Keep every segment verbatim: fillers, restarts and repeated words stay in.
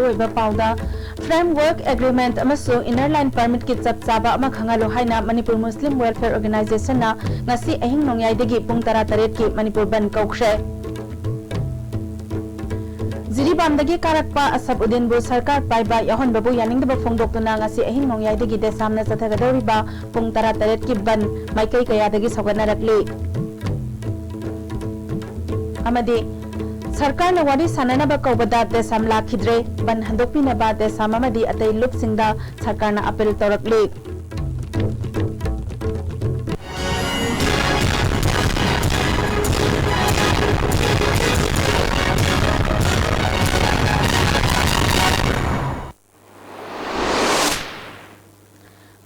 ꯑꯣꯏꯕ ꯄꯥꯎꯗ, Framework Agreement ꯑꯃꯁꯨꯡ Inner Line Permitꯀꯤ ꯆꯞ ꯆꯥꯕ ꯑꯃ ꯈꯪꯍꯜꯂꯨ ꯍꯥꯏꯅ ꯃꯅꯤꯄꯨꯔ ꯃꯨꯁꯂꯤꯝ ꯋꯦꯜꯐꯤꯌꯔ ꯑꯣꯔꯒꯅꯥꯏꯖꯦꯁꯟꯅ ꯉꯁꯤ ꯑꯍꯤꯡ ꯅꯣꯡꯌꯥꯏꯗꯒꯤ ꯄꯨꯡ ꯇꯔꯥꯇꯔꯦꯠꯀꯤ ꯃꯅꯤꯄꯨꯔ ꯕꯟꯗ ꯀꯧꯈ꯭ꯔꯦ꯫ ꯖꯤꯔꯤꯕꯥꯝꯗꯒꯤ ꯀꯥꯔꯛꯄ ꯑꯁꯐ ꯎꯗꯤꯟꯕꯨ ꯁꯔꯀꯥꯔ ꯄꯥꯏꯕ ꯌꯥꯎꯍꯟꯕꯕꯨ ꯌꯥꯅꯤꯡꯗꯕ ꯐꯣꯡꯗꯣꯛꯇꯨꯅ ꯉꯁꯤ ꯑꯍꯤꯡ ꯅꯣꯡꯌꯥꯏꯗꯒꯤ ꯗꯦꯁꯥꯝꯅ ꯆꯠꯊꯒꯗꯧꯔꯤꯕ ꯄꯨꯡ ꯇꯔꯥꯇꯔꯦꯠꯀꯤ ꯕꯟꯗ ꯃꯥꯏꯀꯩ ꯀꯌꯥꯗꯒꯤ ꯁꯧꯒꯠꯅꯔꯛꯂꯤ꯫ ꯑꯃꯗꯤ ꯁꯔꯀꯥꯔꯅ ꯋꯥꯔꯤ ꯁꯥꯟꯅꯅꯕ ꯀꯧꯕꯗ ꯗꯦꯁꯥꯝ ꯂꯥꯛꯈꯤꯗ꯭ꯔꯦ꯫ ꯕꯟꯗ ꯍꯟꯗꯣꯛꯄꯤꯅꯕ ꯗꯦꯁꯥꯝ ꯑꯃꯗꯤ ꯑꯇꯩ ꯂꯨꯞꯁꯤꯡꯗ ꯁꯔꯀꯥꯔꯅ ꯑꯄꯤꯜ ꯇꯧꯔꯛꯂꯤ꯫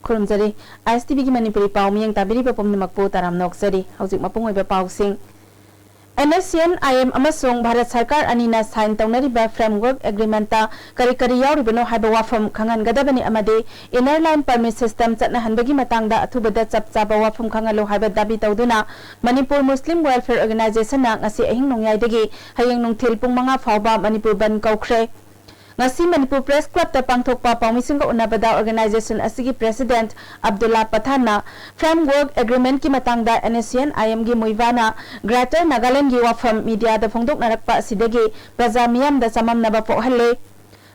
ꯈꯨꯔꯨꯝꯖꯔꯤ꯫ ISTVꯒꯤ ꯃꯅꯤꯄꯨꯔꯤ ꯄꯥꯎ ꯃꯤꯠꯌꯦꯡ ꯇꯥꯕꯤꯔꯤꯕ ꯄꯨꯝꯅꯃꯛꯄꯨ ꯇꯔꯥꯝꯅ ꯑꯣꯛꯆꯔꯤ꯫ ꯍꯧꯖꯤꯛ ꯃꯄꯨꯡ ꯑꯣꯏꯕ ꯄꯥꯎꯁꯤꯡ꯫ NSCN-IM ꯑꯃꯁꯨꯡ ꯚꯥꯔꯠ ꯁꯔꯀꯥꯔ ꯑꯅꯤꯅ sign ꯇꯧꯅꯔꯤꯕ Framework Agreement-ꯇ ꯀꯔꯤ ꯀꯔꯤ ꯌꯥꯎꯔꯤꯕꯅꯣ ꯍꯥꯏꯕ ꯋꯥꯐꯝ ꯈꯪꯍꯟꯒꯗꯕꯅꯤ ꯑꯃꯗꯤ Inner Line Permit System ꯆꯠꯅꯍꯟꯕꯒꯤ ꯃꯇꯥꯡꯗ ꯑꯊꯨꯕꯗ ꯆꯞ ꯆꯥꯕ ꯋꯥꯐꯝ ꯈꯪꯍꯜꯂꯨ ꯍꯥꯏꯕ ꯗꯥꯕꯤ ꯇꯧꯗꯨꯅ ꯃꯅꯤꯄꯨꯔ ꯃꯨꯁꯂꯤꯝ ꯋꯦꯜꯐꯤꯌꯔ ꯑꯣꯔꯒꯅꯥꯏꯖꯦꯁꯟꯅ ꯉꯁꯤ ꯑꯍꯤꯡ ꯅꯣꯡꯌꯥꯏꯗꯒꯤ ꯍꯌꯦꯡ ꯅꯨꯡꯊꯤꯜ ꯄꯨꯡ ꯃꯉꯥ ꯐꯥꯎꯕ ꯃꯅꯤꯄꯨꯔ ꯕꯟꯗ ꯀꯧꯈ꯭ꯔꯦ꯫ ꯉꯁꯤ ꯃꯅꯤꯄꯨꯔ ꯄ꯭ꯔꯦꯁ ꯀ꯭ꯂꯕꯇ ꯄꯥꯡꯊꯣꯛꯄ ꯄꯥꯎꯃꯤꯁꯤꯡꯒ ꯎꯅꯕꯗ ꯑꯣꯔꯒꯅꯥꯏꯖꯦꯁꯟ ꯑꯁꯤꯒꯤ ꯄ꯭ꯔꯦꯁꯤꯗꯦꯟꯠ ꯑꯕꯗꯨꯜꯂꯥ ꯄꯊꯥꯟꯅ Framework Agreement-ꯀꯤ ꯃꯇꯥꯡꯗ NSCN-IM-ꯒꯤ ꯃꯨꯏꯕꯥꯅ Greater Nagaland-ꯒꯤ ꯋꯥꯐꯝ ꯃꯤꯗꯤꯌꯥꯗ ꯐꯣꯡꯗꯣꯛꯅꯔꯛꯄ ꯑꯁꯤꯗꯒꯤ ꯄ꯭ꯔꯖꯥ ꯃꯤꯌꯥꯝꯗ ꯆꯃꯝꯅꯕ ꯄꯣꯛꯍꯜꯂꯦ꯫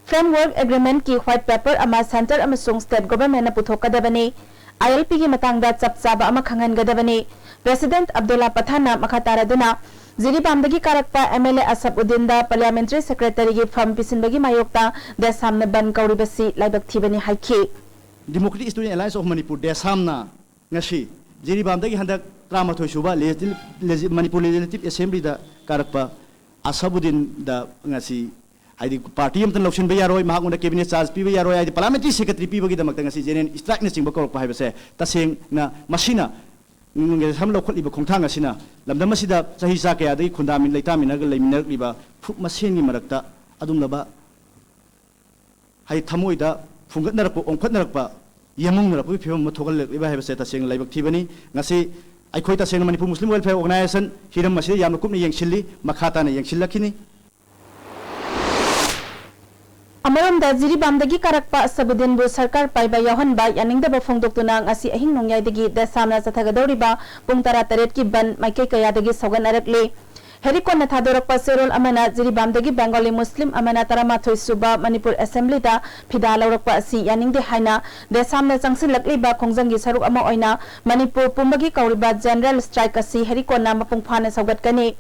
Framework Agreement-ꯀꯤ white paper ꯑꯃ centre ꯑꯃꯁꯨꯡ state government-ꯅ ꯄꯨꯊꯣꯛꯀꯗꯕꯅꯤ꯫ ILP-ꯒꯤ ꯃꯇꯥꯡꯗ ꯆꯞ ꯆꯥꯕ ꯑꯃ ꯈꯪꯍꯟꯒꯗꯕꯅꯤ꯫ ꯄ꯭ꯔꯦꯁꯤꯗꯦꯟꯠ ꯑꯕꯗꯨꯜꯂꯥ ꯄꯊꯥꯟꯅ ꯃꯈꯥ ꯇꯥꯔꯗꯨꯅ ꯖꯤꯔꯤꯕꯥꯝꯗꯒꯤ ꯀꯥꯔꯛꯄ MLA ꯑꯁꯐ ꯎꯗꯤꯟꯗ Parliamentary Secretary-ꯒꯤ ꯐꯝ ꯄꯤꯁꯤꯟꯕꯒꯤ ꯃꯥꯌꯣꯛꯇ ꯗꯦꯁꯥꯝꯅ ꯕꯟꯗ ꯀꯧꯔꯤꯕꯁꯤ ꯂꯥꯏꯕꯛ ꯊꯤꯕꯅꯤ ꯍꯥꯏꯈꯤ꯫ Democratic Student Alliance of Manipur, ꯗꯦꯁꯥꯝꯅ ꯉꯁꯤ ꯖꯤꯔꯤꯕꯥꯝꯗꯒꯤ ꯍꯟꯗꯛ ꯇꯔꯥꯃꯥꯊꯣꯏ ꯁꯨꯕ Legislative, Legi-, ꯃꯅꯤꯄꯨꯔ Legislative Assembly-ꯗ ꯀꯥꯔꯛꯄ ꯑꯁꯐ ꯎꯗꯤꯟꯗ ꯉꯁꯤ, ꯍꯥꯏꯗꯤ, party ꯑꯃꯠꯇ ꯂꯧꯁꯤꯟꯕ ꯌꯥꯔꯣꯏ, ꯃꯍꯥꯛꯉꯣꯟꯗ cabinet charge ꯄꯤꯕ ꯌꯥꯔꯣꯏ, ꯍꯥꯏꯗꯤ, parliamentary secretary ꯄꯤꯕꯒꯤꯗꯃꯛꯇ ꯉꯁꯤ general strike-ꯅꯆꯤꯡꯕ ꯀꯧꯔꯛꯄ ꯍꯥꯏꯕꯁꯦ ꯇꯁꯦꯡꯅ ꯃꯁꯤꯅ ꯉꯁꯤ ꯂꯧꯈꯠꯂꯤꯕ ꯈꯣꯡꯊꯥꯡ ꯑꯁꯤꯅ ꯂꯝꯗꯝ ꯑꯁꯤꯗ ꯆꯍꯤ ꯆꯥ ꯀꯌꯥꯗꯒꯤ ꯈꯨꯟꯗꯥꯃꯤ-, ꯂꯩꯇꯥꯃꯤꯟꯅꯔꯒ ꯂꯩꯃꯤꯟꯅꯔꯛꯂꯤꯕ ꯐꯨꯔꯨꯞ ꯃꯁꯦꯟꯒꯤ ꯃꯔꯛꯇ ꯑꯗꯨꯝꯂꯕ, ꯍꯥꯏꯗꯤ, ꯊꯃꯣꯏꯗ ꯐꯨꯡꯒꯠꯅꯔꯛꯄ, ꯑꯣꯟꯈꯠꯅꯔꯛꯄ, ꯌꯦꯃꯨꯡꯅꯔꯛꯄꯒꯤ ꯐꯤꯕꯝ ꯑꯃ ꯊꯣꯛꯍꯜꯂꯛꯂꯤꯕ ꯍꯥꯏꯕꯁꯦ ꯇꯁꯦꯡꯅ ꯂꯥꯏꯕꯛ ꯊꯤꯕꯅꯤ꯫ ꯉꯁꯤ ꯑꯩꯈꯣꯏ ꯇꯁꯦꯡꯅ ꯃꯅꯤꯄꯨꯔ ꯃꯨꯁꯂꯤꯝ ꯋꯦꯜꯐꯤꯌꯔ ꯑꯣꯔꯒꯅꯥꯏꯖꯦꯁꯟ ꯍꯤꯔꯝ ꯑꯁꯤꯗ ꯌꯥꯝꯅ ꯀꯨꯞꯅ ꯌꯦꯡꯁꯤꯜꯂꯤ, ꯃꯈꯥ ꯇꯥꯅ ꯌꯦꯡꯁꯤꯜꯂꯛꯈꯤꯅꯤ꯫ ꯑꯃꯔꯣꯝꯗ, ꯖꯤꯔꯤꯕꯥꯝꯗꯒꯤ ꯀꯥꯔꯛꯄ ꯑꯁꯕꯨꯗꯤꯟꯕꯨ ꯁꯔꯀꯥꯔ ꯄꯥꯏꯕ ꯌꯥꯎꯍꯟꯕ ꯌꯥꯅꯤꯡꯗꯕ ꯐꯣꯡꯗꯣꯛꯇꯨꯅ ꯉꯁꯤ ꯑꯍꯤꯡ ꯅꯣꯡꯌꯥꯏꯗꯒꯤ ꯗꯦꯁꯥꯝꯅ ꯆꯠꯊꯒꯗꯧꯔꯤꯕ ꯄꯨꯡ ꯇꯔꯥꯇꯔꯦꯠꯀꯤ ꯕꯟ ꯃꯥꯏꯀꯩ ꯀꯌꯥꯗꯒꯤ ꯁꯧꯒꯠꯅꯔꯛꯂꯤ꯫ ꯍꯦꯔꯤꯀꯣꯟꯅ ꯊꯥꯗꯣꯔꯛꯄ ꯆꯦꯔꯣꯜ ꯑꯃꯅ ꯖꯤꯔꯤꯕꯥꯝꯗꯒꯤ ꯕꯦꯡꯒꯣꯂꯤ ꯃꯨꯁꯂꯤꯝ ꯑꯃꯅ ꯇꯔꯥꯃꯥꯊꯣꯏ ꯁꯨꯕ ꯃꯅꯤꯄꯨꯔ ꯑꯦꯁꯦꯝꯕ꯭ꯂꯤꯗ ꯐꯤꯗꯥ ꯂꯧꯔꯛꯄ ꯑꯁꯤ ꯌꯥꯅꯤꯡꯗꯦ ꯍꯥꯏꯅ ꯗꯦꯁꯥꯝꯅ ꯆꯪꯁꯤꯜꯂꯛꯂꯤꯕ ꯈꯣꯡꯖꯪꯒꯤ ꯁꯔꯨꯛ ꯑꯃ ꯑꯣꯏꯅ ꯃꯅꯤꯄꯨꯔ ꯄꯨꯝꯕꯒꯤ ꯀꯧꯔꯤꯕ ꯖꯦꯅꯔꯦꯜ ꯁ꯭ꯇ꯭ꯔꯥꯏꯛ ꯑꯁꯤ ꯍꯦꯔꯤꯀꯣꯟꯅ ꯃꯄꯨꯡ ꯐꯥꯅ ꯁꯧꯒꯠꯀꯅꯤ꯫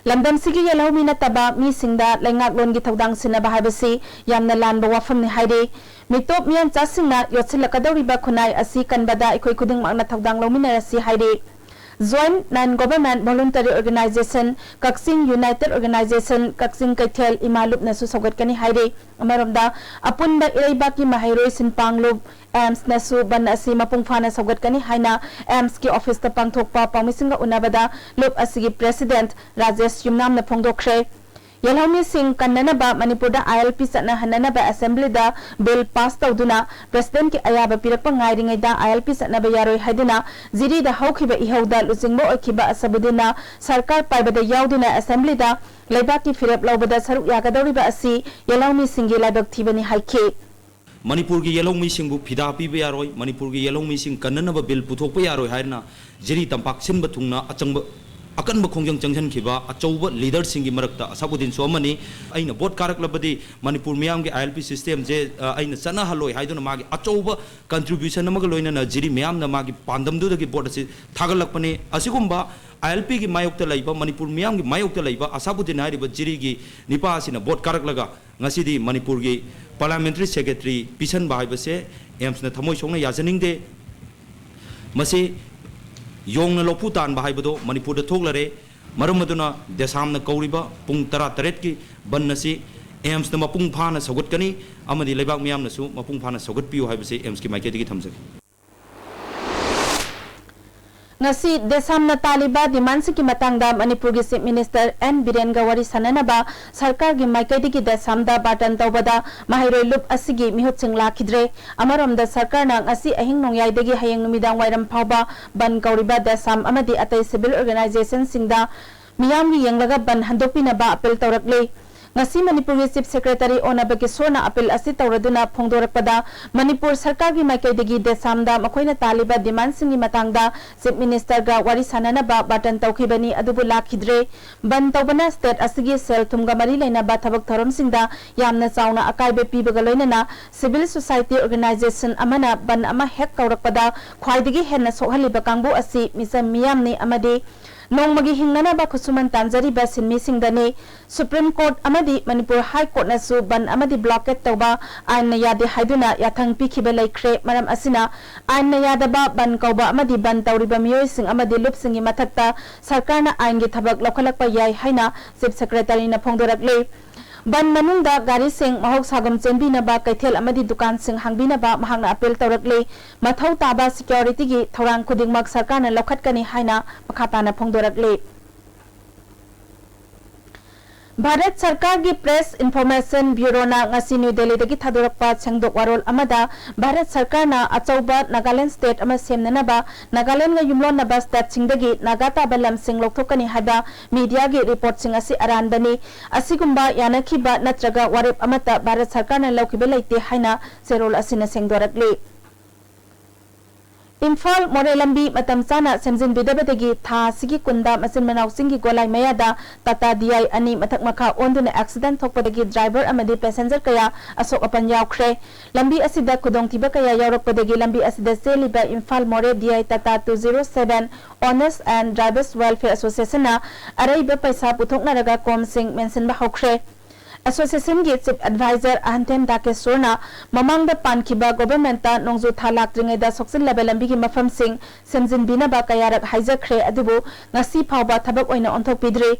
ꯂꯝꯗꯝꯁꯤꯒꯤ ꯌꯦꯜꯍꯧꯃꯤ ꯅꯠꯇꯕ ꯃꯤꯁꯤꯡꯗ ꯂꯩꯉꯥꯛꯂꯣꯟꯒꯤ ꯊꯧꯗꯥꯡ ꯁꯤꯟꯅꯕ ꯍꯥꯏꯕꯁꯤ ꯌꯥꯝꯅ ꯂꯥꯟꯕ ꯋꯥꯐꯝꯅꯤ ꯍꯥꯏꯔꯤ꯫ ꯃꯤꯇꯣꯞ ꯃꯤꯌꯥꯟꯆꯥꯁꯤꯡꯅ ꯌꯣꯠꯁꯤꯜꯂꯛꯀꯗꯧꯔꯤꯕ ꯈꯨꯟꯅꯥꯏ ꯑꯁꯤ ꯀꯟꯕꯗ ꯑꯩꯈꯣꯏ ꯈꯨꯗꯤꯡꯃꯛꯅ ꯊꯧꯗꯥꯡ ꯂꯧꯃꯤꯟꯅꯔꯁꯤ ꯍꯥꯏꯔꯤ꯫ Joint Non Government Voluntary Organization, ꯀꯛꯆꯤꯡ United Organization, ꯀꯛꯆꯤꯡ ꯀꯩꯊꯦꯜ ꯏꯃꯥ ꯂꯨꯞꯅꯁꯨ ꯁꯧꯒꯠꯀꯅꯤ ꯍꯥꯏꯔꯤ꯫ ꯑꯃꯔꯣꯝꯗ, ꯑꯄꯨꯟꯕ ꯏꯔꯩꯕꯥꯛꯀꯤ ꯃꯍꯩꯔꯣꯏ ꯁꯤꯟꯄꯥꯡ ꯂꯨꯞ, ꯑꯦꯝꯁꯅꯁꯨ ꯕꯟ ꯑꯁꯤ ꯃꯄꯨꯡ ꯐꯥꯅ ꯁꯧꯒꯠꯀꯅꯤ ꯍꯥꯏꯅ ꯑꯦꯝꯁꯀꯤ ꯑꯣꯐꯤꯁꯇ ꯄꯥꯡꯊꯣꯛꯄ ꯄꯥꯎꯃꯤꯁꯤꯡꯒ ꯎꯅꯕꯗ ꯂꯨꯞ ꯑꯁꯤꯒꯤ ꯄ꯭ꯔꯦꯁꯤꯗꯦꯟꯠ ꯔꯥꯖꯦꯁ ꯌꯨꯝꯅꯥꯝꯅ ꯐꯣꯡꯗꯣꯛꯈ꯭ꯔꯦ꯫ ꯌꯦꯜꯍꯧꯃꯤꯁꯤꯡ ꯀꯟꯅꯅꯕ ꯃꯅꯤꯄꯨꯔꯗ ILP ꯆꯠꯅꯍꯟꯅꯅꯕ ꯑꯦꯁꯦꯝꯕ꯭ꯂꯤꯗ ꯕꯤꯜ ꯄꯥꯁ ꯇꯧꯗꯨꯅ ꯄ꯭ꯔꯦꯁꯤꯗꯦꯟꯠꯀꯤ ꯑꯌꯥꯕ ꯄꯤꯔꯛꯄ ꯉꯥꯏꯔꯤꯉꯩꯗ ILP ꯆꯠꯅꯕ ꯌꯥꯔꯣꯏ ꯍꯥꯏꯗꯨꯅ ꯖꯤꯔꯤꯗ ꯍꯧꯈꯤꯕ ꯏꯍꯧꯗ ꯂꯨꯆꯤꯡꯕ ꯑꯣꯏꯈꯤꯕ ꯑꯁꯕꯨꯗꯤꯟꯅ ꯁꯔꯀꯥꯔ ꯄꯥꯏꯕꯗ ꯌꯥꯎꯗꯨꯅ ꯑꯦꯁꯦꯝꯕ꯭ꯂꯤꯗ ꯂꯩꯕꯥꯛꯀꯤ ꯐꯤꯔꯦꯞ ꯂꯧꯕꯗ ꯁꯔꯨꯛ ꯌꯥꯒꯗꯧꯔꯤꯕ ꯑꯁꯤ ꯌꯦꯜꯍꯧꯃꯤꯁꯤꯡꯒꯤ ꯂꯥꯏꯕꯛ ꯊꯤꯕꯅꯤ ꯍꯥꯏꯈꯤ꯫ ꯃꯅꯤꯄꯨꯔꯒꯤ ꯌꯦꯜꯍꯧꯃꯤꯁꯤꯡꯕꯨ ꯐꯤꯗꯥ ꯄꯤꯕ ꯌꯥꯔꯣꯏ, ꯃꯅꯤꯄꯨꯔꯒꯤ ꯌꯦꯜꯍꯧꯃꯤꯁꯤꯡ ꯀꯟꯅꯅꯕ ꯕꯤꯜ ꯄꯨꯊꯣꯛꯄ ꯌꯥꯔꯣꯏ ꯍꯥꯏꯗꯨꯅ ꯖꯤꯔꯤ ꯇꯝꯄꯥꯛ ꯁꯤꯟꯕ ꯊꯨꯡꯅ ꯑꯆꯪꯕ, ꯑꯀꯟꯕ ꯈꯣꯡꯖꯪ ꯆꯪꯁꯤꯟꯈꯤꯕ ꯑꯆꯧꯕ ꯂꯤꯗꯔꯁꯤꯡꯒꯤ ꯃꯔꯛꯇ ꯑꯁꯥꯕꯨꯗꯤꯟꯁꯨ ꯑꯃꯅꯤ꯫ ꯑꯩꯅ ꯚꯣꯠ ꯀꯥꯔꯛꯂꯕꯗꯤ ꯃꯅꯤꯄꯨꯔ ꯃꯤꯌꯥꯝꯒꯤ ILP ꯁꯤꯁꯇꯦꯝꯁꯦ, ꯑ, ꯑꯩꯅ ꯆꯠꯅꯍꯜꯂꯣꯏ ꯍꯥꯏꯗꯨꯅ ꯃꯥꯒꯤ ꯑꯆꯧꯕ ꯀꯟꯇ꯭ꯔꯤꯕ꯭ꯌꯨꯁꯟ ꯑꯃꯒ ꯂꯣꯏꯅꯅ ꯖꯤꯔꯤ ꯃꯤꯌꯥꯝꯅ ꯃꯥꯒꯤ ꯄꯥꯟꯗꯝꯗꯨꯗꯒꯤ ꯚꯣꯠ ꯑꯁꯤ ꯊꯥꯒꯠꯂꯛꯄꯅꯤ꯫ ꯑꯁꯤꯒꯨꯝꯕ ILPꯒꯤ ꯃꯥꯌꯣꯛꯇ ꯂꯩꯕ, ꯃꯅꯤꯄꯨꯔ ꯃꯤꯌꯥꯝꯒꯤ ꯃꯥꯌꯣꯛꯇ ꯂꯩꯕ ꯑꯁꯥꯕꯨꯗꯤꯟ ꯍꯥꯏꯔꯤꯕ ꯖꯤꯔꯤꯒꯤ ꯅꯤꯄꯥ ꯑꯁꯤꯅ ꯚꯣꯠ ꯀꯥꯔꯛꯂꯒ ꯉꯁꯤꯗꯤ ꯃꯅꯤꯄꯨꯔꯒꯤ Parliamentary Secretary ꯄꯤꯁꯟꯕ ꯍꯥꯏꯕꯁꯦ ꯑꯦꯝꯁꯅ ꯊꯃꯣꯏ ꯁꯣꯛꯅ ꯌꯥꯖꯅꯤꯡꯗꯦ꯫ ꯃꯁꯤ ꯌꯣꯡꯅ ꯂꯧꯐꯨ ꯇꯥꯟꯕ ꯍꯥꯏꯕꯗꯣ ꯃꯅꯤꯄꯨꯔꯗ ꯊꯣꯛꯂꯔꯦ꯫ ꯃꯔꯝ ꯑꯗꯨꯅ ꯗꯦꯁꯥꯝꯅ ꯀꯧꯔꯤꯕ ꯄꯨꯡ ꯇꯔꯥꯇꯔꯦꯠꯀꯤ ꯕꯟ ꯑꯁꯤ ꯑꯦꯝꯁꯅ ꯃꯄꯨꯡ ꯐꯥꯅ ꯁꯧꯒꯠꯀꯅꯤ ꯑꯃꯗꯤ ꯂꯩꯕꯥꯛ ꯃꯤꯌꯥꯝꯅꯁꯨ ꯃꯄꯨꯡ ꯐꯥꯅ ꯁꯧꯒꯠꯄꯤꯌꯨ ꯍꯥꯏꯕꯁꯤ ꯑꯦꯝꯁꯀꯤ ꯃꯥꯏꯀꯩꯗꯒꯤ ꯊꯝꯖꯒꯦ꯫ ꯉꯁꯤ ꯗꯦꯁꯥꯝꯅ ꯇꯥꯜꯂꯤꯕ ꯗꯤꯃꯥꯟꯁꯤꯡꯒꯤ ꯃꯇꯥꯡꯗ ꯃꯅꯤꯄꯨꯔꯒꯤ Chief Minister ꯑꯦꯟ ꯕꯤꯔꯦꯟꯒ ꯋꯥꯔꯤ ꯁꯥꯟꯅꯅꯕ ꯁꯔꯀꯥꯔꯒꯤ ꯃꯥꯏꯀꯩꯗꯒꯤ ꯗꯦꯁꯥꯝꯗ ꯕꯥꯔꯇꯟ ꯇꯧꯕꯗ ꯃꯍꯩꯔꯣꯏ ꯂꯨꯞ ꯑꯁꯤꯒꯤ ꯃꯤꯍꯨꯠꯁꯤꯡ ꯂꯥꯛꯈꯤꯗ꯭ꯔꯦ꯫ ꯑꯃꯔꯣꯝꯗ, ꯁꯔꯀꯥꯔꯅ ꯉꯁꯤ ꯑꯍꯤꯡ ꯅꯣꯡꯌꯥꯏꯗꯒꯤ ꯍꯌꯦꯡ ꯅꯨꯃꯤꯗꯥꯡ ꯋꯥꯏꯔꯝ ꯐꯥꯎꯕ ꯕꯟ ꯀꯧꯔꯤꯕ ꯗꯦꯁꯥꯝ ꯑꯃꯗꯤ ꯑꯇꯩ civil organizationꯁꯤꯡꯗ ꯃꯤꯌꯥꯝꯒꯤ ꯌꯦꯡꯂꯒ ꯕꯟ ꯍꯟꯗꯣꯛꯄꯤꯅꯕ ꯑꯥꯄꯤꯜ ꯇꯧꯔꯛꯂꯤ꯫ ꯉꯁꯤ ꯃꯅꯤꯄꯨꯔꯒꯤ Chief Secretary ꯑꯣꯅꯕ ꯀꯤꯁꯣꯔꯅ appeal ꯑꯁꯤ ꯇꯧꯔꯗꯨꯅ ꯐꯣꯡꯗꯣꯔꯛꯄꯗ, ꯃꯅꯤꯄꯨꯔ ꯁꯔꯀꯥꯔꯒꯤ ꯃꯥꯏꯀꯩꯗꯒꯤ ꯗꯦꯁꯥꯝꯗ ꯃꯈꯣꯏꯅ ꯇꯥꯜꯂꯤꯕ demandꯁꯤꯡꯒꯤ ꯃꯇꯥꯡꯗ Chief Ministerꯒ ꯋꯥꯔꯤ ꯁꯥꯅꯅꯕ ꯕꯥꯇꯟ ꯇꯧꯈꯤꯕꯅꯤ, ꯑꯗꯨꯕꯨ ꯂꯥꯛꯈꯤꯗ꯭ꯔꯦ꯫ ꯕꯟ ꯇꯧꯕꯅ state ꯑꯁꯤꯒꯤ ꯁꯦꯜ ꯊꯨꯝꯒ ꯃꯔꯤ ꯂꯩꯅꯕ ꯊꯕꯛ ꯊꯧꯔꯝꯁꯤꯡꯗ ꯌꯥꯝꯅ ꯆꯥꯎꯅ ꯑꯀꯥꯏꯕ ꯄꯤꯕꯒ ꯂꯣꯏꯅꯅ civil society organization ꯑꯃꯅ ꯕꯟ ꯑꯃ ꯍꯦꯛ ꯇꯧꯔꯛꯄꯗ ꯈ꯭ꯋꯥꯏꯗꯒꯤ ꯍꯦꯟꯅ ꯁꯣꯛꯍꯜꯂꯤꯕ ꯀꯥꯡꯕꯨ ꯑꯁꯤ ꯃꯤꯆꯝ ꯃꯤꯌꯥꯝꯅꯤ ꯑꯃꯗꯤ ꯅꯣꯡꯃꯒꯤ ꯍꯤꯡꯅꯅꯕ ꯈꯨꯠꯁꯨꯃꯟ ꯇꯥꯟꯖꯔꯤꯕ ꯁꯤꯟꯃꯤꯁꯤꯡꯗꯅꯤ꯫ Supreme Court ꯑꯃꯗꯤ ꯃꯅꯤꯄꯨꯔ High Courtꯅꯁꯨ ꯕꯟ ꯑꯃꯗꯤ blockade ꯇꯧꯕ ꯑꯥꯏꯟꯅ ꯌꯥꯗꯦ ꯍꯥꯏꯗꯨꯅ ꯌꯥꯊꯪ ꯄꯤꯈꯤꯕ ꯂꯩꯈ꯭ꯔꯦ꯫ ꯃꯔꯝ ꯑꯁꯤꯅ, ꯑꯥꯏꯟꯅ ꯌꯥꯗꯕ ꯕꯟ ꯀꯧꯕ ꯑꯃꯗꯤ ꯕꯟ ꯇꯧꯔꯤꯕ ꯃꯤꯑꯣꯏꯁꯤꯡ ꯑꯃꯗꯤ ꯂꯨꯞꯁꯤꯡꯒꯤ ꯃꯊꯛꯇ ꯁꯔꯀꯥꯔꯅ ꯑꯥꯏꯟꯒꯤ ꯊꯕꯛ ꯂꯧꯈꯠꯂꯛꯄ ꯌꯥꯏ ꯍꯥꯏꯅ Chief Secretaryꯅ ꯐꯣꯡꯗꯣꯔꯛꯂꯤ꯫ ꯕꯟ ꯃꯅꯨꯡꯗ ꯒꯥꯔꯤꯁꯤꯡ ꯃꯍꯧꯁꯥꯒꯨꯝ ꯆꯦꯟꯕꯤꯅꯕ ꯀꯩꯊꯦꯜ ꯑꯃꯗꯤ ꯗꯨꯀꯥꯟꯁꯤꯡ ꯍꯥꯡꯕꯤꯅꯕ ꯃꯍꯥꯛꯅ appeal ꯇꯧꯔꯛꯂꯤ꯫ ꯃꯊꯧ ꯇꯥꯕ securityꯒꯤ ꯊꯧꯔꯥꯡ ꯈꯨꯗꯤꯡꯃꯛ ꯁꯔꯀꯥꯔꯅ ꯂꯧꯈꯠꯀꯅꯤ ꯍꯥꯏꯅ ꯃꯈꯥ ꯇꯥꯅ ꯐꯣꯡꯗꯣꯔꯛꯂꯤ꯫ ꯚꯥꯔꯠ ꯁꯔꯀꯥꯔꯒꯤ Press Information Bureauꯅ ꯉꯁꯤ ꯅ꯭ꯌꯨ ꯗꯦꯜꯂꯤꯗꯒꯤ ꯊꯥꯗꯣꯔꯛꯄ ꯁꯦꯡꯗꯣꯛ ꯋꯥꯔꯣꯜ ꯑꯃꯗ, ꯚꯥꯔꯠ ꯁꯔꯀꯥꯔꯅ ꯑꯆꯧꯕ ꯅꯥꯒꯥꯂꯦꯟ state ꯑꯃ ꯁꯦꯝꯅꯅꯕ ꯅꯥꯒꯥꯂꯦꯟꯒ ꯌꯨꯝꯂꯣꯟꯅꯕ stateꯁꯤꯡꯗꯒꯤ ꯅꯥꯒꯥ ꯇꯥꯕ ꯂꯝꯁꯤꯡ ꯂꯧꯊꯣꯛꯀꯅꯤ ꯍꯥꯏꯕ mediaꯒꯤ reportꯁꯤꯡ ꯑꯁꯤ ꯑꯔꯥꯟꯕꯅꯤ꯫ ꯑꯁꯤꯒꯨꯝꯕ ꯌꯥꯅꯈꯤꯕ ꯅꯠꯇ꯭ꯔꯒ ꯋꯥꯔꯦꯞ ꯑꯃꯠꯇ ꯚꯥꯔꯠ ꯁꯔꯀꯥꯔꯅ ꯂꯧꯈꯤꯕ ꯂꯩꯇꯦ ꯍꯥꯏꯅ ꯆꯦꯔꯣꯜ ꯑꯁꯤꯅ ꯁꯦꯡꯗꯣꯔꯛꯂꯤ꯫ ꯏꯝꯐꯥꯜ ꯃꯣꯔꯦ ꯂꯝꯕꯤ ꯃꯇꯝ ꯆꯥꯅ ꯁꯦꯝꯖꯤꯟꯕꯤꯗꯕꯗꯒꯤ ꯊꯥ ꯑꯁꯤꯒꯤ ꯀꯨꯟꯗ ꯃꯆꯤꯟ ꯃꯅꯥꯎ ꯆꯤꯡꯒꯤ ꯒꯣꯂꯥꯏ ꯃꯌꯥꯗ ꯇꯥꯇꯥ ꯗꯤ ꯑꯥꯏ ꯑꯅꯤ ꯃꯊꯛ ꯃꯈꯥ ꯑꯣꯟꯗꯨꯅ accident ꯊꯣꯛꯄꯗꯒꯤ driver ꯑꯃꯗꯤ passenger ꯀꯌꯥ ꯑꯁꯣꯛ ꯑꯄꯟ ꯌꯥꯎꯈ꯭ꯔꯦ꯫ ꯂꯝꯕꯤ ꯑꯁꯤꯗ ꯈꯨꯗꯣꯡꯊꯤꯕ ꯀꯌꯥ ꯌꯥꯎꯔꯛꯄꯗꯒꯤ ꯂꯝꯕꯤ ꯑꯁꯤꯗ ꯆꯦꯜꯂꯤꯕ ꯏꯝꯐꯥꯜ ꯃꯣꯔꯦ D I Tata two zero seven Owners and Drivers Welfare Associationꯅ ꯑꯔꯩꯕ ꯄꯩꯁꯥ ꯄꯨꯊꯣꯛꯅꯔꯒ ꯀꯣꯝꯁꯤꯡ ꯃꯦꯟꯁꯤꯟꯕ ꯍꯧꯈ꯭ꯔꯦ꯫ Associationꯒꯤ Chief Advisor ꯑꯍꯟꯊꯦꯟ ꯗꯥꯀꯦꯁꯣꯔꯅ ꯃꯃꯥꯡꯗ ꯄꯥꯟꯈꯤꯕ governmentꯇ ꯅꯣꯡꯖꯨ ꯊꯥ ꯂꯥꯛꯇ꯭ꯔꯤꯉꯩꯗ ꯁꯣꯛꯆꯤꯜꯂꯕ ꯂꯝꯕꯤꯒꯤ ꯃꯐꯝꯁꯤꯡ ꯁꯦꯝꯖꯤꯟꯕꯤꯅꯕ ꯀꯌꯥꯔꯛ ꯍꯥꯏꯖꯈ꯭ꯔꯦ, ꯑꯗꯨꯕꯨ ꯉꯁꯤ ꯐꯥꯎꯕ ꯊꯕꯛ ꯑꯣꯏꯅ ꯑꯣꯟꯊꯣꯛꯄꯤꯗ꯭ꯔꯤ꯫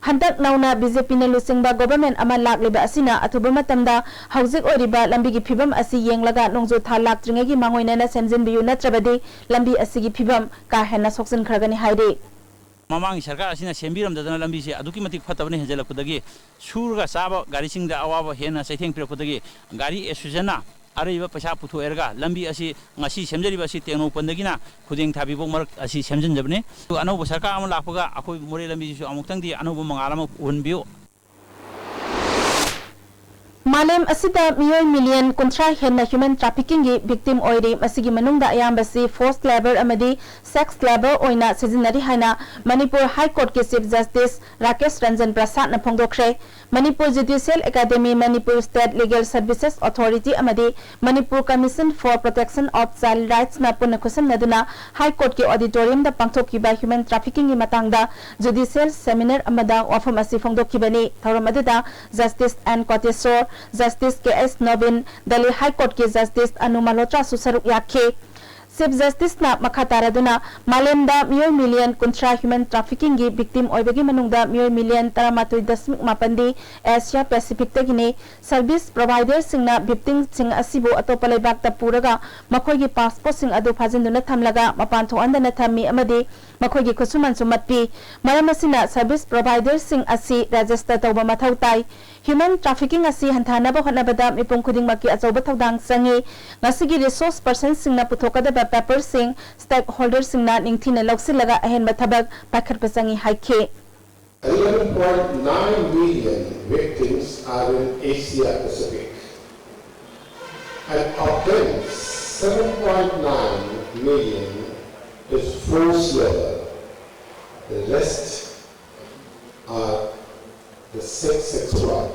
ꯍꯟꯗꯛ ꯅꯧꯅ BJPꯅ ꯂꯨꯆꯤꯡꯕ government ꯑꯃ ꯂꯥꯛꯂꯤꯕ ꯑꯁꯤꯅ ꯑꯊꯨꯕ ꯃꯇꯝꯗ ꯍꯧꯖꯤꯛ ꯑꯣꯏꯔꯤꯕ ꯂꯝꯕꯤꯒꯤ ꯐꯤꯕꯝ ꯑꯁꯤ ꯌꯦꯡꯂꯒ ꯅꯣꯡꯖꯨ ꯊꯥ ꯂꯥꯛꯇ꯭ꯔꯤꯉꯩꯒꯤ ꯃꯥꯡꯑꯣꯏꯅꯅ ꯁꯦꯝꯖꯤꯟꯕꯤꯌꯨ, ꯅꯠꯇ꯭ꯔꯕꯗꯤ ꯂꯝꯕꯤ ꯑꯁꯤꯒꯤ ꯐꯤꯕꯝ ꯀꯥ ꯍꯦꯟꯅ ꯁꯣꯛꯆꯤꯟꯈ꯭ꯔꯒꯅꯤ ꯍꯥꯏꯔꯤ꯫ ꯃꯃꯥꯡꯒꯤ ꯁꯔꯀꯥꯔ ꯑꯁꯤꯅ ꯁꯦꯝꯕꯤꯔꯝꯗꯗꯅ ꯂꯝꯕꯤꯁꯦ ꯑꯗꯨꯛꯀꯤ ꯃꯇꯤꯛ ꯐꯠꯇꯕꯅ ꯍꯦꯟꯖꯜꯂꯛꯄꯗꯒꯤ ꯁꯨꯔꯒ ꯆꯥꯕ ꯒꯥꯔꯤꯁꯤꯡꯗ ꯑꯋꯥꯕ ꯍꯦꯟꯅ ꯆꯩꯊꯦꯡ ꯄꯤꯔꯛꯄꯗꯒꯤ ꯒꯥꯔꯤ associationꯅ ꯑꯔꯩꯕ ꯄꯩꯁꯥ ꯄꯨꯊꯣꯛꯑꯦꯔꯒ ꯂꯝꯕꯤ ꯑꯁꯤ ꯉꯁꯤ ꯁꯦꯝꯖꯔꯤꯕ ꯑꯁꯤ ꯇꯦꯡꯅꯧꯄꯜꯗꯒꯤꯅ ꯈꯨꯗꯦꯡ ꯊꯥꯕꯤꯐꯥꯎ ꯃꯔꯛ ꯑꯁꯤ ꯁꯦꯝꯖꯤꯟꯖꯕꯅꯤ꯫ ꯑꯗꯨꯒ ꯑꯅꯧꯕ ꯁꯔꯀꯥꯔ ꯑꯃ ꯂꯥꯛꯄꯒ ꯑꯩꯈꯣꯏ ꯃꯣꯔꯦ ꯂꯝꯕꯤꯁꯤꯁꯨ ꯑꯃꯨꯛꯇꯪꯗꯤ ꯑꯅꯧꯕ ꯃꯉꯥꯜ ꯑꯃ ꯎꯍꯟꯕꯤꯌꯨ꯫ ꯃꯥꯂꯦꯝ ꯑꯁꯤꯗ ꯃꯤꯑꯣꯏ ꯃꯤꯂꯤꯌꯟ ꯀꯨꯟꯊ꯭ꯔꯥ ꯍꯦꯟꯅ human trafficking ꯒꯤ victim ꯑꯣꯏꯔꯤ꯫ ꯃꯁꯤꯒꯤ ꯃꯅꯨꯡꯗ ꯑꯌꯥꯝꯕꯁꯤ forced labour ꯑꯃꯗꯤ sex labour ꯑꯣꯏꯅ ꯁꯤꯖꯤꯟꯅꯔꯤ ꯍꯥꯏꯅ ꯃꯅꯤꯄꯨꯔ High Court ꯀꯤ Chief Justice Rakesh Ranjan ꯄ꯭ꯔꯁꯥꯗꯅ ꯐꯣꯡꯗꯣꯛꯈ꯭ꯔꯦ꯫ Manipur Judicial Academy, Manipur State Legal Services Authority ꯑꯃꯗꯤ Manipur Commission for Protection of Child Rights ꯅ ꯄꯨꯟꯅ ꯈꯨꯠꯁꯝꯅꯗꯨꯅ High Court ꯀꯤ auditorium ꯗ ꯄꯥꯡꯊꯣꯛꯈꯤꯕ human trafficking ꯒꯤ ꯃꯇꯥꯡꯗ judicial seminar ꯑꯃꯗ ꯋꯥꯐꯝ ꯑꯁꯤ ꯐꯣꯡꯗꯣꯛꯈꯤꯕꯅꯤ꯫ ꯊꯧꯔꯝ ꯑꯗꯨꯗ Justice N ꯀꯣꯇꯦꯁꯣꯔ, Justice ꯀꯦ ꯑꯦꯁ ꯅꯣꯕꯤꯟ, Delhi High Court ꯀꯤ Justice ꯑꯅꯨ ꯃꯜꯍꯣꯇ꯭ꯔꯥꯁꯨ ꯁꯔꯨꯛ ꯌꯥꯈꯤ꯫ Chief Justice ꯅ ꯃꯈꯥ ꯇꯥꯔꯗꯨꯅ ꯃꯥꯂꯦꯝꯗ ꯃꯤꯑꯣꯏ ꯃꯤꯂꯤꯌꯟ ꯀꯨꯟꯊ꯭ꯔꯥ human trafficking ꯒꯤ victim ꯑꯣꯏꯕꯒꯤ ꯃꯅꯨꯡꯗ ꯃꯤꯑꯣꯏ ꯃꯤꯂꯤꯌꯟ ꯇꯔꯥꯃꯥꯊꯣꯏ ꯗꯁꯃꯤꯛ ꯃꯥꯄꯟꯗꯤ Asia Pacific ꯇꯒꯤꯅꯤ꯫ Service provider ꯁꯤꯡꯅ victim ꯁꯤꯡ ꯑꯁꯤꯕꯨ ꯑꯇꯣꯞꯄ ꯂꯩꯕꯥꯛꯇ ꯄꯨꯔꯒ ꯃꯈꯣꯏꯒꯤ passport ꯁꯤꯡ ꯑꯗꯨ ꯐꯥꯖꯤꯟꯗꯨꯅ ꯊꯝꯂꯒ ꯃꯄꯥꯟ ꯊꯣꯛꯍꯟꯗꯅ ꯊꯝꯃꯤ ꯑꯃꯗꯤ ꯃꯈꯣꯏꯒꯤ ꯈꯨꯠꯁꯨꯃꯟꯁꯨ ꯃꯠꯄꯤ꯫ ꯃꯔꯝ ꯑꯁꯤꯅ service provider ꯁꯤꯡ ꯑꯁꯤ register ꯇꯧꯕ ꯃꯊꯧ ꯇꯥꯏ꯫ Human trafficking ꯑꯁꯤ ꯍꯟꯊꯍꯟꯅꯕ ꯍꯣꯠꯅꯕꯗ ꯃꯤꯄꯨꯝ ꯈꯨꯗꯤꯡꯃꯛꯀꯤ ꯑꯆꯧꯕ ꯊꯧꯗꯥꯡ ꯆꯪꯏ꯫ ꯉꯁꯤꯒꯤ resource person ꯁꯤꯡꯅ ꯄꯨꯊꯣꯛꯀꯗꯕ paper ꯁꯤꯡ stakeholder ꯁꯤꯡꯅ ꯅꯤꯡꯊꯤꯅ ꯂꯧꯁꯤꯜꯂꯒ ꯑꯍꯦꯟꯕ ꯊꯕꯛ ꯄꯥꯏꯈꯠꯄ ꯆꯪꯏ ꯍꯥꯏꯈꯤ꯫ Eleven point nine million victims are in Asia Pacific, and of them, seven point nine million is forced labor. The rest are the sex exploit.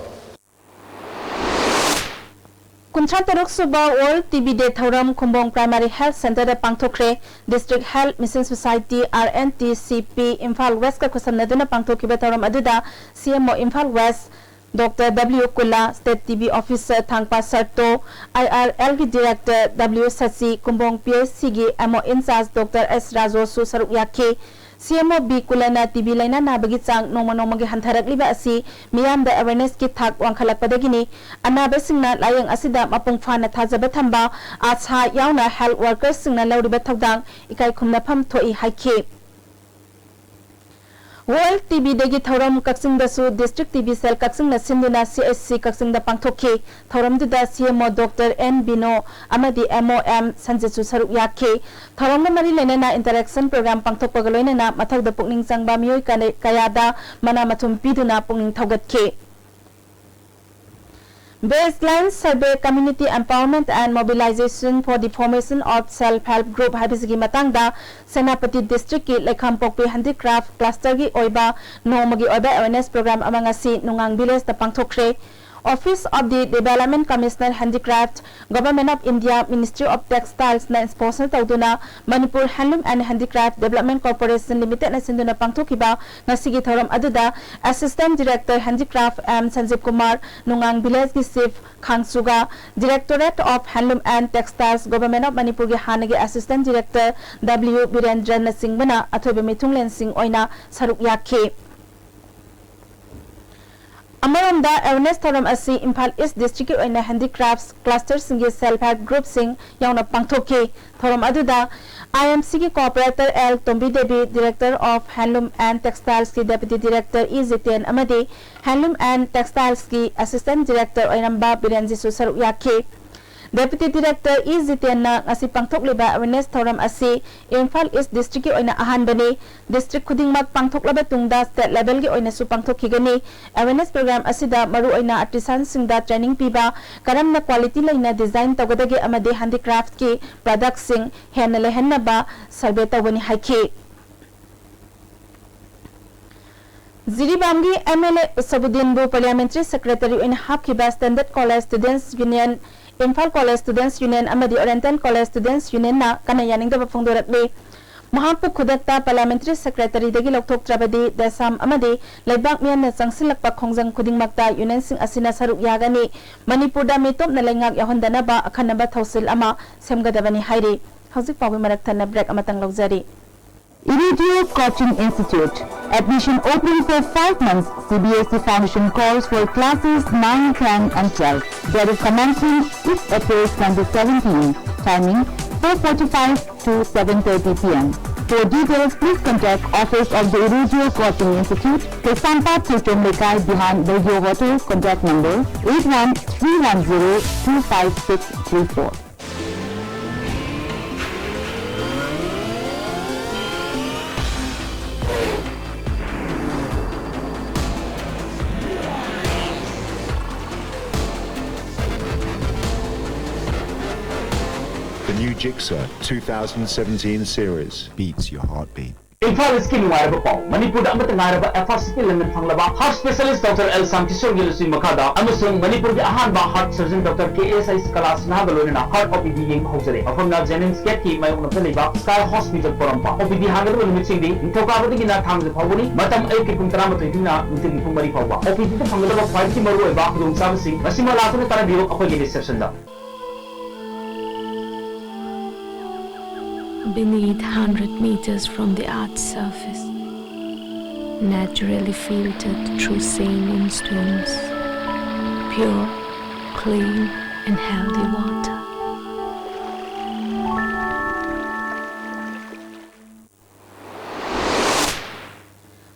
ꯀꯨꯟꯊ꯭ꯔꯥ ꯇꯔꯨꯛ ꯁꯨꯕ World ꯇꯤ ꯕꯤ Day ꯊꯧꯔꯝ ꯈꯨꯝꯕꯣꯡ Primary Health Centre ꯗ ꯄꯥꯡꯊꯣꯛꯈ꯭ꯔꯦ꯫ District Health Mission Society, R N T C P, Imphal West ꯀ ꯈꯨꯠꯁꯝꯅꯗꯨꯅ ꯄꯥꯡꯊꯣꯛꯈꯤꯕ ꯊꯧꯔꯝ ꯑꯗꯨꯗ C M O Imphal West Doctor W ꯀꯨꯂꯥ, State T B Officer ꯊꯥꯡꯄ ꯁꯔꯇꯣ, I R L ꯒꯤ Director W ꯁꯁꯤ, Khumbong P H C ꯒꯤ M O in charge Doctor S ꯔꯥꯖꯣꯁꯨ ꯁꯔꯨꯛ ꯌꯥꯈꯤ꯫ C M O B ꯀꯨꯂꯥꯅ T B ꯂꯥꯏꯅꯥ ꯅꯥꯕꯒꯤ ꯆꯥꯡ ꯅꯣꯡꯃ ꯅꯣꯡꯃꯒꯤ ꯍꯟꯊꯔꯛꯂꯤꯕ ꯑꯁꯤ ꯃꯤꯌꯥꯝꯗ awareness ꯀꯤ ꯊꯥꯛ ꯋꯥꯡꯈꯠꯂꯛꯄꯗꯒꯤꯅꯤ꯫ ꯑꯅꯥꯕꯁꯤꯡꯅ ꯂꯥꯌꯦꯡ ꯑꯁꯤꯗ ꯃꯄꯨꯡ ꯐꯥꯅ ꯊꯥꯖꯕ ꯊꯝꯕ, ASHA ꯌꯥꯎꯅ health workers ꯁꯤꯡꯅ ꯂꯧꯔꯤꯕ ꯊꯧꯗꯥꯡ ꯏꯀꯥꯏ ꯈꯨꯝꯅꯐꯝ ꯊꯣꯛꯏ ꯍꯥꯏꯈꯤ꯫ World T B Day ꯒꯤ ꯊꯧꯔꯝ ꯀꯛꯆꯤꯡꯗꯁꯨ District T B Cell ꯀꯛꯆꯤꯡꯅ ꯁꯤꯟꯗꯨꯅ C H C ꯀꯛꯆꯤꯡꯗ ꯄꯥꯡꯊꯣꯛꯈꯤ꯫ ꯊꯧꯔꯝꯗꯨꯗ C M O Doctor N ꯕꯤꯅꯣ ꯑꯃꯗꯤ M O M ꯁꯟꯖꯤꯠꯁꯨ ꯁꯔꯨꯛ ꯌꯥꯈꯤ꯫ ꯊꯧꯔꯝꯒ ꯃꯔꯤ ꯂꯩꯅꯅ interaction program ꯄꯥꯡꯊꯣꯛꯄꯒ ꯂꯣꯏꯅꯅ ꯃꯊꯧꯗ ꯄꯨꯛꯅꯤꯡ ꯆꯪꯕ ꯃꯤꯑꯣꯏ ꯀꯌꯥ-, ꯀꯌꯥꯗ ꯃꯅꯥ ꯃꯊꯨꯝ ꯄꯤꯗꯨꯅ ꯄꯨꯛꯅꯤꯡ ꯊꯧꯒꯠꯈꯤ꯫ Baseline Survey, Community Empowerment and Mobilization for the Formation of Self Help Group ꯍꯥꯏꯕꯁꯤꯒꯤ ꯃꯇꯥꯡꯗ ꯁꯦꯅꯥꯄꯇꯤ ꯗꯤꯁꯇ꯭ꯔꯤꯛꯀꯤ ꯂꯩꯈꯥꯝꯄꯣꯛꯄꯤ ꯍꯦꯟꯗꯤꯀ꯭ꯔꯥꯐ ꯀ꯭ꯂꯁꯇꯔꯒꯤ ꯑꯣꯏꯕ ꯅꯣꯡꯃꯒꯤ ꯑꯣꯏꯕ ꯑꯦꯋꯦꯔꯅꯦꯁ ꯄ꯭ꯔꯣꯒ꯭ꯔꯥꯝ ꯑꯃ ꯉꯁꯤ ꯅꯨꯡꯉꯥꯡ ꯚꯤꯂꯦꯖꯇ ꯄꯥꯡꯊꯣꯛꯈ꯭ꯔꯦ꯫ Office of the Development Commissioner Handicraft, Government of India, Ministry of Textiles ꯅ sponsor ꯇꯧꯗꯨꯅ Manipur Handloom and Handicraft Development Corporation Limited ꯅ ꯁꯤꯟꯗꯨꯅ ꯄꯥꯡꯊꯣꯛꯈꯤꯕ ꯉꯁꯤꯒꯤ ꯊꯧꯔꯝ ꯑꯗꯨꯗ Assistant Director Handicraft M Sanjiba Kumar, ꯅꯨꯡꯉꯥꯡ ꯚꯤꯂꯦꯖꯀꯤ ꯆꯤꯐ ꯈꯥꯡꯁꯨꯒ, Directorate of Handloom and Textiles, Government of ꯃꯅꯤꯄꯨꯔꯒꯤ ꯍꯥꯟꯅꯒꯤ Assistant Director W ꯕꯤꯔꯦꯟꯗ꯭ꯔꯅꯆꯤꯡꯕꯅ ꯑꯊꯣꯏꯕ ꯃꯤꯊꯨꯡꯂꯦꯟꯁꯤꯡ ꯑꯣꯏꯅ ꯁꯔꯨꯛ ꯌꯥꯈꯤ꯫ ꯑꯃꯔꯣꯝꯗ, ꯑꯦꯋꯦꯔꯅꯦꯁ ꯊꯧꯔꯝ ꯑꯁꯤ ꯏꯝꯐꯥꯜ ꯏꯁ ꯗꯤꯁꯇ꯭ꯔꯤꯛꯀꯤ ꯑꯣꯏꯅ ꯍꯦꯟꯗꯤꯀ꯭ꯔꯥꯐꯠꯁ ꯀ꯭ꯂꯁꯇꯔꯁꯤꯡꯒꯤ ꯁꯦꯜꯐ ꯍꯦꯜꯞ ꯒ꯭ꯔꯨꯞꯁꯤꯡ ꯌꯥꯎꯅ ꯄꯥꯡꯊꯣꯛꯈꯤ꯫ ꯊꯧꯔꯝ ꯑꯗꯨꯗ IMC ꯒꯤ cooperator L Tombi Devi, Director of Handloom and Textiles ꯀꯤ Deputy Director ꯏ ꯖꯤꯇꯦꯟ ꯑꯃꯗꯤ Handloom and Textiles ꯀꯤ Assistant Director ꯑꯣꯏꯔꯝꯕ ꯕꯤꯔꯦꯟꯖꯤꯠꯁꯨ ꯁꯔꯨꯛ ꯌꯥꯈꯤ꯫ Deputy Director ꯏ ꯖꯤꯇꯦꯟꯅ ꯉꯁꯤ ꯄꯥꯡꯊꯣꯛꯂꯤꯕ ꯑꯦꯋꯦꯔꯅꯦꯁ ꯊꯧꯔꯝ ꯑꯁꯤ ꯏꯝꯐꯥꯜ ꯏꯁ ꯗꯤꯁꯇ꯭ꯔꯤꯛꯀꯤ ꯑꯣꯏꯅ ꯑꯍꯥꯟꯕꯅꯤ꯫ ꯗꯤꯁꯇ꯭ꯔꯤꯛ ꯈꯨꯗꯤꯡꯃꯛ ꯄꯥꯡꯊꯣꯛꯂꯕ ꯇꯨꯡꯗ ꯁ꯭ꯇꯦꯠ ꯂꯦꯚꯦꯜꯒꯤ ꯑꯣꯏꯅꯁꯨ ꯄꯥꯡꯊꯣꯛꯈꯤꯒꯅꯤ꯫ ꯑꯦꯋꯦꯔꯅꯦꯁ ꯄ꯭ꯔꯣꯒ꯭ꯔꯥꯝ ꯑꯁꯤꯗ ꯃꯔꯨꯑꯣꯏꯅ ꯑꯥꯔꯇꯤꯁꯥꯟꯁꯤꯡꯗ ꯇ꯭ꯔꯦꯅꯤꯡ ꯄꯤꯕ, ꯀꯔꯝꯅ ꯀ꯭ꯋꯥꯂꯤꯇꯤ ꯂꯩꯅ ꯗꯤꯖꯥꯏꯟ ꯇꯧꯒꯗꯒꯦ ꯑꯃꯗꯤ ꯍꯦꯟꯗꯤꯀ꯭ꯔꯥꯐꯠꯀꯤ ꯄ꯭ꯔꯗꯛꯁꯤꯡ ꯍꯦꯟꯅ ꯂꯩꯍꯟꯅꯕ ꯁꯔꯚꯦ ꯇꯧꯒꯅꯤ ꯍꯥꯏꯈꯤ꯫ ꯖꯤꯔꯤꯕꯥꯝꯒꯤ MLA ꯎꯁꯕꯨꯗꯤꯟꯕꯨ Parliamentary Secretary ꯑꯣꯏꯅ ꯍꯥꯞꯈꯤꯕ Standard College Students Union, Imphal College Students Union ꯑꯃꯗꯤ Oriental College Students Union ꯅ ꯀꯟꯅ ꯌꯥꯅꯤꯡꯗꯕ ꯐꯣꯡꯗꯣꯔꯛꯂꯤ꯫ ꯃꯍꯥꯛꯄꯨ ꯈꯨꯗꯛꯇ Parliamentary Secretary ꯗꯒꯤ ꯂꯧꯊꯣꯛꯇ꯭ꯔꯕꯗꯤ ꯗꯦꯁꯥꯝ ꯑꯃꯗꯤ ꯂꯩꯕꯥꯛ ꯃꯤꯌꯥꯝꯅ ꯆꯪꯁꯤꯜꯂꯛꯄ ꯈꯣꯡꯖꯪ ꯈꯨꯗꯤꯡꯃꯛꯇ ꯌꯨꯅꯤꯌꯟꯁꯤꯡ ꯑꯁꯤꯅ ꯁꯔꯨꯛ ꯌꯥꯒꯅꯤ꯫ ꯃꯅꯤꯄꯨꯔꯗ ꯃꯤꯇꯣꯞꯅ ꯂꯩꯉꯥꯛ ꯌꯥꯎꯍꯟꯗꯅꯕ ꯑꯈꯟꯅꯕ ꯊꯧꯁꯤꯜ ꯑꯃ ꯁꯦꯝꯒꯗꯕꯅꯤ ꯍꯥꯏꯔꯤ꯫ ꯍꯧꯖꯤꯛ ꯐꯥꯎꯒꯤ ꯃꯔꯛ ꯊꯠꯅ ꯕ꯭ꯔꯦꯛ ꯑꯃꯇꯪ ꯂꯧꯖꯔꯤ꯫ Iridio Coaching Institute. Admission open for five months. CBSE Foundation calls for classes nine, ten and twelve. Date of commencement, sixth April twenty seventeen. Timing, four forty-five to seven thirty p.m. For details, please contact Office of the Iridio Coaching Institute, Kaisampat Churchom Lekai, behind Belgio Hotel. Contact number eight one three one zero two five six three four. Jigsaw two thousand seventeen series beats your heartbeat. Imphal ꯏꯁꯀꯤ ꯅꯨꯡꯉꯥꯏꯔꯕ ꯄꯥꯎ꯫ ꯃꯅꯤꯄꯨꯔꯗ ꯑꯃꯠꯇ ꯉꯥꯏꯔꯕ F R C T ꯂꯪꯅ ꯐꯪꯂꯕ heart specialist doctor L ꯁꯥꯝ ꯀꯤꯁꯣꯔꯒꯤ ꯂꯨꯆꯤꯡ ꯃꯈꯥꯗ ꯑꯃꯁꯨꯡ ꯃꯅꯤꯄꯨꯔꯒꯤ ꯑꯍꯥꯟꯕ ꯍꯥꯔꯠ ꯁꯔꯖꯟ ꯗꯣꯛꯇꯔ ꯀꯦ ꯑꯦꯁ ꯑꯥꯏ ꯁꯤꯀꯂꯥ ꯁꯤꯟꯍꯥꯒ ꯂꯣꯏꯅꯅ ꯍꯥꯔꯠ ꯑꯣ ꯄꯤ ꯗꯤ ꯌꯦꯡꯕ ꯍꯧꯖꯔꯦ꯫ ꯃꯐꯝꯅ ꯖꯦꯅꯤꯝꯁ ꯒꯦꯠꯀꯤ ꯃꯥꯌꯣꯛꯅꯕꯗ ꯂꯩꯕ ꯁ꯭ꯀꯥꯏ ꯍꯣꯁꯄꯤꯇꯥꯜ ꯄꯣꯔꯣꯝꯄꯥꯠ꯫ ꯑꯣ ꯄꯤ ꯗꯤ ꯍꯥꯡꯒꯗꯕ ꯅꯨꯃꯤꯠꯁꯤꯡꯗꯤ ꯅꯤꯡꯊꯧꯀꯥꯕꯗꯒꯤꯅ ꯊꯥꯡꯖ ꯐꯥꯎꯕꯅꯤ꯫ ꯃꯇꯝ ꯑꯌꯨꯛꯀꯤ ꯄꯨꯡ ꯇꯔꯥꯃꯥꯊꯣꯏꯗꯒꯤꯅ ꯅꯨꯡꯊꯤꯜꯒꯤ ꯄꯨꯡ ꯃꯔꯤ ꯐꯥꯎꯕ꯫ ꯑꯣ ꯄꯤ ꯗꯤꯗ ꯐꯪꯒꯗꯕ ꯈ꯭ꯋꯥꯏꯗꯒꯤ ꯃꯔꯨꯑꯣꯏꯕ ꯈꯨꯗꯣꯡꯆꯥꯕꯁꯤꯡ ꯃꯁꯤꯃꯛ ꯂꯥꯛꯇꯨꯅ ꯇꯥꯟꯅꯕꯤꯌꯨ ꯑꯩꯈꯣꯏꯒꯤ ꯔꯤꯁꯦꯞꯁꯟꯗ꯫ Beneath, hundred meters from the earth's surface, naturally filtered through saline stones, pure, clean, and healthy water.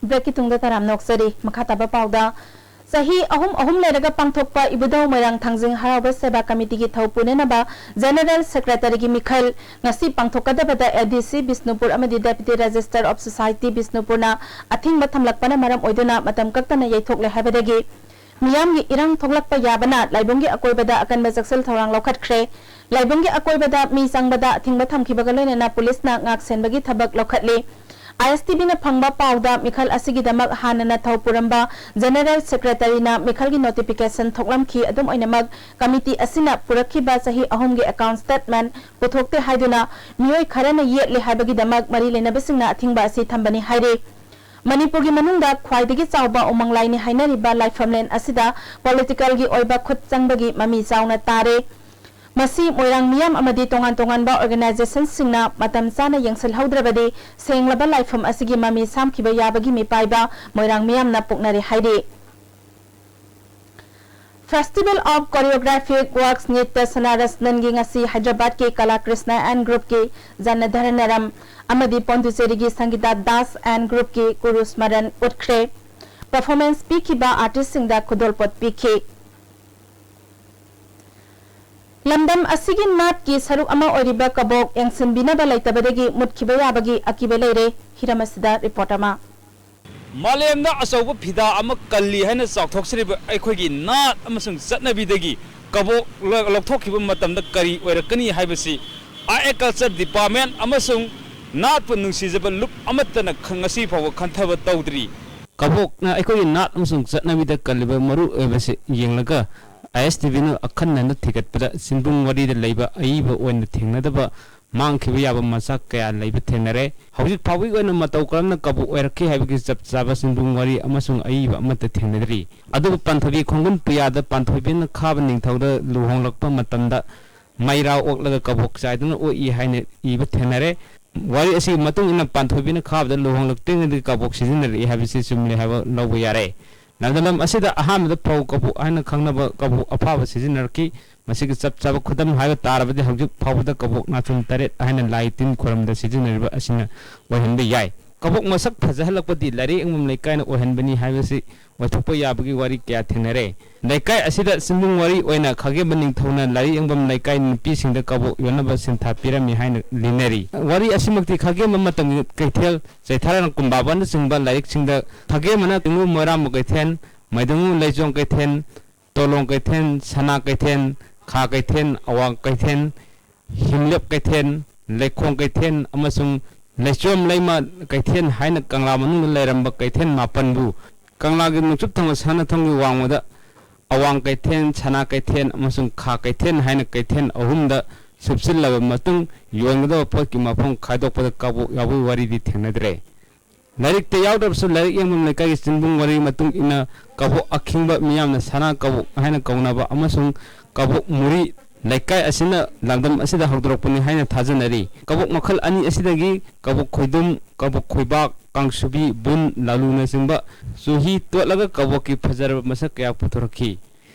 ꯕ꯭ꯔꯦꯛꯀꯤ ꯇꯨꯡꯗ ꯇꯔꯥꯝꯅ ꯑꯣꯛꯆꯔꯤ꯫ ꯃꯈꯥ ꯇꯥꯕ ꯄꯥꯎꯗ, ꯆꯍꯤ ꯑꯍꯨꯝ ꯑꯍꯨꯝ ꯂꯩꯔꯒ ꯄꯥꯡꯊꯣꯛꯄ ꯏꯕꯨꯙꯧ ꯃꯣꯏꯔꯥꯡ ꯊꯥꯡꯖꯤꯡ ꯍꯔꯥꯎꯕ ꯁꯦꯕꯥ ꯀꯃꯤꯇꯤꯒꯤ ꯊꯧ ꯄꯨꯅꯅꯕ ꯖꯦꯅꯔꯦꯜ ꯁꯦꯀ꯭ꯔꯦꯇꯔꯤꯒꯤ ꯃꯤꯈꯜ ꯉꯁꯤ ꯄꯥꯡꯊꯣꯛꯀꯗꯕꯗ ꯑꯦ ꯗꯤ ꯁꯤ ꯕꯤꯁꯅꯨꯄꯨꯔ ꯑꯃꯗꯤ ꯗꯦꯄꯨꯇꯤ ꯔꯦꯖꯤꯁꯇꯔ ꯑꯣꯐ ꯁꯣꯁꯥꯏꯇꯤ ꯕꯤꯁꯅꯨꯄꯨꯔꯅ ꯑꯊꯤꯡꯕ ꯊꯝꯂꯛꯄꯅ ꯃꯔꯝ ꯑꯣꯏꯗꯨꯅ ꯃꯇꯝ ꯀꯛꯇꯅ ꯌꯩꯊꯣꯛꯂꯦ ꯍꯥꯏꯕꯗꯒꯤ ꯃꯤꯌꯥꯝꯒꯤ ꯏꯔꯥꯡ ꯊꯣꯛꯂꯛꯄ ꯌꯥꯕꯅ ꯂꯥꯏꯕꯨꯡꯒꯤ ꯑꯀꯣꯏꯕꯗ ꯑꯀꯟꯕ ꯆꯦꯛꯁꯤꯜ ꯊꯧꯔꯥꯡ ꯂꯧꯈꯠꯈ꯭ꯔꯦ꯫ ꯂꯥꯏꯕꯨꯡꯒꯤ ꯑꯀꯣꯏꯕꯗ ꯃꯤ ꯆꯪꯕꯗ ꯑꯊꯤꯡꯕ ꯊꯝꯈꯤꯕꯒ ꯂꯣꯏꯅꯅ ꯄꯨꯂꯤꯁꯅ ꯉꯥꯛ ꯁꯦꯟꯕꯒꯤ ꯊꯕꯛ ꯂꯧꯈꯠꯂꯤ꯫ ꯑꯥꯏ ꯑꯦꯁ ꯇꯤ ꯚꯤꯅ ꯐꯪꯕ ꯄꯥꯎꯗ ꯃꯤꯈꯜ ꯑꯁꯤꯒꯤꯗꯃꯛ ꯍꯥꯟꯅꯅ ꯊꯧ ꯄꯨꯔꯝꯕ ꯖꯦꯅꯔꯦꯜ ꯁꯦꯀ꯭ꯔꯦꯇꯔꯤꯅ ꯃꯤꯈꯜꯒꯤ ꯅꯣꯇꯤꯐꯤꯀꯦꯁꯟ ꯊꯣꯛꯂꯝꯈꯤ꯫ ꯑꯗꯨꯝ ꯑꯣꯏꯅꯃꯛ, ꯀꯃꯤꯇꯤ ꯑꯁꯤꯅ ꯄꯨꯔꯛꯈꯤꯕ ꯆꯍꯤ ꯑꯍꯨꯝꯒꯤ ꯑꯦꯀꯥꯎꯟꯠ ꯁ꯭ꯇꯦꯠꯃꯦꯟꯠ ꯄꯨꯊꯣꯛꯇꯦ ꯍꯥꯏꯗꯨꯅ ꯃꯤꯑꯣꯏ ꯈꯔꯅ ꯌꯦꯠꯂꯦ ꯍꯥꯏꯕꯒꯤꯗꯃꯛ ꯃꯔꯤ ꯂꯩꯅꯕꯁꯤꯡꯅ ꯑꯊꯤꯡꯕ ꯑꯁꯤ ꯊꯝꯕꯅꯤ ꯍꯥꯏꯔꯤ꯫ ꯃꯅꯤꯄꯨꯔꯒꯤ ꯃꯅꯨꯡꯗ ꯈ꯭ꯋꯥꯏꯗꯒꯤ ꯆꯥꯎꯕ ꯎꯃꯪ ꯂꯥꯏꯅꯤ ꯍꯥꯏꯅꯔꯤꯕ ꯂꯥꯏꯐꯝꯂꯦꯟ ꯑꯁꯤꯗ ꯄꯣꯂꯤꯇꯤꯀꯦꯜꯒꯤ ꯑꯣꯏꯕ ꯈꯨꯠ ꯆꯪꯕꯒꯤ ꯃꯃꯤ ꯆꯥꯎꯅ ꯇꯥꯔꯦ꯫ ꯃꯁꯤ ꯃꯣꯏꯔꯥꯡ ꯃꯤꯌꯥꯝ ꯑꯃꯗꯤ ꯇꯣꯉꯥꯟ ꯇꯣꯉꯥꯟꯕ ꯑꯣꯔꯒꯅꯥꯏꯖꯦꯁꯟꯁꯤꯡꯅ ꯃꯇꯝ ꯆꯥꯅ ꯌꯦꯡꯁꯤꯜꯍꯧꯗ꯭ꯔꯕꯗꯤ ꯁꯦꯡꯂꯕ ꯂꯥꯏꯐꯝ ꯑꯁꯤꯒꯤ ꯃꯃꯤ ꯁꯥꯝꯈꯤꯕ ꯌꯥꯕꯒꯤ ꯃꯤꯄꯥꯏꯕ ꯃꯣꯏꯔꯥꯡ ꯃꯤꯌꯥꯝꯅ ꯄꯣꯛꯅꯔꯦ ꯍꯥꯏꯔꯤ꯫ Festival of Choreographic Works ꯅꯤꯇ꯭ꯌ ꯁꯅꯥꯔꯁꯅꯟꯒꯤ ꯉꯁꯤ ꯍꯥꯏꯗ꯭ꯔꯕꯥꯗꯀꯤ ꯀꯂꯥ ꯀ꯭ꯔꯤꯁꯅ ꯑꯦꯟ ꯒ꯭ꯔꯨꯞꯀꯤ ꯖꯅꯙꯔꯅꯔꯝ ꯑꯃꯗꯤ ꯄꯣꯟꯗꯨꯆꯦꯔꯤꯒꯤ ꯁꯪꯒꯤꯇꯥ ꯗꯥꯁ ꯑꯦꯟ ꯒ꯭ꯔꯨꯞꯀꯤ ꯀꯨꯔꯨꯁꯃꯔꯟ ꯎꯠꯈ꯭ꯔꯦ꯫ ꯄꯔꯐꯣꯔꯃꯦꯟꯁ ꯄꯤꯈꯤꯕ ꯑꯥꯔꯇꯤꯁꯁꯤꯡꯗ ꯈꯨꯗꯣꯜꯄꯣꯠ ꯄꯤꯈꯤ꯫ ꯂꯝꯗꯝ ꯑꯁꯤꯒꯤ ꯅꯥꯠꯀꯤ ꯁꯔꯨꯛ ꯑꯃ ꯑꯣꯏꯔꯤꯕ ꯀꯕꯣꯛ ꯌꯦꯡꯁꯤꯟꯕꯤꯅꯕ ꯂꯩꯇꯕꯗꯒꯤ ꯃꯨꯠꯈꯤꯕ ꯌꯥꯕꯒꯤ ꯑꯀꯤꯕ ꯂꯩꯔꯦ꯫ ꯍꯤꯔꯝ ꯑꯁꯤꯗ ꯔꯤꯄꯣꯔꯠ ꯑꯃ꯫ ꯃꯥꯂꯦꯝꯗ ꯑꯆꯧꯕ ꯐꯤꯗꯥ ꯑꯃ ꯀꯜꯂꯤ ꯍꯥꯏꯅ ꯆꯥꯎꯊꯣꯛꯆꯔꯤꯕ ꯑꯩꯈꯣꯏꯒꯤ ꯅꯥꯠ ꯑꯃꯁꯨꯡ ꯆꯠꯅꯕꯤꯗꯒꯤ ꯀꯕꯣꯛ ꯂ-, ꯂꯧꯊꯣꯛꯈꯤꯕ ꯃꯇꯝꯗ ꯀꯔꯤ ꯑꯣꯏꯔꯛꯀꯅꯤ ꯍꯥꯏꯕꯁꯤ Agriculture Department ꯑꯃꯁꯨꯡ ꯅꯥꯠꯄꯨ ꯅꯨꯡꯁꯤꯖꯕ ꯂꯨꯞ ꯑꯃꯠꯇꯅ ꯈ-, ꯉꯁꯤ ꯐꯥꯎꯕ ꯈꯟꯊꯕ ꯇꯧꯗ꯭ꯔꯤ꯫ ꯀꯕꯣꯛꯅ ꯑꯩꯈꯣꯏꯒꯤ ꯅꯥꯠ ꯑꯃꯁꯨꯡ ꯆꯠꯅꯕꯤꯗ ꯀꯜꯂꯤꯕ ꯃꯔꯨ ꯑꯣꯏꯕꯁꯤ ꯌꯦꯡꯂꯒ, ꯑꯥꯏ ꯑꯦꯁ ꯇꯤ ꯚꯤꯅ ꯑꯈꯟꯅꯅ ꯊꯤꯒꯠꯄꯗ ꯆꯤꯡꯕꯨꯡ ꯋꯥꯔꯤꯗ ꯂꯩꯕ ꯑꯏꯕ ꯑꯣꯏꯅ ꯊꯦꯡꯅꯗꯕ ꯃꯥꯡꯈꯤꯕ ꯌꯥꯕ ꯃꯆꯥꯛ ꯀꯌꯥ ꯂꯩꯕ ꯊꯦꯡꯅꯔꯦ꯫ ꯍꯧꯖꯤꯛ ꯐꯥꯎꯕꯒꯤ ꯑꯣꯏꯅ ꯃꯇꯧ ꯀꯔꯝꯅ ꯀꯕꯣꯛ ꯑꯣꯏꯔꯛꯈꯤ ꯍꯥꯏꯕꯒꯤ ꯆꯞ ꯆꯥꯕ ꯆꯤꯡꯕꯨꯡ ꯋꯥꯔꯤ ꯑꯃꯁꯨꯡ ꯑꯏꯕ ꯑꯃꯠꯇ ꯊꯦꯡꯅꯗ꯭ꯔꯤ꯫ ꯑꯗꯨꯕꯨ ꯄꯥꯟꯊꯣꯏꯕꯤ ꯈꯣꯡꯒꯨꯟ ꯄꯨꯌꯥꯗ ꯄꯥꯟꯊꯣꯏꯕꯤꯅ ꯈꯥꯕ ꯅꯤꯡꯊꯧꯗ ꯂꯨꯍꯣꯡꯂꯛꯄ ꯃꯇꯝꯗ ꯃꯩꯔꯥ ꯑꯣꯛꯂꯒ ꯀꯕꯣꯛ ꯆꯥꯏꯗꯨꯅ ꯑꯣꯛꯏ ꯍꯥꯏꯅ ꯏꯕ ꯊꯦꯡꯅꯔꯦ꯫ ꯋꯥꯔꯤ ꯑꯁꯤꯒꯤ ꯃꯇꯨꯡ ꯏꯟꯅ ꯄꯥꯟꯊꯣꯏꯕꯤꯅ ꯈꯥꯕꯗ ꯂꯨꯍꯣꯡꯂꯛꯇ꯭ꯔꯤꯉꯩꯗꯒꯤ ꯀꯕꯣꯛ ꯁꯤꯖꯤꯟꯅꯔꯛꯏ ꯍꯥꯏꯕꯁꯤ ꯆꯨꯝꯂꯦ ꯍꯥꯏꯕ ꯂꯧꯕ ꯌꯥꯔꯦ꯫ ꯂꯝꯗꯝ ꯑꯁꯤꯗ ꯑꯍꯥꯟꯕꯗ ꯐꯧ ꯀꯕꯣꯛ ꯍꯥꯏꯅ ꯈꯪꯅꯕ ꯀꯕꯣꯛ ꯑꯐꯥꯕ ꯁꯤꯖꯤꯟꯅꯔꯛꯈꯤ꯫ ꯃꯁꯤꯒꯤ ꯆꯞ ꯆꯥꯕ ꯈꯨꯗꯝ ꯍꯥꯏꯕ ꯇꯥꯔꯕꯗꯤ ꯍꯧꯖꯤꯛ ꯐꯥꯎꯕꯗ ꯀꯕꯣꯛ ꯅꯥꯆꯨꯝ ꯇꯔꯦꯠ ꯍꯥꯏꯅ ꯂꯥꯏ ꯇꯤꯟ ꯈꯨꯔꯨꯝꯕꯗ ꯁꯤꯖꯤꯟꯅꯔꯤꯕ ꯑꯁꯤꯅ ꯑꯣꯏꯍꯟꯕ ꯌꯥꯏ꯫ ꯀꯕꯣꯛ ꯃꯁꯛ ꯐꯖꯍꯜꯂꯛꯄꯗꯤ ꯂꯥꯏꯔꯤꯛ ꯌꯦꯡꯐꯝ ꯂꯩꯀꯥꯏꯅ ꯑꯣꯏꯍꯟꯕꯅꯤ ꯍꯥꯏꯕꯁꯤ ꯑꯣꯏꯊꯣꯛꯄ ꯌꯥꯕꯒꯤ ꯋꯥꯔꯤ ꯀꯌꯥ ꯊꯦꯡꯅꯔꯦ꯫ ꯂꯩꯀꯥꯏ ꯑꯁꯤꯗ ꯆꯤꯡꯕꯨꯡ ꯋꯥꯔꯤ ꯑꯣꯏꯅ ꯈꯥꯒꯦꯝꯕ ꯅꯤꯡꯊꯧꯅ ꯂꯥꯏꯔꯤꯛ ꯌꯦꯡꯐꯝ ꯂꯩꯀꯥꯏ ꯅꯨꯄꯤꯁꯤꯡꯗ ꯀꯕꯣꯛ ꯌꯣꯟꯅꯕ ꯁꯤꯟꯊꯥ ꯄꯤꯔꯝꯃꯤ ꯍꯥꯏꯅ ꯂꯤꯅꯔꯤ꯫ ꯋꯥꯔꯤ ꯑꯁꯤꯃꯛꯇꯤ ꯈꯥꯒꯦꯝꯕ ꯃꯇꯝꯒꯤ ꯀꯩꯊꯦꯜ, ꯆꯩꯊꯥꯔꯣꯜ ꯀꯨꯝꯕꯥꯕꯅꯆꯤꯡꯕ ꯂꯥꯏꯔꯤꯛꯁꯤꯡꯗ ꯈꯥꯒꯦꯝꯕꯅ ꯇꯦꯡꯉꯨ ꯃꯣꯏꯔꯥꯡꯕ ꯀꯩꯊꯦꯜ, ꯃꯩꯗꯪꯉꯨ ꯂꯩꯖꯣꯡ ꯀꯩꯊꯦꯜ, ꯇꯣꯂꯣꯡ ꯀꯩꯊꯦꯜ, ꯁꯅꯥ ꯀꯩꯊꯦꯜ, ꯈꯥ ꯀꯩꯊꯦꯜ, ꯑꯋꯥꯡ ꯀꯩꯊꯦꯜ, ꯍꯤꯝꯂꯦꯞ ꯀꯩꯊꯦꯜ, ꯂꯩꯈꯣꯡ ꯀꯩꯊꯦꯜ ꯑꯃꯁꯨꯡ ꯂꯩꯆꯣꯝ ꯂꯩꯃ ꯀꯩꯊꯦꯜ ꯍꯥꯏꯅ ꯀꯪꯂꯥ ꯃꯅꯨꯡꯗ ꯂꯩꯔꯝꯕ ꯀꯩꯊꯦꯜ ꯃꯥꯄꯟꯕꯨ ꯀꯪꯂꯥꯒꯤ ꯅꯣꯡꯆꯨꯞ ꯊꯪꯕ ꯁꯅꯥꯊꯣꯡꯒꯤ ꯋꯥꯡꯃꯗ ꯑꯋꯥꯡ ꯀꯩꯊꯦꯜ, ꯁꯅꯥ ꯀꯩꯊꯦꯜ ꯑꯃꯁꯨꯡ ꯈꯥ ꯀꯩꯊꯦꯜ ꯍꯥꯏꯅ ꯀꯩꯊꯦꯜ ꯑꯍꯨꯝꯗ ꯁꯨꯞꯆꯤꯜꯂꯕ ꯃꯇꯨꯡ ꯌꯣꯟꯒꯗꯕ ꯄꯣꯠꯀꯤ ꯃꯐꯝ ꯈꯥꯏꯗꯣꯛꯄꯗ ꯀꯕꯣꯛ ꯌꯥꯎꯕꯒꯤ ꯋꯥꯔꯤꯗꯤ ꯊꯦꯡꯅꯗ꯭ꯔꯦ꯫ ꯂꯥꯏꯔꯤꯛꯇ ꯌꯥꯎꯗ꯭ꯔꯕꯁꯨ ꯂꯥꯏꯔꯤꯛ ꯌꯦꯡꯐꯝ ꯂꯩꯀꯥꯏꯒꯤ ꯆꯤꯡꯕꯨꯡ ꯋꯥꯔꯤꯒꯤ ꯃꯇꯨꯡ ꯏꯟꯅ ꯀꯕꯣꯛ ꯑꯈꯤꯡꯕ ꯃꯤꯌꯥꯝꯅ ꯁꯅꯥ ꯀꯕꯣꯛ ꯍꯥꯏꯅ ꯀꯧꯅꯕ ꯑꯃꯁꯨꯡ ꯀꯕꯣꯛ ꯃꯨꯔꯤ ꯂꯩꯀꯥꯏ ꯑꯁꯤꯅ ꯂꯝꯗꯝ ꯑꯁꯤꯗ ꯍꯧꯗꯣꯔꯛꯄꯅꯤ ꯍꯥꯏꯅ ꯊꯥꯖꯅꯔꯤ꯫ ꯀꯕꯣꯛ ꯃꯈꯜ ꯑꯅꯤ ꯑꯁꯤꯗꯒꯤ ꯀꯕꯣꯛ ꯈꯣꯏꯗꯨꯝ, ꯀꯕꯣꯛ ꯈꯣꯏꯕꯥꯛ, ꯀꯥꯡꯁꯨꯕꯤ, ꯕꯨꯟ, ꯂꯥꯂꯨꯅꯆꯤꯡꯕ ꯆꯨꯍꯤ ꯇꯣꯠꯂꯒ ꯀꯕꯣꯛꯀꯤ ꯐꯖꯔꯕ ꯃꯁꯛ ꯀꯌꯥ ꯄꯨꯊꯣꯔꯛꯈꯤ꯫